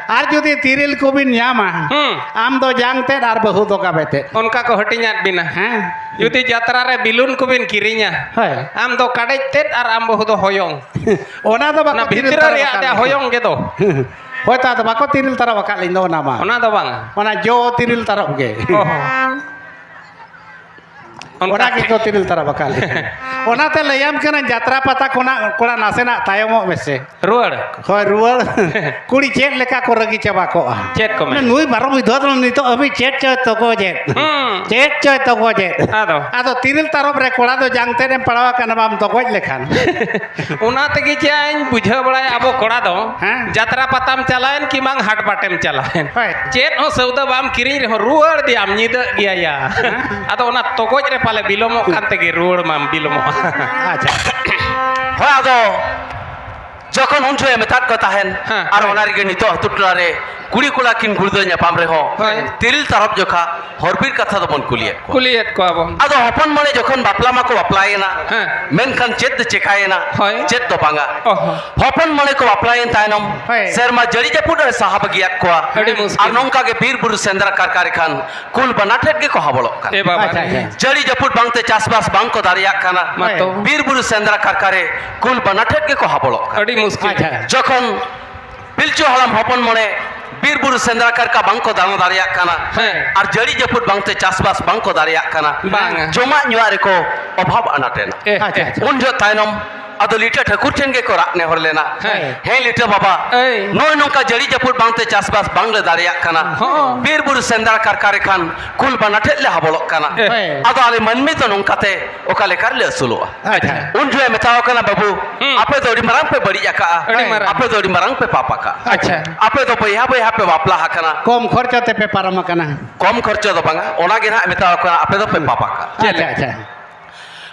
ᱟᱨ ᱡᱩᱫᱤ ᱛᱤᱨᱤᱞ ᱠᱚᱵᱤᱱ ᱧᱟᱢᱟ, ᱦᱩᱸ᱾ ᱟᱢ ᱫᱚ ᱡᱟᱝ ᱛᱮᱫ ᱟᱨ ᱵᱟᱹᱦᱩ ᱫᱚ ᱜᱟᱵᱮ ᱛᱮᱫ᱾ ᱚᱱᱠᱟ ᱠᱚ ᱦᱟᱹᱴᱤᱧᱟᱫ ᱵᱤᱱᱟ᱾ ᱦᱮᱸ᱾ ᱡᱩᱫᱤ ᱡᱟᱛᱨᱟ ᱨᱮ ᱵᱤᱞᱩᱱ ᱠᱚᱵᱤᱱ ᱠᱤᱨᱤᱧᱟ, ᱦᱳᱭ᱾ ᱟᱢ ᱫᱚ ᱠᱟᱰᱮᱡ ᱛᱮᱫ ᱟᱨ ᱟᱢ ᱵᱟᱹᱦᱩ ᱫᱚ ᱦᱚᱭᱚᱝ᱾ ᱚᱱᱟ ᱫᱚ ᱵᱟᱠᱚ ᱚᱱᱟ ᱛᱤᱨᱤᱞ ᱵᱷᱤᱛᱨᱤ ᱛᱟᱨᱚᱵ ᱨᱮᱭᱟᱜ ᱟᱠᱟᱫ ᱫᱚ ᱞᱤᱧ᱾ ᱦᱚᱭᱚᱝ ᱜᱮᱫᱚ᱾ ᱦᱳᱭ, ᱛᱚ ᱟᱫᱚ ᱵᱟᱠᱚ ᱛᱤᱨᱤᱞ ᱛᱟᱨᱚᱵ ᱟᱠᱟᱫ ᱞᱤᱧ ᱫᱚ ᱚᱱᱟ ᱢᱟ᱾ ᱚᱱᱟ ᱫᱚ ᱵᱟᱝᱟ᱾ ᱚᱱᱟ ᱡᱚ ᱛᱤᱨᱤᱞ ᱛᱟᱨᱚᱵ ᱜᱮ᱾ ᱚ ᱦᱚᱸ᱾ ᱚᱱᱠᱟ ᱚᱱᱟ ᱜᱮᱠᱚ ᱛᱤᱨᱤᱞ ᱛᱟᱨᱚᱵ ᱟᱠᱟᱫ ᱞᱤᱧ᱾ ᱚᱱᱟᱛᱮ ᱞᱟᱹᱭᱟᱢ ᱠᱟᱹᱱᱟᱹᱧ, ᱡᱟᱛᱨᱟ ᱯᱟᱛᱟ ᱠᱷᱚᱱᱟᱜ ᱠᱚᱲᱟ ᱱᱟᱥᱮᱱᱟᱜ ᱛᱟᱭᱚᱢᱚᱜ ᱢᱮᱥᱮ᱾ ᱨᱩᱣᱟᱹᱲ᱾ ᱦᱳᱭ, ᱨᱩᱣᱟᱹᱲ᱾ ᱠᱩᱲᱤ ᱪᱮᱫ ᱞᱮᱠᱟ ᱠᱚ ᱨᱟᱹᱜᱤ ᱪᱟᱵᱟ ᱠᱚᱜᱼᱟ᱾ ᱪᱮᱫ ᱠᱚ ᱢᱮᱱᱟ? ᱱᱩᱭ ᱵᱟᱨᱚ ᱵᱤᱫᱷᱣᱟ ᱫᱚ ᱱᱤᱛᱚᱜ ᱦᱟᱹᱵᱤᱡ ᱪᱮᱫ ᱪᱚᱭ ᱛᱚᱜᱚᱡᱮᱫ? ᱦᱩᱸ᱾ ᱪᱮᱫ ᱪᱚᱭ ᱛᱚᱜᱚᱡᱮᱫ? ᱟᱫᱚ? ᱟᱫᱚ ᱛᱤᱨᱤᱞ ᱛᱟᱨᱚᱵ ᱨᱮ ᱠᱚᱲᱟ ᱫᱚ ᱡᱟᱝ ᱛᱮᱫ ᱮᱢ ᱯᱟᱲᱟᱣ ᱟᱠᱟᱱᱟ, ᱵᱟᱢ ᱛᱚᱜᱚᱡ ᱞᱮᱠᱷᱟᱱ᱾ ᱚᱱᱟ ᱛᱮᱜᱮ ᱪᱮ ᱤᱧ ᱵᱩᱡᱷᱟᱹᱣ ᱵᱟᱲᱟᱭᱟ, ᱟᱵᱚ ᱠᱚᱲᱟ ᱫᱚ ᱦᱮᱸ᱾ ᱡᱟᱛᱨᱟ ᱯᱟᱛᱟᱢ ᱪᱟᱞᱟᱣᱮᱱ ᱠᱤ ᱵᱟᱝ ᱦᱟᱴ ᱵᱟᱴᱮᱢ ᱪᱟᱞᱟᱣᱮᱱ, ᱦᱳᱭ᱾ ᱪᱮᱫ ᱦᱚᱸ ᱥᱚᱣᱫᱟ ᱵᱟᱢ ᱠᱤᱨᱤᱧ ᱨᱮᱦᱚᱸ ᱨᱩᱣᱟᱹᱲ ᱫᱮᱭᱟᱢ, ᱧᱤᱫᱟᱹᱜ ᱜᱮᱭᱟ ᱭᱟ᱾ ᱦᱮᱸ᱾ ᱟᱫᱚ ᱚᱱᱟ ᱛᱚᱜᱚᱡ ᱨᱮ ᱯᱟᱞᱮ ᱵᱤᱞᱚᱢᱚᱜ ᱠᱟᱱ ᱛᱮᱜᱮ ᱨᱩᱣᱟᱹᱲ ᱢᱟᱢ ᱵᱤᱞᱚᱢᱚᱜᱼᱟ᱾ ᱟᱪᱪᱷᱟ᱾ ᱦᱳᱭ, ᱟᱫᱚ ᱡᱚᱠᱷᱚᱱ ᱩᱱ ᱡᱚᱦᱚᱜ ᱮ ᱢᱮᱛᱟᱫ ᱠᱚ ᱛᱟᱦᱮᱱ, ᱦᱮᱸ, ᱟᱨ ᱦᱮᱸ᱾ ᱚᱱᱟ ᱨᱮᱜᱮ ᱱᱤᱛᱚᱜ ᱟᱹᱛᱩ ᱴᱚᱞᱟ ᱨᱮ ᱠᱩᱲᱤ ᱠᱚᱲᱟ ᱠᱤᱱ ᱜᱩᱲᱫᱟᱹ ᱧᱟᱯᱟᱢ ᱨᱮᱦᱚᱸ, ᱦᱳᱭ᱾ ᱛᱤᱨᱤᱞ ᱛᱟᱨᱚᱵ ᱡᱚᱠᱷᱟ ᱦᱚᱨ ᱵᱤᱨ ᱠᱟᱛᱷᱟ ᱫᱚᱵᱚᱱ ᱠᱩᱞᱤᱭᱮᱫ ᱠᱚᱣᱟ᱾ ᱠᱩᱞᱤᱭᱮᱫ ᱠᱚᱣᱟ ᱵᱚᱱ᱾ ᱟᱫᱚ ᱦᱚᱯᱚᱱ ᱢᱚᱬᱮ ᱡᱚᱠᱷᱚᱱ ᱵᱟᱯᱞᱟ ᱢᱟᱠᱚ ᱵᱟᱯᱞᱟᱭᱮᱱᱟ, ᱦᱮᱸ᱾ ᱢᱮᱱᱠᱷᱟᱱ ᱪᱮᱫ ᱫᱚ ᱪᱮᱠᱟᱭᱮᱱᱟ, ᱦᱳᱭ᱾ ᱪᱮᱫ ᱫᱚ ᱵᱟᱝᱟ᱾ ᱚ ᱦᱚᱸ᱾ ᱦᱚᱯᱚᱱ ᱢᱚᱬᱮ ᱠᱚ ᱵᱟᱯᱞᱟᱭᱮᱱ ᱛᱟᱭᱱᱚᱢ, ᱦᱳᱭ᱾ ᱥᱮᱨᱢᱟ ᱡᱟᱹᱲᱤ ᱡᱟᱹᱯᱩᱫ ᱮ ᱥᱟᱦᱟ ᱵᱟᱹᱜᱤᱭᱟᱫ ᱠᱚᱣᱟ᱾ ᱟᱹᱰᱤ ᱢᱩᱥᱠᱤᱞ᱾ ᱟᱨ ᱱᱚᱝᱠᱟ ᱜᱮ ᱵᱤᱨ ᱵᱩᱨᱩ ᱥᱮᱸᱫᱽᱨᱟ ᱠᱟᱨᱠᱟ ᱨᱮ ᱠᱷᱟᱱ ᱠᱩᱞ ᱵᱟᱱᱟ ᱴᱷᱮᱫ ᱜᱮᱠᱚ ᱦᱟᱵᱚᱲᱚᱜ ᱠᱟᱱᱟ᱾ ᱮ ᱵᱟᱵᱟ ᱟᱪᱪᱷᱟ, ᱨᱮ᱾ ᱟᱪᱪᱷᱟ᱾ ᱡᱟᱹᱲᱤ ᱡᱟᱹᱯᱩᱫ ᱵᱟᱝᱛᱮ ᱪᱟᱥᱵᱟᱥ ᱵᱟᱝ ᱠᱚ ᱫᱟᱲᱮᱭᱟᱜ ᱠᱟᱱᱟ᱾ ᱢᱟ ᱛᱚ᱾ ᱵᱤᱨ ᱵᱩᱨᱩ ᱥᱮᱸᱫᱽᱨᱟ ᱠᱟᱨᱠᱟ ᱨᱮ ᱠᱩᱞ ᱵᱟᱱᱟ ᱴᱷᱮᱫ ᱜᱮᱠᱚ ᱦᱟᱵᱚᱲᱚᱜ ᱠᱟᱱᱟ᱾ ᱟᱹᱰᱤ ᱢᱩᱥᱠᱤᱞ᱾ ᱟᱪᱪᱷᱟ᱾ ᱡᱚᱠᱷᱚᱱ ᱯᱤᱞᱪᱩ ᱦᱟᱲᱟᱢ ᱦᱚᱯᱚᱱ ᱢᱚᱬᱮ ᱵᱤᱨ ᱵᱩᱨᱩ ᱥᱮᱸᱫᱽᱨᱟ ᱠᱟᱨᱠᱟ ᱵᱟᱝ ᱠᱚ ᱫᱟᱬᱟ ᱫᱟᱲᱮᱭᱟᱜ ᱠᱟᱱᱟ᱾ ᱦᱮᱸ᱾ ᱟᱨ ᱡᱟᱹᱲᱤ ᱡᱟᱹᱯᱩᱫ ᱵᱟᱝᱛᱮ ᱪᱟᱥᱵᱟᱥ ᱵᱟᱝ ᱠᱚ ᱫᱟᱲᱮᱭᱟᱜ ᱠᱟᱱᱟ᱾ ᱵᱟᱝᱟ᱾ ᱡᱚᱢᱟᱜ ᱧᱩᱣᱟᱜ ᱨᱮᱠᱚ ᱚᱵᱷᱟᱵ ᱟᱱᱟᱴ ᱮᱱᱟ᱾ ᱮ᱾ ᱟᱪᱪᱷᱟ, ᱟᱪᱪᱷᱟ᱾ ᱩᱱ ᱡᱚᱦᱚᱜ ᱛᱟᱭᱱᱚᱢ ᱟᱫᱚ ᱞᱤᱴᱟᱹ ᱴᱷᱟᱹᱠᱩᱨ ᱴᱷᱮᱱ ᱜᱮᱠᱚ ᱨᱟᱜ ᱱᱮᱦᱚᱨ ᱞᱮᱱᱟ᱾ ᱦᱮᱸ᱾ ᱦᱮᱸ ᱞᱤᱴᱟᱹ ᱵᱟᱵᱟ, ᱮᱭ᱾ ᱱᱚᱜᱼᱚᱭ ᱱᱚᱝᱠᱟ ᱡᱟᱹᱲᱤ ᱡᱟᱹᱯᱩᱫ ᱵᱟᱝᱛᱮ ᱪᱟᱥᱵᱟᱥ ᱵᱟᱝᱞᱮ ᱫᱟᱲᱮᱭᱟᱜ ᱠᱟᱱᱟ᱾ ᱦᱚᱸ᱾ ᱵᱤᱨ ᱵᱩᱨᱩ ᱥᱮᱸᱫᱽᱨᱟ ᱠᱟᱨᱠᱟ ᱨᱮ ᱠᱷᱟᱱ ᱠᱩᱞ ᱵᱟᱱᱟ ᱴᱷᱮᱫ ᱞᱮ ᱦᱟᱵᱚᱲᱚᱜ ᱠᱟᱱᱟ᱾ ᱮ᱾ ᱦᱮᱸ᱾ ᱟᱫᱚ ᱟᱞᱮ ᱢᱟᱹᱱᱢᱤ ᱫᱚ ᱱᱚᱝᱠᱟᱛᱮ ᱚᱠᱟ ᱞᱮᱠᱟ ᱨᱮᱞᱮ ᱟᱹᱥᱩᱞᱚᱜᱼᱟ? ᱟᱪᱪᱷᱟ᱾ ᱩᱱ ᱡᱚᱦᱚᱜ ᱮ ᱢᱮᱛᱟᱣ ᱠᱟᱱᱟ, ᱵᱟᱹᱵᱩ, ᱦᱩᱸ᱾ ᱟᱯᱮ ᱫᱚ ᱟᱹᱰᱤ ᱢᱟᱨᱟᱝ ᱯᱮ ᱵᱟᱹᱲᱤᱡ ᱟᱠᱟᱜᱼᱟ᱾ ᱟᱹᱰᱤ ᱢᱟᱨᱟᱝ᱾ ᱟᱯᱮ ᱫᱚ ᱟᱹᱰᱤ ᱢᱟᱨᱟᱝ ᱯᱮ ᱯᱟᱯ ᱟᱠᱟᱜᱼᱟ᱾ ᱟᱪᱪᱷᱟ᱾ ᱟᱯᱮ ᱫᱚ ᱵᱚᱭᱦᱟ ᱵᱚᱭᱦᱟ ᱯᱮ ᱵᱟᱯᱞᱟ ᱟᱠᱟᱱᱟ᱾ ᱠᱚᱢ ᱠᱷᱚᱨᱪᱟ ᱛᱮᱯᱮ ᱯᱟᱨᱚᱢ ᱟᱠᱟᱱᱟ᱾ ᱠᱚᱢ ᱠᱷᱚᱨᱪᱟ ᱫᱚ ᱵᱟᱝᱟ, ᱚᱱᱟ ᱜᱮ ᱱᱟᱦᱟᱜ ᱢᱮᱛᱟᱣ ᱠᱟᱱᱟ, ᱟᱯᱮ ᱫᱚ ᱯᱮ ᱯᱟᱯ ᱟᱠᱟᱜᱼᱟ᱾ ᱪᱮᱫ ᱟᱪᱪᱷᱟ, ᱞᱮᱠᱟ? ᱟᱪᱪᱷᱟ᱾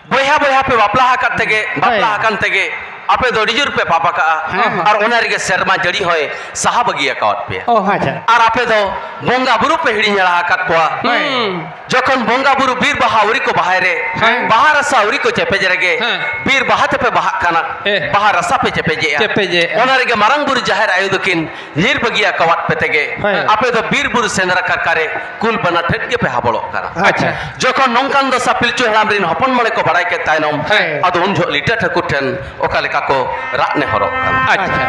ᱵᱚᱭᱦᱟ ᱵᱚᱭᱦᱟ ᱯᱮ ᱵᱟᱯᱞᱟ ᱟᱠᱟᱫ ᱛᱮᱜᱮ, ᱵᱟᱯᱞᱟ ᱦᱳᱭ᱾ ᱟᱠᱟᱱ ᱛᱮᱜᱮ ᱟᱯᱮ ᱫᱚ ᱟᱹᱰᱤ ᱡᱳᱨ ᱯᱮ ᱯᱟᱯ ᱟᱠᱟᱜᱼᱟ᱾ ᱦᱮᱸ, ᱦᱮᱸ᱾ ᱟᱨ ᱚᱱᱟ ᱨᱮᱜᱮ ᱥᱮᱨᱢᱟ ᱡᱟᱹᱲᱤ ᱦᱚᱸᱭ ᱥᱟᱦᱟ ᱵᱟᱹᱜᱤ ᱟᱠᱟᱣᱟᱫ ᱯᱮᱭᱟ᱾ ᱚ, ᱟᱪᱪᱷᱟ᱾ ᱟᱨ ᱟᱯᱮ ᱫᱚ ᱵᱚᱸᱜᱟ ᱵᱩᱨᱩ ᱯᱮ ᱦᱤᱲᱤᱧ ᱦᱮᱲᱟ ᱟᱠᱟᱫ ᱠᱚᱣᱟ᱾ ᱦᱳᱭ᱾ ᱦᱩᱸ᱾ ᱡᱚᱠᱷᱚᱱ ᱵᱚᱸᱜᱟ ᱵᱩᱨᱩ ᱵᱤᱨ ᱵᱟᱦᱟ ᱟᱹᱣᱨᱤ ᱠᱚ ᱵᱟᱦᱟᱭ ᱨᱮ, ᱦᱮᱸ᱾ ᱵᱟᱦᱟ ᱨᱟᱥᱟ ᱟᱹᱣᱨᱤ ᱠᱚ ᱪᱮᱯᱮᱡ ᱨᱮᱜᱮ, ᱦᱮᱸ᱾ ᱵᱤᱨ ᱵᱟᱦᱟ ᱛᱮᱯᱮ ᱵᱟᱦᱟᱜ ᱠᱟᱱᱟ, ᱮ᱾ ᱵᱟᱦᱟ ᱨᱟᱥᱟ ᱯᱮ ᱪᱮᱯᱮᱡᱮᱜᱼᱟ᱾ ᱪᱮᱯᱮᱡᱮᱜᱼᱟ᱾ ᱚᱱᱟ ᱨᱮᱜᱮ ᱢᱟᱨᱟᱝ ᱵᱩᱨᱩ ᱡᱟᱦᱮᱨ ᱟᱭᱳ ᱫᱚᱠᱤᱱ ᱧᱤᱨ ᱵᱟᱹᱜᱤ ᱟᱠᱟᱣᱟᱫ ᱯᱮ ᱛᱮᱜᱮ, ᱦᱮᱸ᱾ ᱟᱯᱮ ᱫᱚ ᱵᱤᱨ ᱵᱩᱨᱩ ᱥᱮᱸᱫᱽᱨᱟ ᱠᱟᱨᱠᱟ ᱨᱮ ᱠᱩᱞ ᱵᱟᱱᱟ ᱴᱷᱮᱫ ᱜᱮᱯᱮ ᱦᱟᱵᱚᱲᱚᱜ ᱠᱟᱱᱟ᱾ ᱟᱪᱪᱷᱟ᱾ ᱡᱚᱠᱷᱚᱱ ᱱᱚᱝᱠᱟᱱ ᱫᱚᱥᱟ ᱯᱤᱞᱪᱩ ᱦᱟᱲᱟᱢ ᱨᱤᱱ ᱦᱚᱯᱚᱱ ᱢᱚᱬᱮ ᱠᱚ ᱵᱟᱲᱟᱭ ᱠᱮᱫ ᱛᱟᱭᱱᱚᱢ, ᱦᱮᱸ᱾ ᱟᱫᱚ ᱩᱱ ᱡᱚᱦᱚᱜ ᱞᱤᱴᱟᱹ ᱴᱷᱟᱹᱠᱩᱨ ᱴᱷᱮᱱ ᱚᱠᱟ ᱞᱮᱠᱟ ᱠᱚ ᱨᱟᱜ ᱱᱮᱦᱚᱨᱚᱜ ᱠᱟᱱᱟ᱾ ᱟᱪᱪᱷᱟ᱾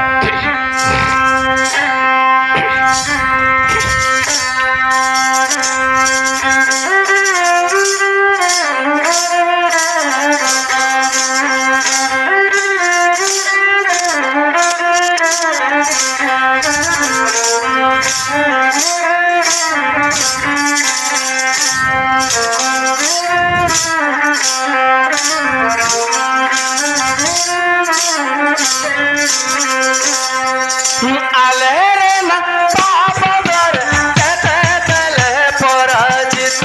ᱟᱞᱮ ᱨᱮᱱ ᱵᱟᱵᱟ ᱫᱚᱨ ᱛᱮᱛᱮ ᱛᱮᱞᱮ ᱯᱚᱨᱟᱡᱤᱛ᱾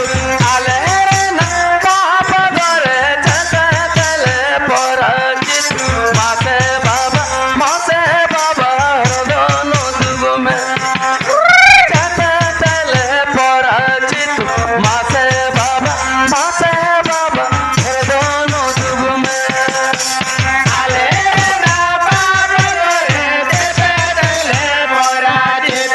ᱟᱞᱮ ᱨᱮᱱ ᱵᱟᱵᱟ ᱫᱚᱨ ᱛᱮᱛᱮ ᱛᱮᱞᱮ ᱯᱚᱨᱟᱡᱤᱛ᱾ ᱢᱟᱥᱮ ᱵᱟᱵᱟ, ᱢᱟᱥᱮ ᱵᱟᱵᱟ, ᱦᱚᱨ ᱫᱚ ᱱᱩᱫᱩᱜ ᱢᱮ᱾ ᱛᱮᱛᱮ ᱛᱮᱞᱮ ᱯᱚᱨᱟᱡᱤᱛ᱾ ᱢᱟᱥᱮ ᱵᱟᱵᱟ, ᱢᱟᱥᱮ ᱵᱟᱵᱟ, ᱦᱚᱨ ᱫᱚ ᱱᱩᱫᱩᱜ ᱢᱮ᱾ ᱟᱞᱮ ᱨᱮᱱ ᱵᱟᱵᱟ ᱫᱚᱨ ᱛᱮᱛᱮ ᱛᱮᱞᱮ ᱯᱚᱨᱟᱡᱤᱛ᱾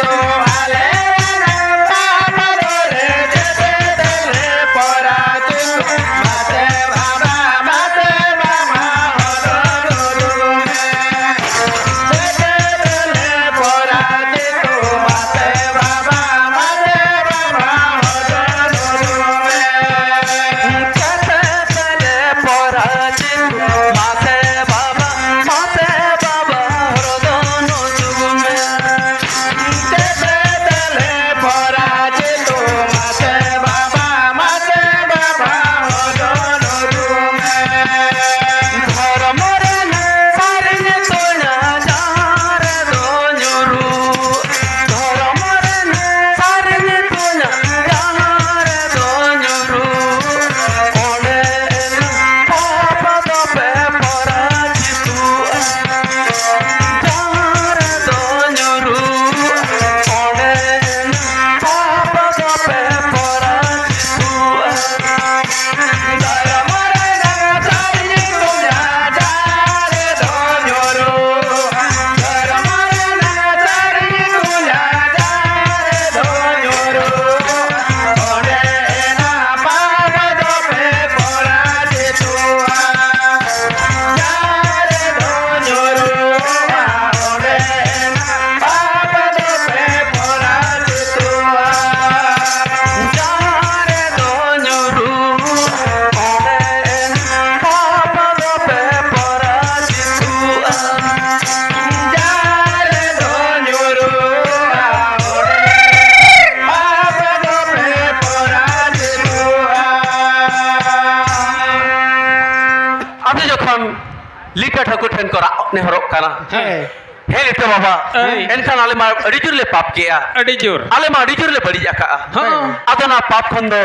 ᱠᱚ ᱨᱟᱜ ᱱᱮᱦᱚᱨᱚᱜ ᱠᱟᱱᱟ᱾ ᱦᱮᱸ᱾ ᱦᱮᱸ ᱞᱤᱴᱟᱹ ᱵᱟᱵᱟ, ᱦᱳᱭ᱾ ᱮᱱᱠᱷᱟᱱ ᱟᱞᱮ ᱢᱟ ᱟᱹᱰᱤ ᱡᱳᱨ ᱞᱮ ᱯᱟᱯ ᱠᱮᱜᱼᱟ᱾ ᱟᱹᱰᱤ ᱡᱳᱨ᱾ ᱟᱞᱮ ᱢᱟ ᱟᱹᱰᱤ ᱡᱳᱨ ᱞᱮ ᱵᱟᱹᱲᱤᱡ ᱟᱠᱟᱜᱼᱟ᱾ ᱦᱚᱸ᱾ ᱟᱫᱚ ᱱᱚᱣᱟ ᱯᱟᱯ ᱠᱷᱚᱱ ᱫᱚ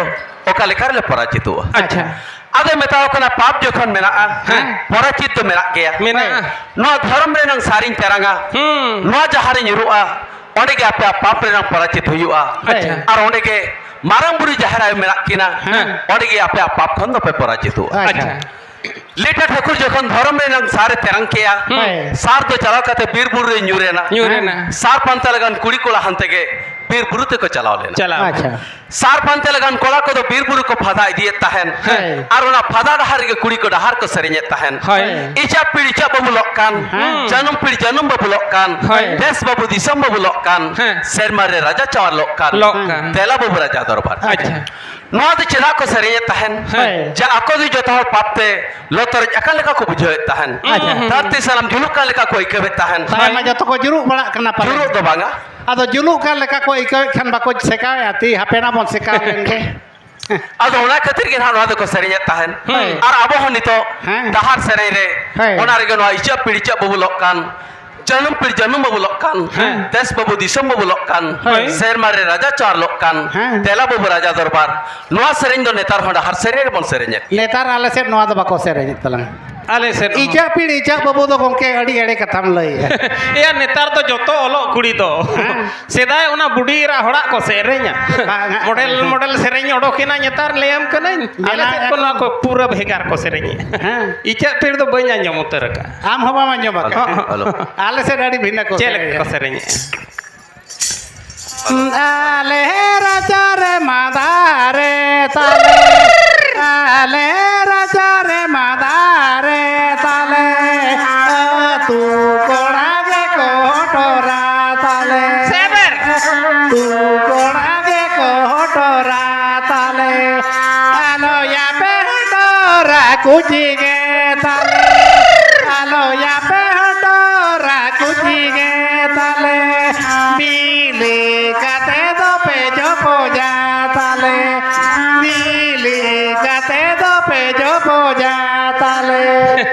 ᱚᱠᱟ ᱞᱮᱠᱟ ᱨᱮᱞᱮ ᱯᱚᱨᱟᱡᱤᱛᱚᱜᱼᱟ? ᱟᱪᱪᱷᱟ᱾ ᱟᱫᱚ ᱢᱮᱛᱟᱣ ᱠᱟᱱᱟ, ᱯᱟᱯ ᱡᱚᱠᱷᱚᱱ ᱢᱮᱱᱟᱜᱼᱟ, ᱦᱮᱸ᱾ ᱯᱚᱨᱟᱪᱤᱛ ᱫᱚ ᱢᱮᱱᱟᱜ ᱜᱮᱭᱟ᱾ ᱢᱮᱱᱟᱜᱼᱟ᱾ ᱱᱚᱣᱟ ᱫᱷᱚᱨᱚᱢ ᱨᱮᱱᱟᱝ ᱥᱟᱨᱤᱧ ᱛᱮᱨᱟᱝᱟ, ᱦᱩᱸ᱾ ᱱᱚᱣᱟ ᱡᱟᱦᱟᱸ ᱨᱮ ᱧᱩᱨᱩᱜᱼᱟ, ᱚᱸᱰᱮ ᱜᱮ ᱟᱯᱮᱭᱟᱜ ᱯᱟᱯ ᱨᱮᱱᱟᱝ ᱯᱚᱨᱟᱪᱤᱛ ᱦᱩᱭᱩᱜᱼᱟ᱾ ᱟᱪᱪᱷᱟ᱾ ᱟᱨ ᱚᱸᱰᱮ ᱜᱮ ᱢᱟᱨᱟᱝ ᱵᱩᱨᱩ ᱡᱟᱦᱮᱨ ᱟᱭᱳ ᱢᱮᱱᱟᱜ ᱠᱤᱱᱟ, ᱦᱮᱸ᱾ ᱚᱸᱰᱮ ᱜᱮ ᱟᱯᱮᱭᱟᱜ ᱯᱟᱯ ᱠᱷᱚᱱ ᱫᱚᱯᱮ ᱯᱚᱨᱟᱪᱤᱛᱚᱜᱼᱟ᱾ ᱟᱪᱪᱷᱟ᱾ ᱟᱪᱪᱷᱟ᱾ ᱞᱤᱴᱟᱹ ᱴᱷᱟᱹᱠᱩᱨ ᱡᱚᱠᱷᱚᱱ ᱫᱷᱚᱨᱚᱢ ᱨᱮᱱᱟᱝ ᱥᱟᱨ ᱮ ᱛᱮᱨᱟᱝ ᱠᱮᱜᱼᱟ, ᱦᱩᱸ᱾ ᱥᱟᱨ ᱫᱚ ᱪᱟᱞᱟᱣ ᱠᱟᱛᱮ ᱵᱤᱨ ᱵᱩᱨᱩ ᱨᱮ ᱧᱩᱨ ᱮᱱᱟ᱾ ᱧᱩᱨ ᱮᱱᱟ᱾ ᱥᱟᱨ ᱯᱟᱱᱛᱮ ᱞᱟᱜᱟᱱ ᱠᱩᱲᱤ ᱠᱚᱲᱟ ᱦᱟᱱᱛᱮ ᱜᱮ ᱵᱤᱨ ᱵᱩᱨᱩ ᱛᱮᱠᱚ ᱪᱟᱞᱟᱣ ᱞᱮᱱᱟ᱾ ᱪᱟᱞᱟᱣ᱾ ᱟᱪᱪᱷᱟ᱾ ᱥᱟᱨ ᱯᱟᱱᱛᱮ ᱞᱟᱜᱟᱱ ᱠᱚᱲᱟ ᱠᱚᱫᱚ ᱵᱤᱨ ᱵᱩᱨᱩ ᱠᱚ ᱯᱷᱟᱫᱟ ᱤᱫᱤᱭᱮᱫ ᱛᱟᱦᱮᱱ᱾ ᱦᱮᱸ᱾ ᱟᱨ ᱚᱱᱟ ᱯᱷᱟᱫᱟ ᱰᱟᱦᱟᱨ ᱨᱮᱜᱮ ᱠᱩᱲᱤ ᱠᱚ ᱰᱟᱦᱟᱨ ᱠᱚ ᱥᱮᱨᱮᱧᱮᱫ ᱛᱟᱦᱮᱱ᱾ ᱦᱳᱭ᱾ ᱤᱪᱟᱹᱜ ᱯᱤᱲ ᱤᱪᱟᱹᱜ ᱵᱟᱹᱵᱩᱞᱚᱜ ᱠᱟᱱ, ᱦᱮᱸ᱾ ᱡᱟᱹᱱᱩᱢ ᱯᱤᱲ ᱡᱟᱹᱱᱩᱢ ᱵᱟᱹᱵᱩᱞᱚᱜ ᱠᱟᱱ, ᱦᱳᱭ᱾ ᱫᱮᱥ ᱵᱟᱹᱵᱩ ᱫᱤᱥᱚᱢ ᱵᱟᱹᱵᱩᱞᱚᱜ ᱠᱟᱱ, ᱦᱮᱸ᱾ ᱥᱮᱨᱢᱟ ᱨᱮ ᱨᱟᱡᱟ ᱪᱟᱣᱟᱨ ᱞᱚᱜ ᱠᱟᱱ, ᱞᱚᱜ ᱠᱟᱱ᱾ ᱫᱮᱞᱟ ᱵᱟᱹᱵᱩ ᱨᱟᱡᱟ ᱫᱚᱨᱵᱟᱨ᱾ ᱟᱪᱪᱷᱟ᱾ ᱱᱚᱣᱟ ᱫᱚ ᱪᱮᱫᱟᱜ ᱠᱚ ᱥᱮᱨᱮᱧᱮᱫ ᱛᱟᱦᱮᱱ? ᱦᱮᱸ᱾ ᱡᱮ ᱟᱠᱚ ᱫᱚ ᱡᱚᱛᱚ ᱦᱚᱲ ᱯᱟᱯ ᱛᱮ ᱞᱚᱛᱚᱨᱚᱡ ᱟᱠᱟᱱ ᱞᱮᱠᱟ ᱠᱚ ᱵᱩᱡᱷᱟᱹᱣᱮᱫ ᱛᱟᱦᱮᱱ᱾ ᱟᱪᱪᱷᱟ᱾ ᱫᱷᱟᱹᱨᱛᱤ ᱥᱟᱱᱟᱢ ᱡᱩᱞᱩᱜ ᱠᱟᱱ ᱞᱮᱠᱟ ᱠᱚ ᱟᱹᱭᱠᱟᱹᱣᱮᱫ ᱛᱟᱦᱮᱱ᱾ ᱛᱟᱭᱚᱢ ᱢᱟ ᱡᱚᱛᱚ ᱠᱚ ᱡᱩᱨᱩᱜ ᱵᱟᱲᱟᱜ ᱠᱟᱱᱟ ᱯᱟᱞᱮ᱾ ᱡᱩᱨᱩᱜ ᱫᱚ ᱵᱟᱝᱟ᱾ ᱟᱫᱚ ᱡᱩᱞᱩᱜ ᱠᱟᱱ ᱞᱮᱠᱟ ᱠᱚ ᱟᱹᱭᱠᱟᱹᱣᱮᱫ ᱠᱷᱟᱱ ᱵᱟᱠᱚ ᱥᱮᱠᱟᱣᱮᱫᱼᱟ, ᱛᱤ ᱦᱟᱯᱮᱱᱟ ᱵᱚᱱ ᱥᱮᱠᱟᱣ ᱞᱮᱱ ᱜᱮ᱾ ᱟᱫᱚ ᱚᱱᱟ ᱠᱷᱟᱹᱛᱤᱨ ᱜᱮ ᱱᱟᱦᱟᱜ ᱱᱚᱣᱟ ᱫᱚᱠᱚ ᱥᱮᱨᱮᱧᱮᱫ ᱛᱟᱦᱮᱱ᱾ ᱦᱮᱸ᱾ ᱟᱨ ᱟᱵᱚ ᱦᱚᱸ ᱱᱤᱛᱚᱜ ᱦᱮᱸ᱾ ᱰᱟᱦᱟᱨ ᱥᱮᱨᱮᱧ ᱨᱮ ᱦᱮᱸ᱾ ᱚᱱᱟ ᱨᱮᱜᱮ ᱱᱚᱣᱟ ᱤᱪᱟᱹᱜ ᱯᱤᱲ ᱤᱪᱟᱹᱜ ᱵᱟᱹᱵᱩᱞᱚᱜ ᱠᱟᱱ, ᱡᱟᱹᱱᱩᱢ ᱯᱤᱲ ᱡᱟᱹᱱᱩᱢ ᱵᱟᱹᱵᱩᱞᱚᱜ ᱠᱟᱱ, ᱦᱮᱸ᱾ ᱫᱮᱥ ᱵᱟᱹᱵᱩ ᱫᱤᱥᱚᱢ ᱵᱟᱹᱵᱩᱞᱚᱜ ᱠᱟᱱ, ᱦᱳᱭ᱾ ᱥᱮᱨᱢᱟ ᱨᱮ ᱨᱟᱡᱟ ᱪᱟᱣᱟᱨ ᱞᱚᱜ ᱠᱟᱱ, ᱦᱮᱸ᱾ ᱫᱮᱞᱟ ᱵᱟᱹᱵᱩ ᱨᱟᱡᱟ ᱫᱚᱨᱵᱟᱨ, ᱱᱚᱣᱟ ᱥᱮᱨᱮᱧ ᱫᱚ ᱱᱮᱛᱟᱨ ᱦᱚᱸ ᱰᱟᱦᱟᱨ ᱥᱮᱨᱮᱧ ᱨᱮᱵᱚᱱ ᱥᱮᱨᱮᱧᱮᱫ᱾ ᱱᱮᱛᱟᱨ ᱟᱞᱮ ᱥᱮᱫ ᱱᱚᱣᱟ ᱫᱚ ᱵᱟᱠᱚ ᱥᱮᱨᱮᱧᱮᱫ ᱛᱟᱞᱟᱝ᱾ ᱟᱞᱮ ᱥᱮᱫ ᱦᱚᱸ᱾ ᱤᱪᱟᱹᱜ ᱯᱤᱲ ᱤᱪᱟᱹᱜ ᱵᱟᱹᱵᱩ ᱫᱚ ᱜᱚᱢᱠᱮ ᱟᱹᱰᱤ ᱮᱲᱮ ᱠᱟᱛᱷᱟᱢ ᱞᱟᱹᱭᱮᱜᱼᱟ᱾ ᱮᱭᱟ, ᱱᱮᱛᱟᱨ ᱫᱚ ᱡᱚᱛᱚ ᱚᱞᱚᱜ ᱠᱩᱲᱤ ᱫᱚ᱾ ᱦᱮᱸ᱾ ᱥᱮᱫᱟᱭ ᱚᱱᱟ ᱵᱩᱰᱷᱤ ᱮᱨᱟ ᱦᱚᱲᱟᱜ ᱠᱚ ᱥᱮᱨᱮᱧᱟ᱾ ᱵᱟᱝ, ᱦᱮᱸ᱾ ᱢᱚᱰᱮᱞ, ᱦᱮᱸ᱾ ᱢᱚᱰᱮᱞ ᱥᱮᱨᱮᱧ ᱚᱰᱚᱠᱮᱱᱟ ᱱᱮᱛᱟᱨ, ᱞᱟᱹᱭᱟᱢ ᱠᱟᱹᱱᱟᱹᱧ᱾ ᱟᱞᱮ ᱵᱮᱱᱟᱣ ᱥᱮᱫ ᱠᱚ ᱮᱠᱫᱚᱢ᱾ ᱱᱚᱣᱟ ᱠᱚ ᱯᱩᱨᱟᱹ ᱵᱷᱮᱜᱟᱨ ᱠᱚ ᱥᱮᱨᱮᱧᱮᱜᱼᱟ᱾ ᱦᱮᱸ᱾ ᱤᱪᱟᱹᱜ ᱯᱤᱲ ᱫᱚ ᱵᱟᱹᱧ ᱟᱸᱡᱚᱢ ᱩᱛᱟᱹᱨ ᱟᱠᱟᱫᱼᱟ᱾ ᱟᱢ ᱦᱚᱸ ᱵᱟᱢ ᱟᱸᱡᱚᱢ ᱟᱠᱟᱫᱼᱟ᱾ ᱦᱚᱸ, ᱦᱚᱸ᱾ ᱟᱞᱚ᱾ ᱟᱞᱮ ᱥᱮᱫ ᱟᱹᱰᱤ ᱵᱷᱤᱱᱟᱹ ᱠᱚ ᱪᱮᱫ ᱞᱮᱠᱟ ᱥᱮᱨᱮᱧᱟ᱾ ᱠᱚ ᱥᱮᱨᱮᱧᱮᱜᱼᱟ? ᱟᱞᱮ ᱨᱟᱪᱟ ᱨᱮ ᱢᱟᱫᱟᱨᱮ ᱛᱟᱞᱮ, ᱟᱞᱮ ᱨᱟᱪᱟ ᱨᱮ ᱢᱟᱫᱟᱨᱮ ᱛᱟᱞᱮ, ᱟᱹᱛᱩ ᱠᱚᱲᱟ ᱜᱮ ᱠᱚᱴᱚᱨᱟ ᱛᱟᱞᱮ᱾ ᱥᱮᱵᱮᱨ᱾ ᱟᱹᱛᱩ ᱠᱚᱲᱟ ᱜᱮ ᱠᱚᱴᱚᱨᱟ ᱛᱟᱞᱮ, ᱟᱞᱚᱭᱟᱯᱮ ᱦᱚᱴᱚᱨᱟ ᱠᱩᱪᱤ ᱜᱮ ᱛᱟᱞᱮ, ᱟᱞᱚᱭᱟᱯᱮ ᱦᱚᱴᱚᱨᱟ ᱠᱩᱪᱤ ᱜᱮ ᱛᱟᱞᱮ, ᱵᱤᱞᱤ ᱠᱟᱛᱮ ᱫᱚᱯᱮ ᱡᱚᱯᱚᱡᱟ ᱛᱟᱞᱮ, ᱵᱤᱞᱤ ᱠᱟᱛᱮ ᱫᱚᱯᱮ ᱡᱚᱯᱚᱡᱟ ᱛᱟᱞᱮ᱾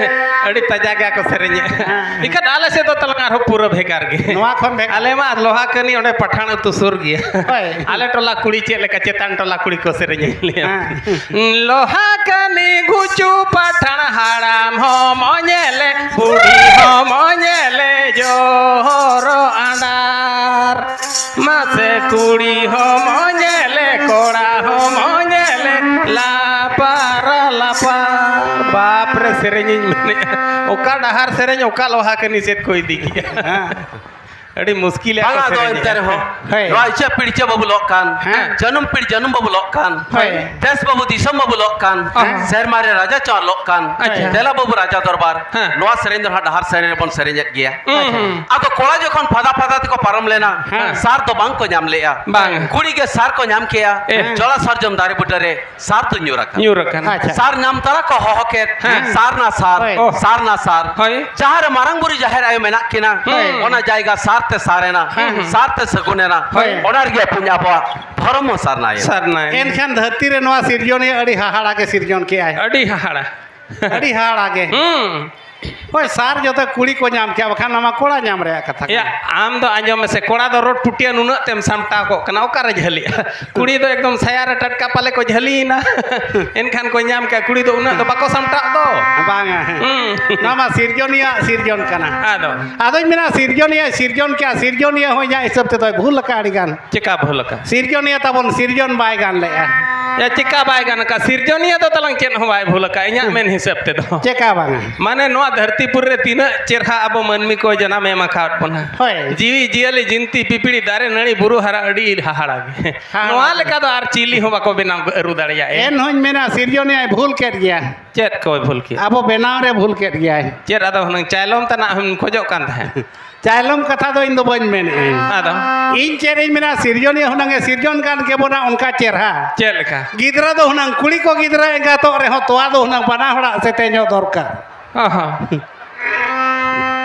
ᱟᱹᱰᱤ ᱛᱟᱡᱟ ᱜᱮ ᱠᱚ ᱥᱮᱨᱮᱧᱮᱫ᱾ ᱦᱮᱸ᱾ ᱮᱱᱠᱷᱟᱱ ᱟᱞᱮ ᱥᱮᱫ ᱫᱚ ᱛᱟᱞᱟᱝ ᱟᱨᱦᱚᱸ ᱯᱩᱨᱟᱹ ᱵᱷᱮᱜᱟᱨ ᱜᱮ᱾ ᱱᱚᱣᱟ ᱠᱷᱚᱱ ᱵᱷᱮᱜᱟᱨ᱾ ᱟᱞᱮ ᱢᱟ ᱞᱳᱦᱟ ᱠᱟᱹᱱᱤ, ᱚᱸᱰᱮ ᱯᱟᱴᱷᱟᱱ ᱟᱹᱛᱩ ᱥᱩᱨ ᱜᱮᱭᱟ᱾ ᱦᱳᱭ᱾ ᱟᱞᱮ ᱴᱚᱞᱟ ᱠᱩᱲᱤ ᱪᱮᱫ ᱞᱮᱠᱟ ᱪᱮᱛᱟᱱ ᱴᱚᱞᱟ ᱠᱩᱲᱤ ᱠᱚ ᱥᱮᱨᱮᱧᱮᱫ ᱞᱮᱭᱟ᱾ ᱦᱮᱸ᱾ ᱞᱳᱦᱟ ᱠᱟᱹᱱᱤ ᱜᱩᱪᱩ ᱯᱟᱴᱷᱟᱱ, ᱦᱟᱲᱟᱢ ᱦᱚᱸ ᱢᱚᱧᱮᱞᱮ, ᱵᱩᱲᱦᱤ ᱦᱚᱸ ᱢᱚᱧᱮᱞᱮ, ᱡᱚᱦᱚᱨ ᱟᱸᱰᱟᱨ᱾ ᱢᱟᱥᱮ ᱠᱩᱲᱤ ᱦᱚᱸ ᱢᱚᱧᱮᱞᱮ, ᱠᱚᱲᱟ ᱦᱚᱸ ᱢᱚᱧᱮᱞᱮ, ᱞᱟᱯᱟᱨ ᱞᱟᱯᱟᱨ᱾ ᱵᱟᱯ ᱨᱮ, ᱥᱮᱨᱮᱧᱤᱧ ᱢᱮᱱᱮᱫᱼᱟ, ᱚᱠᱟ ᱰᱟᱦᱟᱨ ᱥᱮᱨᱮᱧ, ᱚᱠᱟ ᱞᱳᱦᱟ ᱠᱟᱹᱱᱤ ᱥᱮᱫ ᱠᱚ ᱤᱫᱤ ᱜᱮᱭᱟ᱾ ᱦᱮᱸ᱾ ᱟᱹᱰᱤ ᱢᱩᱥᱠᱤᱞ ᱨᱮᱭᱟᱜ ᱠᱚ ᱵᱟᱝ, ᱟᱫᱚ ᱥᱮᱨᱮᱧᱮᱫᱼᱟ᱾ ᱮᱱᱛᱮ ᱨᱮᱦᱚᱸ, ᱦᱳᱭ᱾ ᱱᱚᱣᱟ ᱤᱪᱟᱹᱜ ᱯᱤᱲᱪᱟᱹ ᱵᱟᱵᱚ ᱞᱚᱜ ᱠᱟᱱ, ᱦᱮᱸ᱾ ᱡᱟᱹᱱᱩᱢ ᱯᱤᱲ ᱡᱟᱹᱱᱩᱢ ᱵᱟᱵᱚ ᱞᱚᱜ ᱠᱟᱱ, ᱦᱳᱭ᱾ ᱫᱮᱥ ᱵᱟᱵᱚ ᱫᱤᱥᱚᱢ ᱵᱟᱵᱚ ᱞᱚᱜ ᱠᱟᱱ, ᱦᱮᱸ᱾ ᱥᱮᱨᱢᱟ ᱨᱮ ᱨᱟᱡᱟ ᱪᱟᱣᱟᱨ ᱞᱚᱜ ᱠᱟᱱ, ᱟᱪᱪᱷᱟ᱾ ᱫᱮᱞᱟ ᱵᱟᱹᱵᱩ ᱨᱟᱡᱟ ᱫᱚᱨᱵᱟᱨ, ᱦᱮᱸ᱾ ᱱᱚᱣᱟ ᱥᱮᱨᱮᱧ ᱫᱚ ᱱᱟᱦᱟᱜ ᱰᱟᱦᱟᱨ ᱥᱮᱨᱮᱧ ᱨᱮᱵᱚᱱ ᱥᱮᱨᱮᱧᱮᱫ ᱜᱮᱭᱟ᱾ ᱦᱩᱸ, ᱦᱩᱸ᱾ ᱟᱫᱚ ᱠᱚᱲᱟ ᱡᱚᱠᱷᱚᱱ ᱯᱷᱟᱫᱟ ᱯᱷᱟᱫᱟ ᱛᱮᱠᱚ ᱯᱟᱨᱚᱢ ᱞᱮᱱᱟ, ᱦᱮᱸ᱾ ᱥᱟᱨ ᱫᱚ ᱵᱟᱝ ᱠᱚ ᱧᱟᱢ ᱞᱮᱜᱼᱟ᱾ ᱵᱟᱝ᱾ ᱠᱩᱲᱤ ᱜᱮ ᱥᱟᱨ ᱠᱚ ᱧᱟᱢ ᱠᱮᱜᱼᱟ᱾ ᱮ᱾ ᱡᱚᱞᱟ ᱥᱟᱨᱡᱚᱢ ᱫᱟᱨᱮ ᱵᱩᱴᱟᱹ ᱨᱮ ᱥᱟᱨ ᱫᱚ ᱧᱩᱨ ᱟᱠᱟᱱ᱾ ᱧᱩᱨ ᱟᱠᱟᱱ᱾ ᱟᱪᱪᱷᱟ᱾ ᱥᱟᱨ ᱧᱟᱢ ᱛᱟᱨᱟ ᱠᱚ ᱦᱚᱦᱚ ᱠᱮᱫ, ᱦᱮᱸ᱾ ᱥᱟᱨ ᱱᱟ ᱥᱟᱨ, ᱦᱳᱭ᱾ ᱥᱟᱨ ᱱᱟ ᱥᱟᱨ᱾ ᱦᱳᱭ᱾ ᱡᱟᱦᱟᱸ ᱨᱮ ᱢᱟᱨᱟᱝ ᱵᱩᱨᱩ ᱡᱟᱦᱮᱨ ᱟᱭᱳ ᱢᱮᱱᱟᱜ ᱠᱤᱱᱟ, ᱦᱳᱭ᱾ ᱚᱱᱟ ᱡᱟᱭᱜᱟ ᱥᱟᱨ ᱛᱮ ᱥᱟᱨ ᱮᱱᱟ, ᱦᱮᱸ, ᱦᱮᱸ᱾ ᱥᱟᱨ ᱛᱮ ᱥᱟᱹᱜᱩᱱ ᱮᱱᱟ, ᱦᱳᱭ᱾ ᱚᱱᱟ ᱨᱮᱜᱮ ᱟᱹᱯᱩᱧ ᱟᱵᱚᱣᱟᱜ ᱫᱷᱚᱨᱚᱢ ᱦᱚᱸ ᱥᱟᱨᱱᱟᱭᱮᱱ᱾ ᱥᱟᱨᱱᱟᱭᱮᱱ᱾ ᱮᱱᱠᱷᱟᱱ ᱫᱷᱟᱹᱨᱛᱤ ᱨᱮ ᱱᱚᱣᱟ ᱥᱤᱨᱡᱚᱱᱤᱭᱟᱹ ᱟᱹᱰᱤ ᱦᱟᱦᱟᱲᱟ ᱜᱮ ᱥᱤᱨᱡᱚᱱ ᱠᱮᱜᱼᱟᱭ᱾ ᱟᱹᱰᱤ ᱦᱟᱦᱟᱲᱟ᱾ ᱟᱹᱰᱤ ᱦᱟᱦᱟᱲᱟ ᱜᱮ᱾ ᱦᱩᱸ᱾ ᱦᱳᱭ, ᱥᱟᱨ ᱡᱚᱛᱚ ᱠᱩᱲᱤ ᱠᱚ ᱧᱟᱢ ᱠᱮᱜᱼᱟ, ᱵᱟᱠᱷᱟᱱ ᱱᱚᱣᱟ ᱢᱟ ᱠᱚᱲᱟ ᱧᱟᱢ ᱨᱮᱭᱟᱜ ᱠᱟᱛᱷᱟ ᱮᱭᱟ, ᱠᱟᱱᱟ᱾ ᱟᱢ ᱫᱚ ᱟᱸᱡᱚᱢ ᱢᱮᱥᱮ, ᱠᱚᱲᱟ ᱫᱚ ᱨᱚᱰ ᱴᱩᱴᱤᱭᱟᱹ ᱱᱩᱱᱟᱹᱜ ᱛᱮᱢ ᱥᱟᱢᱴᱟᱣ ᱠᱚᱜ ᱠᱟᱱᱟ, ᱚᱠᱟᱨᱮ ᱡᱷᱟᱹᱞᱤᱜᱼᱟ? ᱠᱩᱲᱤ ᱫᱚ ᱮᱠᱫᱚᱢ ᱥᱟᱭᱟ ᱨᱮ ᱴᱟᱴᱠᱟ ᱯᱟᱞᱮ ᱠᱚ ᱡᱷᱟᱹᱞᱤᱭᱮᱱᱟ᱾ ᱮᱱᱠᱷᱟᱱ ᱠᱚ ᱧᱟᱢ ᱠᱮᱜᱼᱟ, ᱠᱩᱲᱤ ᱫᱚ ᱩᱱᱟᱹᱜ ᱫᱚ ᱵᱟᱠᱚ ᱥᱟᱢᱴᱟᱜ ᱫᱚ᱾ ᱵᱟᱝᱟ᱾ ᱦᱩᱸ᱾ ᱱᱚᱣᱟ ᱢᱟ ᱥᱤᱨᱡᱚᱱᱤᱭᱟᱹ ᱥᱤᱨᱡᱚᱱ ᱠᱟᱱᱟ᱾ ᱟᱫᱚ? ᱟᱫᱚᱧ ᱢᱮᱱᱟ, ᱥᱤᱨᱡᱚᱱᱤᱭᱟᱹ ᱥᱤᱨᱡᱚᱱ ᱠᱮᱜᱼᱟ, ᱥᱤᱨᱡᱚᱱᱤᱭᱟᱹ ᱦᱚᱸ ᱤᱧᱟᱹᱜ ᱦᱤᱥᱟᱹᱵ ᱛᱮᱫᱚᱭ ᱵᱷᱩᱞ ᱟᱠᱟᱫᱼᱟ ᱟᱹᱰᱤ ᱜᱟᱱ᱾ ᱪᱮᱠᱟ ᱵᱷᱩᱞ ᱟᱠᱟᱫ? ᱥᱤᱨᱡᱚᱱᱤᱭᱟᱹ ᱛᱟᱵᱚᱱ ᱥᱤᱨᱡᱚᱱ ᱵᱟᱭ ᱜᱟᱱ ᱞᱮᱜᱼᱟ᱾ ᱭᱟ, ᱪᱮᱠᱟ ᱵᱟᱭ ᱜᱟᱱ ᱟᱠᱟᱫ? ᱥᱤᱨᱡᱚᱱᱤᱭᱟᱹ ᱫᱚ ᱛᱟᱞᱟᱝ ᱪᱮᱫ ᱦᱚᱸ ᱵᱟᱭ ᱵᱷᱩᱞ ᱟᱠᱟᱫ, ᱤᱧᱟᱹᱜ ᱢᱮᱱ ᱦᱤᱥᱟᱹᱵ ᱛᱮᱫᱚ᱾ ᱪᱮᱠᱟ ᱵᱟᱝᱟ? ᱢᱟᱱᱮ, ᱱᱚᱣᱟ ᱫᱷᱟᱹᱨᱛᱤ ᱯᱩᱨᱤ ᱨᱮ ᱛᱤᱱᱟᱹᱜ ᱪᱮᱨᱦᱟ ᱟᱵᱚ ᱢᱟᱹᱱᱢᱤ ᱠᱚ ᱡᱟᱱᱟᱢ ᱮᱢ ᱟᱠᱟᱫ ᱵᱚᱱᱟ᱾ ᱦᱳᱭ᱾ ᱡᱤᱣᱤ ᱡᱤᱭᱟᱹᱞᱤ, ᱡᱤᱱᱛᱤ ᱯᱤᱯᱤᱲᱤ, ᱫᱟᱨᱮ ᱱᱟᱹᱲᱤ, ᱵᱩᱨᱩ ᱦᱟᱨᱟ, ᱟᱹᱰᱤ ᱦᱟᱦᱟᱲᱟ ᱜᱮ᱾ ᱦᱟᱦᱟᱲᱟ ᱱᱚᱣᱟ ᱜᱮ᱾ ᱞᱮᱠᱟ ᱫᱚ ᱟᱨ ᱪᱤᱞᱤ ᱦᱚᱸ ᱵᱟᱠᱚ ᱵᱮᱱᱟᱣ ᱟᱹᱨᱩ ᱫᱟᱲᱮᱭᱟᱜᱼᱟ᱾ ᱮᱱᱦᱚᱸᱧ ᱢᱮᱱᱟ, ᱥᱤᱨᱡᱚᱱᱤᱭᱟᱹᱭ ᱵᱷᱩᱞ ᱠᱮᱫ ᱜᱮᱭᱟ᱾ ᱪᱮᱫ ᱠᱚᱭ ᱵᱷᱩᱞ ᱠᱮᱫ? ᱟᱵᱚ ᱵᱮᱱᱟᱣ ᱨᱮ ᱵᱷᱩᱞ ᱠᱮᱫ ᱜᱮᱭᱟᱭ᱾ ᱪᱮᱫ ᱟᱫᱚ ᱦᱩᱱᱟᱹᱝ ᱪᱟᱭᱞᱚᱢ ᱛᱮᱱᱟᱜ ᱮᱢ ᱠᱷᱚᱡᱚᱜ ᱠᱟᱱ ᱛᱟᱦᱮᱸᱫ? ᱪᱟᱭᱞᱚᱢ ᱠᱟᱛᱷᱟ ᱫᱚ ᱤᱧ ᱫᱚ ᱵᱟᱹᱧ ᱢᱮᱱᱮᱫᱼᱟᱹᱧ᱾ ᱟᱫᱚ? ᱤᱧ ᱪᱮᱫ ᱤᱧ ᱢᱮᱱᱟ, ᱥᱤᱨᱡᱚᱱᱤᱭᱟᱹ ᱦᱩᱱᱟᱹᱝ ᱮ ᱥᱤᱨᱡᱚᱱ ᱠᱟᱱ ᱠᱮᱵᱚᱱᱟ ᱚᱱᱠᱟ ᱪᱮᱨᱦᱟ᱾ ᱪᱮᱫ ᱞᱮᱠᱟ? ᱜᱤᱫᱽᱨᱟᱹ ᱫᱚ ᱦᱩᱱᱟᱹᱝ ᱠᱩᱲᱤ ᱠᱚ ᱜᱤᱫᱽᱨᱟᱹ ᱮᱸᱜᱟᱛᱚᱜ ᱨᱮᱦᱚᱸ ᱛᱚᱣᱟ ᱫᱚ ᱦᱩᱱᱟᱹᱝ ᱵᱟᱱᱟ ᱦᱚᱲᱟᱜ ᱥᱮᱛᱮᱧᱚᱜ ᱫᱚᱨᱠᱟᱨ᱾ ᱚ ᱦᱚᱸ᱾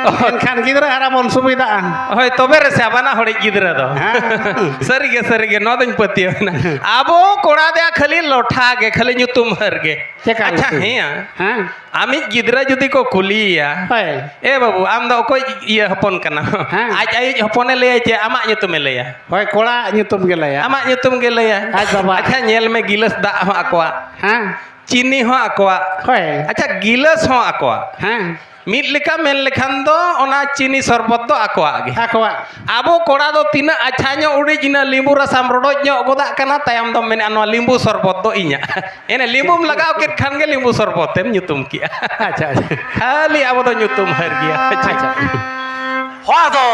ᱮᱱᱠᱷᱟᱱ ᱜᱤᱫᱽᱨᱟᱹ ᱦᱟᱨᱟ ᱵᱚᱱ ᱥᱩᱵᱤᱫᱷᱟᱜᱼᱟ᱾ ᱦᱳᱭ, ᱛᱚᱵᱮ ᱨᱮᱥᱮ ᱵᱟᱱᱟ ᱦᱚᱲᱤᱡ ᱜᱤᱫᱽᱨᱟᱹ ᱫᱚ᱾ ᱦᱮᱸ᱾ ᱥᱟᱹᱨᱤᱜᱮ, ᱥᱟᱹᱨᱤᱜᱮ, ᱱᱚᱣᱟ ᱫᱚᱧ ᱯᱟᱹᱛᱭᱟᱹᱣ ᱮᱱᱟ᱾ ᱟᱵᱚ ᱠᱚᱲᱟ ᱫᱚᱭᱟ ᱠᱷᱟᱹᱞᱤ ᱞᱚᱴᱷᱟ ᱜᱮ, ᱠᱷᱟᱹᱞᱤ ᱧᱩᱛᱩᱢ ᱦᱟᱹᱨ ᱜᱮ᱾ ᱪᱮᱠᱟ ᱟᱪᱪᱷᱟ, ᱞᱮᱠᱟ? ᱦᱮᱸᱭᱟ᱾ ᱦᱮᱸ᱾ ᱟᱢᱤᱡ ᱜᱤᱫᱽᱨᱟᱹ ᱡᱩᱫᱤ ᱠᱚ ᱠᱩᱞᱤᱭᱮᱭᱟ, ᱦᱳᱭ᱾ "ᱮ ᱵᱟᱹᱵᱩ, ᱟᱢ ᱫᱚ ᱚᱠᱚᱭ ᱤᱭᱟᱹ ᱦᱚᱯᱚᱱ ᱠᱟᱱᱟᱢ?" ᱦᱮᱸ᱾ ᱟᱡ ᱟᱭᱳᱭᱤᱡ ᱦᱚᱯᱚᱱᱮ ᱞᱟᱹᱭᱟᱭ ᱪᱮ ᱟᱢᱟᱜ ᱧᱩᱛᱩᱢᱮ ᱞᱟᱹᱭᱟ? ᱦᱳᱭ, ᱠᱚᱲᱟ ᱧᱩᱛᱩᱢ ᱜᱮ ᱞᱟᱹᱭᱟ᱾ ᱟᱢᱟᱜ ᱧᱩᱛᱩᱢ ᱜᱮ ᱞᱟᱹᱭᱟ᱾ ᱟᱡ ᱵᱟᱵᱟ᱾ ᱟᱪᱪᱷᱟ, ᱧᱮᱞ ᱢᱮ, ᱜᱤᱞᱟᱹᱥ ᱫᱟᱜ ᱦᱚᱸ ᱟᱠᱚᱣᱟᱜ᱾ ᱦᱮᱸ᱾ ᱪᱤᱱᱤ ᱦᱚᱸ ᱟᱠᱚᱣᱟᱜ᱾ ᱦᱳᱭ᱾ ᱟᱪᱪᱷᱟ, ᱜᱤᱞᱟᱹᱥ ᱦᱚᱸ ᱟᱠᱚᱣᱟᱜ᱾ ᱦᱮᱸ᱾ ᱢᱤᱫ ᱞᱮᱠᱟ ᱢᱮᱱ ᱞᱮᱠᱷᱟᱱ ᱫᱚ ᱚᱱᱟ ᱪᱤᱱᱤ ᱥᱚᱨᱵᱚᱛ ᱫᱚ ᱟᱠᱚᱣᱟᱜ ᱜᱮ᱾ ᱟᱠᱚᱣᱟᱜ᱾ ᱟᱵᱚ ᱠᱚᱲᱟ ᱫᱚ ᱛᱤᱱᱟᱹᱜ ᱟᱪᱪᱷᱟ ᱧᱚᱜ ᱩᱰᱤᱡ, ᱤᱱᱟᱹ ᱞᱤᱢᱵᱩ ᱨᱟᱥᱟᱢ ᱨᱚᱰᱚᱡ ᱧᱚᱜ ᱜᱚᱫᱟᱜ ᱠᱟᱱᱟ, ᱛᱟᱭᱚᱢ ᱫᱚᱢ ᱢᱮᱱᱮᱫᱼᱟ, "ᱱᱚᱣᱟ ᱞᱤᱢᱵᱩ ᱥᱚᱨᱵᱚᱛ ᱫᱚ ᱤᱧᱟᱹᱜ᱾" ᱮᱱᱮ ᱞᱤᱢᱵᱩᱢ ᱞᱟᱜᱟᱣ ᱠᱮᱫ ᱠᱷᱟᱱ ᱜᱮ ᱞᱤᱢᱵᱩ ᱥᱚᱨᱵᱚᱛ ᱮᱢ ᱧᱩᱛᱩᱢ ᱠᱮᱜᱼᱟ᱾ ᱟᱪᱪᱷᱟ, ᱟᱪᱪᱷᱟ᱾ ᱠᱷᱟᱹᱞᱤ ᱟᱵᱚ ᱫᱚ ᱧᱩᱛᱩᱢ ᱦᱟᱹᱨ ᱜᱮᱭᱟ᱾ ᱟᱪᱪᱷᱟ᱾ ᱦᱚᱲ ᱫᱚ